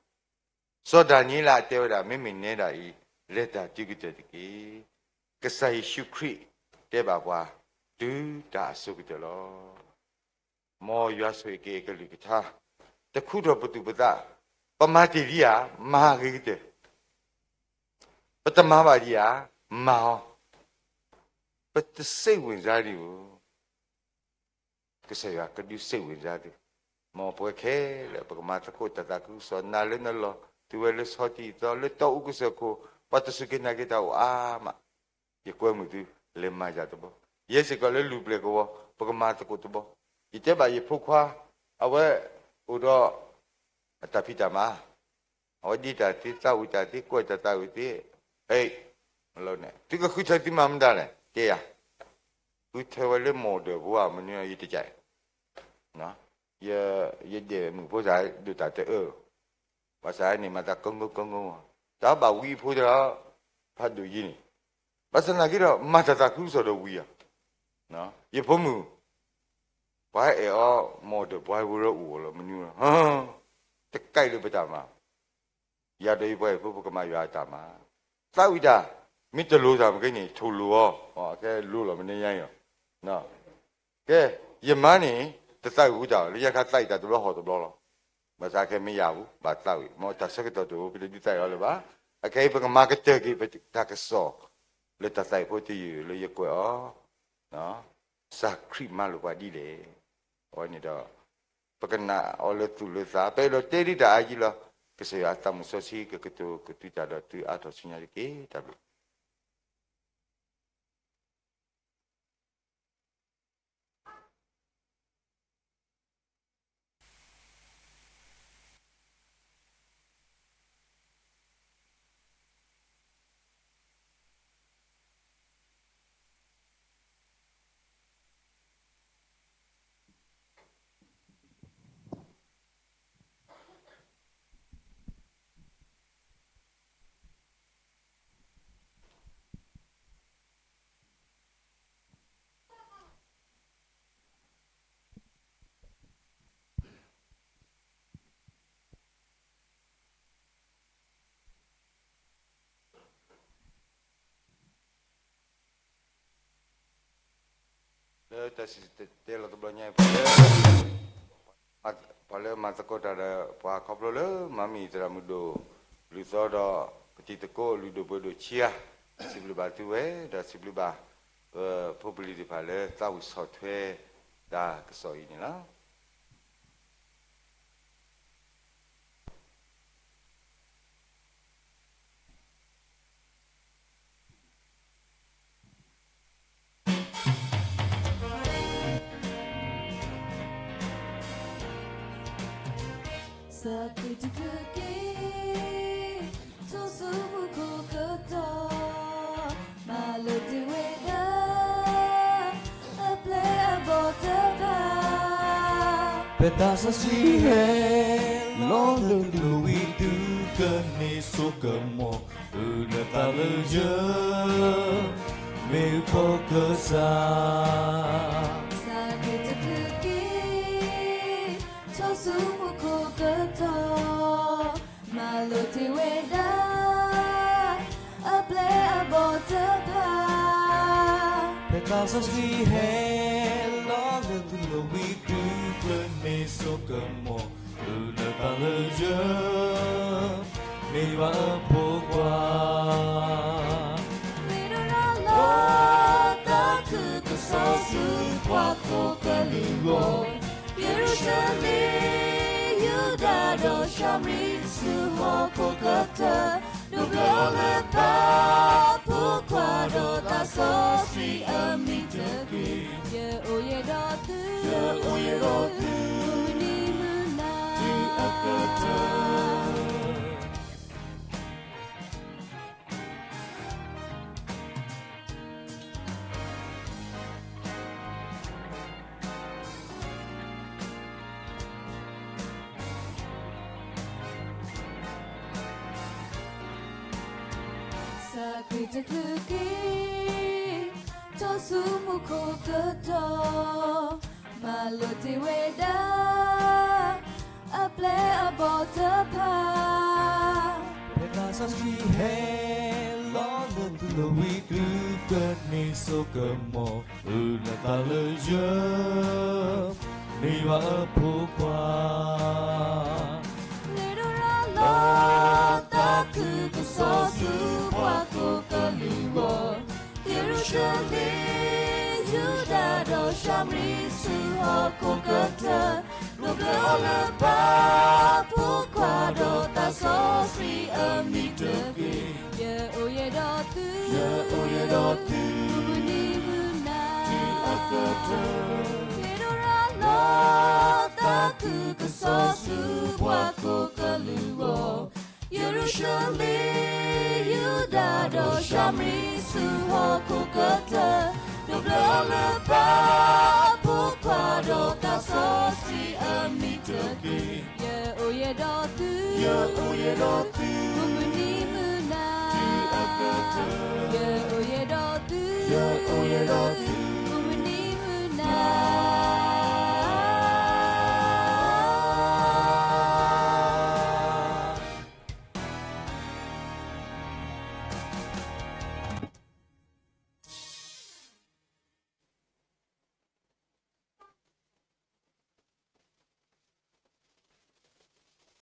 စီၤဒၤနံးယ့လးတဲဝဲဒၣ် မ့မ့ၢ်နဲဒၣ်အံၤ လဲၤတၢ်တုၤကတၢၢ်တက့ၢ်. ကစၢ်ယ့ၣ်ၡူးခရံာ်တဲဘၣ်ပှၤ တုၤတၢ်အစိၤကတၢၢ်လီၤ. မ်ယွၤဆိၣ်ဂ့ၤက့ၤကလုၢ်ကထါ တခူထီၣ်ပသူၣ်ပသး, ပမၤတ့ၢ်လံဧါ, မၤဂ့ၤကတၢၢ်, ပတမၤဘၣ်ဒံးဧါ, မၤအီၤ, ပတစိတ်ဝင်စားဒံးဧိၤ ကစၢ်ယွၤကဒုး စိတ်ဝင်စား သု, မ်ပဝဲခဲလၢာ် ပကမၤသကိးတၢ်သးခုကစီၣ် နၤလၢနလီၢ် သုဝဲလၢဆီတံၢ်သီ လၢတီအူကစၢၢ်ခိၣ် ပှၤတစူၢ်က့ၤနာ်က့ၤတၢ်အိၣ်အါမး, ယကွဲမုာ်သု လဲၤမၤယၤတဘျီ, ယဲစ့ၢ်ကီးလၢလူၤပျဲၢ်ကဝီၤ ပကမၤသကိးတဘျီ, ယတဲဘၣ်ယဖိခွါ အဝဲအိၣ်ဒီး အတၢ်ဖံးတၢ်မၤ အဝဲဒ့တၢ်သ့ သးဝံၣ်တၢ်သ့ ကွဲးတၢ်သးဝံၣ်သ့, ဟဲ, မလီန့ၣ် သုကဃုထၢသုမၤမတၤလဲၣ် တဲယၤ, ဃုထၢဝဲလၢ model ဘိဧါ မနုၤယတကး, ယဒဲးမုၣ်ဖိသၣ်ဒိၣ်တၢ်တအၢ, ဘၣ်ဆၣ်န့ၣ် မၤသးကိးကိးကိးကိး, တၢ်ဘၣ်ဝံအဖိသၣ် ဖးဒိၣ်ယံၤန့ၣ်, ဘၣ်ဆၣ်သနာ်က့ဒီး မၤတၢ်သးခုကစီၣ်ဒီးဝံၤဧါ, ယဖိမုၣ် ပှၤအဲၣ်အီၤ model ဘိဝဲဒီးအိၣ်လီၤ မနုၤလီၤ, တကဲလၢပတၢ်မၤ ယၤဒီးယပှၤဟံၣ်ဖိ ပကမၤယွၤအတၢ်မၤ, သးဝံၣ်တၢ် မ့ၢ်တလိၤတၢ်မ့ၢ်ကဲန့ၣ် ထိၣ်လိၤအီၤ, ကဲလိၤလီၤ မနုၤညါအံၤလီၤ, ကဲ, ယမါန့ၣ် တသးဝံၣ်ဘူးတၢ် လၢညါခါသးဝံၣ်တၢ်တဘျီဟီၣ်တဘျီလီၤ, ဘၣ်ဆၣ်ခဲမ့ၢ်ယၤဘူး ဘၣ်သးဝံၣ် မ်တၢ်ဆၢကတီၢ်တအိၣ် ပတဒုးသးဝံၣ်အီၤလၢၤဘၣ်, အခဲအံၤ ပကမၤကတၢၢ်က့ၤ ပတၢ်ကစီၣ် လၢတၢ်သးဝံၣ်ဖိတယုၢ်လၢယကွဲးအီၤ ကစၢ်ခရံာ်မၤလိာ်ပှၤဒ်လဲၣ်, အဝဲန့ၣ်ဒီး ပကနာ်အီၤလၢသူၣ်လၢသး ပအဲၣ်ဒိးတဲဒ်တၢ်အါယံၤလီၤ, ကစၢ်ယွၤအသးမုၣ်စီဆှံ ကကတိၤကတုၤတၢ်ဒီးသုအါထီၣ်ဆူညါတက့ၢ်, တၢ်ဘျုး လၢတၢ်စံၣ်တဲၤတဲလီၤတဘျီညါအံၤ ပှၤလၢ ပှၤလၢမၤသကိးတၢ်ဒီးပှၤခီဖျိလၢ မၤမံၤသရၣ်မုၣ်ဒိၣ် လုၢ်သီဒီး ပတံၤသကိးလုၢ်ဒိၣ်ပှ့ၤဒိၣ်ဆံးဧါ, စံးဘျုးဘၣ်သုဝဲ ဒီးစံးဘျုးဘၣ် ပဖိပလံၤသ့ၣ်တဖၣ်လၢသးဝံၣ်ဆီၣ်ထွဲတၢ်ကစီၣ်အံၤန့ၣ်လီၤ. သးခုတချုးက့ၤ ဆိဆူမူခိၣ်ကတီၢ်, မၤလိတ့ၢ်ဝဲဒၣ် အပျဲၢ်အဘီၣ်တဖၣ်, ဖဲသးစီဆှံဟဲလီၤလၢသုးလီၤဝံၤ သုကန့ၢ်စိကမီၤ, အုၣ်လၢသးလၢယ မ့ၢ်အဖိကစၢ်. သးခုတချုးက့ၤ ဆိဆူမူခိၣ်ကတီၢ်, မၤလိတ့ၢ်ဝဲဒၣ် အပျဲၢ်အဘီၣ်တဖၣ်, ဖဲသးစီဆှံဟဲ လီၤလၢသုးလီၤဝံၤ သုကန့ၢ်စိကမီၤ, အုၣ်လၢသးလၢယ မ့ၢ်ယွၤအဖိခွါ. ရ့ဒိၣ်ရၤလီၤ သးခုကစီၣ်ဆူပှၤကိးကလုာ်အဂီၢ်, ယရူၤၡလ့ၣ် ယူဒၤဒီးၡၤမရံ ဆူဟီၣ်ခိၣ်ကတၢၢ်, ဒိးဘျၢအီၤလၢပၢ် ဖိခွါဒီးသးစီဆှံအမံၤတက့ၢ်. ယအိၣ်ယဲဒီးသု, ယအိၣ်ယဲဒီးသု, မုၢ်နံၤမုၢ်နၤ တုၤအကတၢၢ်. သးခုတချုးက့ၤ ဆိဆူမူခိၣ်ကတီၢ်, မၤလိတ့ၢ်ဝဲဒၣ် အပျဲၢ်အဘီၣ်တဖၣ်, ဖဲသးစီဆှံဟဲ လီၤလၢသုးလီၤဝံၤ သုကန့ၢ်စိကမီၤ, အုၣ်လၢသးလၢယ မ့ၢ်ယွၤအဖိခွါ. ရ့ဒိၣ်ရၤလီၤ သးခုကစီၣ်ဆူပှၤကိးကလုာ်အဂီၢ်, ယရူၤၡလ့ၣ် ယူဒၤဒီးၡၤမရံ ဆူဟီၣ်ခိၣ်ကတၢၢ်, ဒိးဘျၢအီၤလၢပၢ် ဖိခွါဒီးသးစီဆှံအမံၤတက့ၢ်. ယအိၣ်ယဲဒီးသု, ယအိၣ်ယဲဒီးသု, မုၢ်နံၤမုၢ်နၤ တုၤအကတၢၢ်. ရ့ဒိၣ်ရၤလီၤ သးခုကစီၣ်ဆူပှၤကိးကလုာ်အဂီၢ်, ယရူၤၡလ့ၣ် ယူဒၤဒီးၡၤမရံ ဆူဟီၣ်ခိၣ်ကတၢၢ်, ဒိးဘျၢအီၤလၢပၢ် ဖိခွါဒီးသးစီဆှံအမံၤတက့ၢ်. ယအိၣ်ယဲဒီးသု, ယအိၣ်ယဲဒီးသု, မုၢ်နံၤမုၢ်နၤ တုၤအကတၢၢ်. ယအိၣ်ယဲဒီးသု, ယအိၣ်ယဲဒီး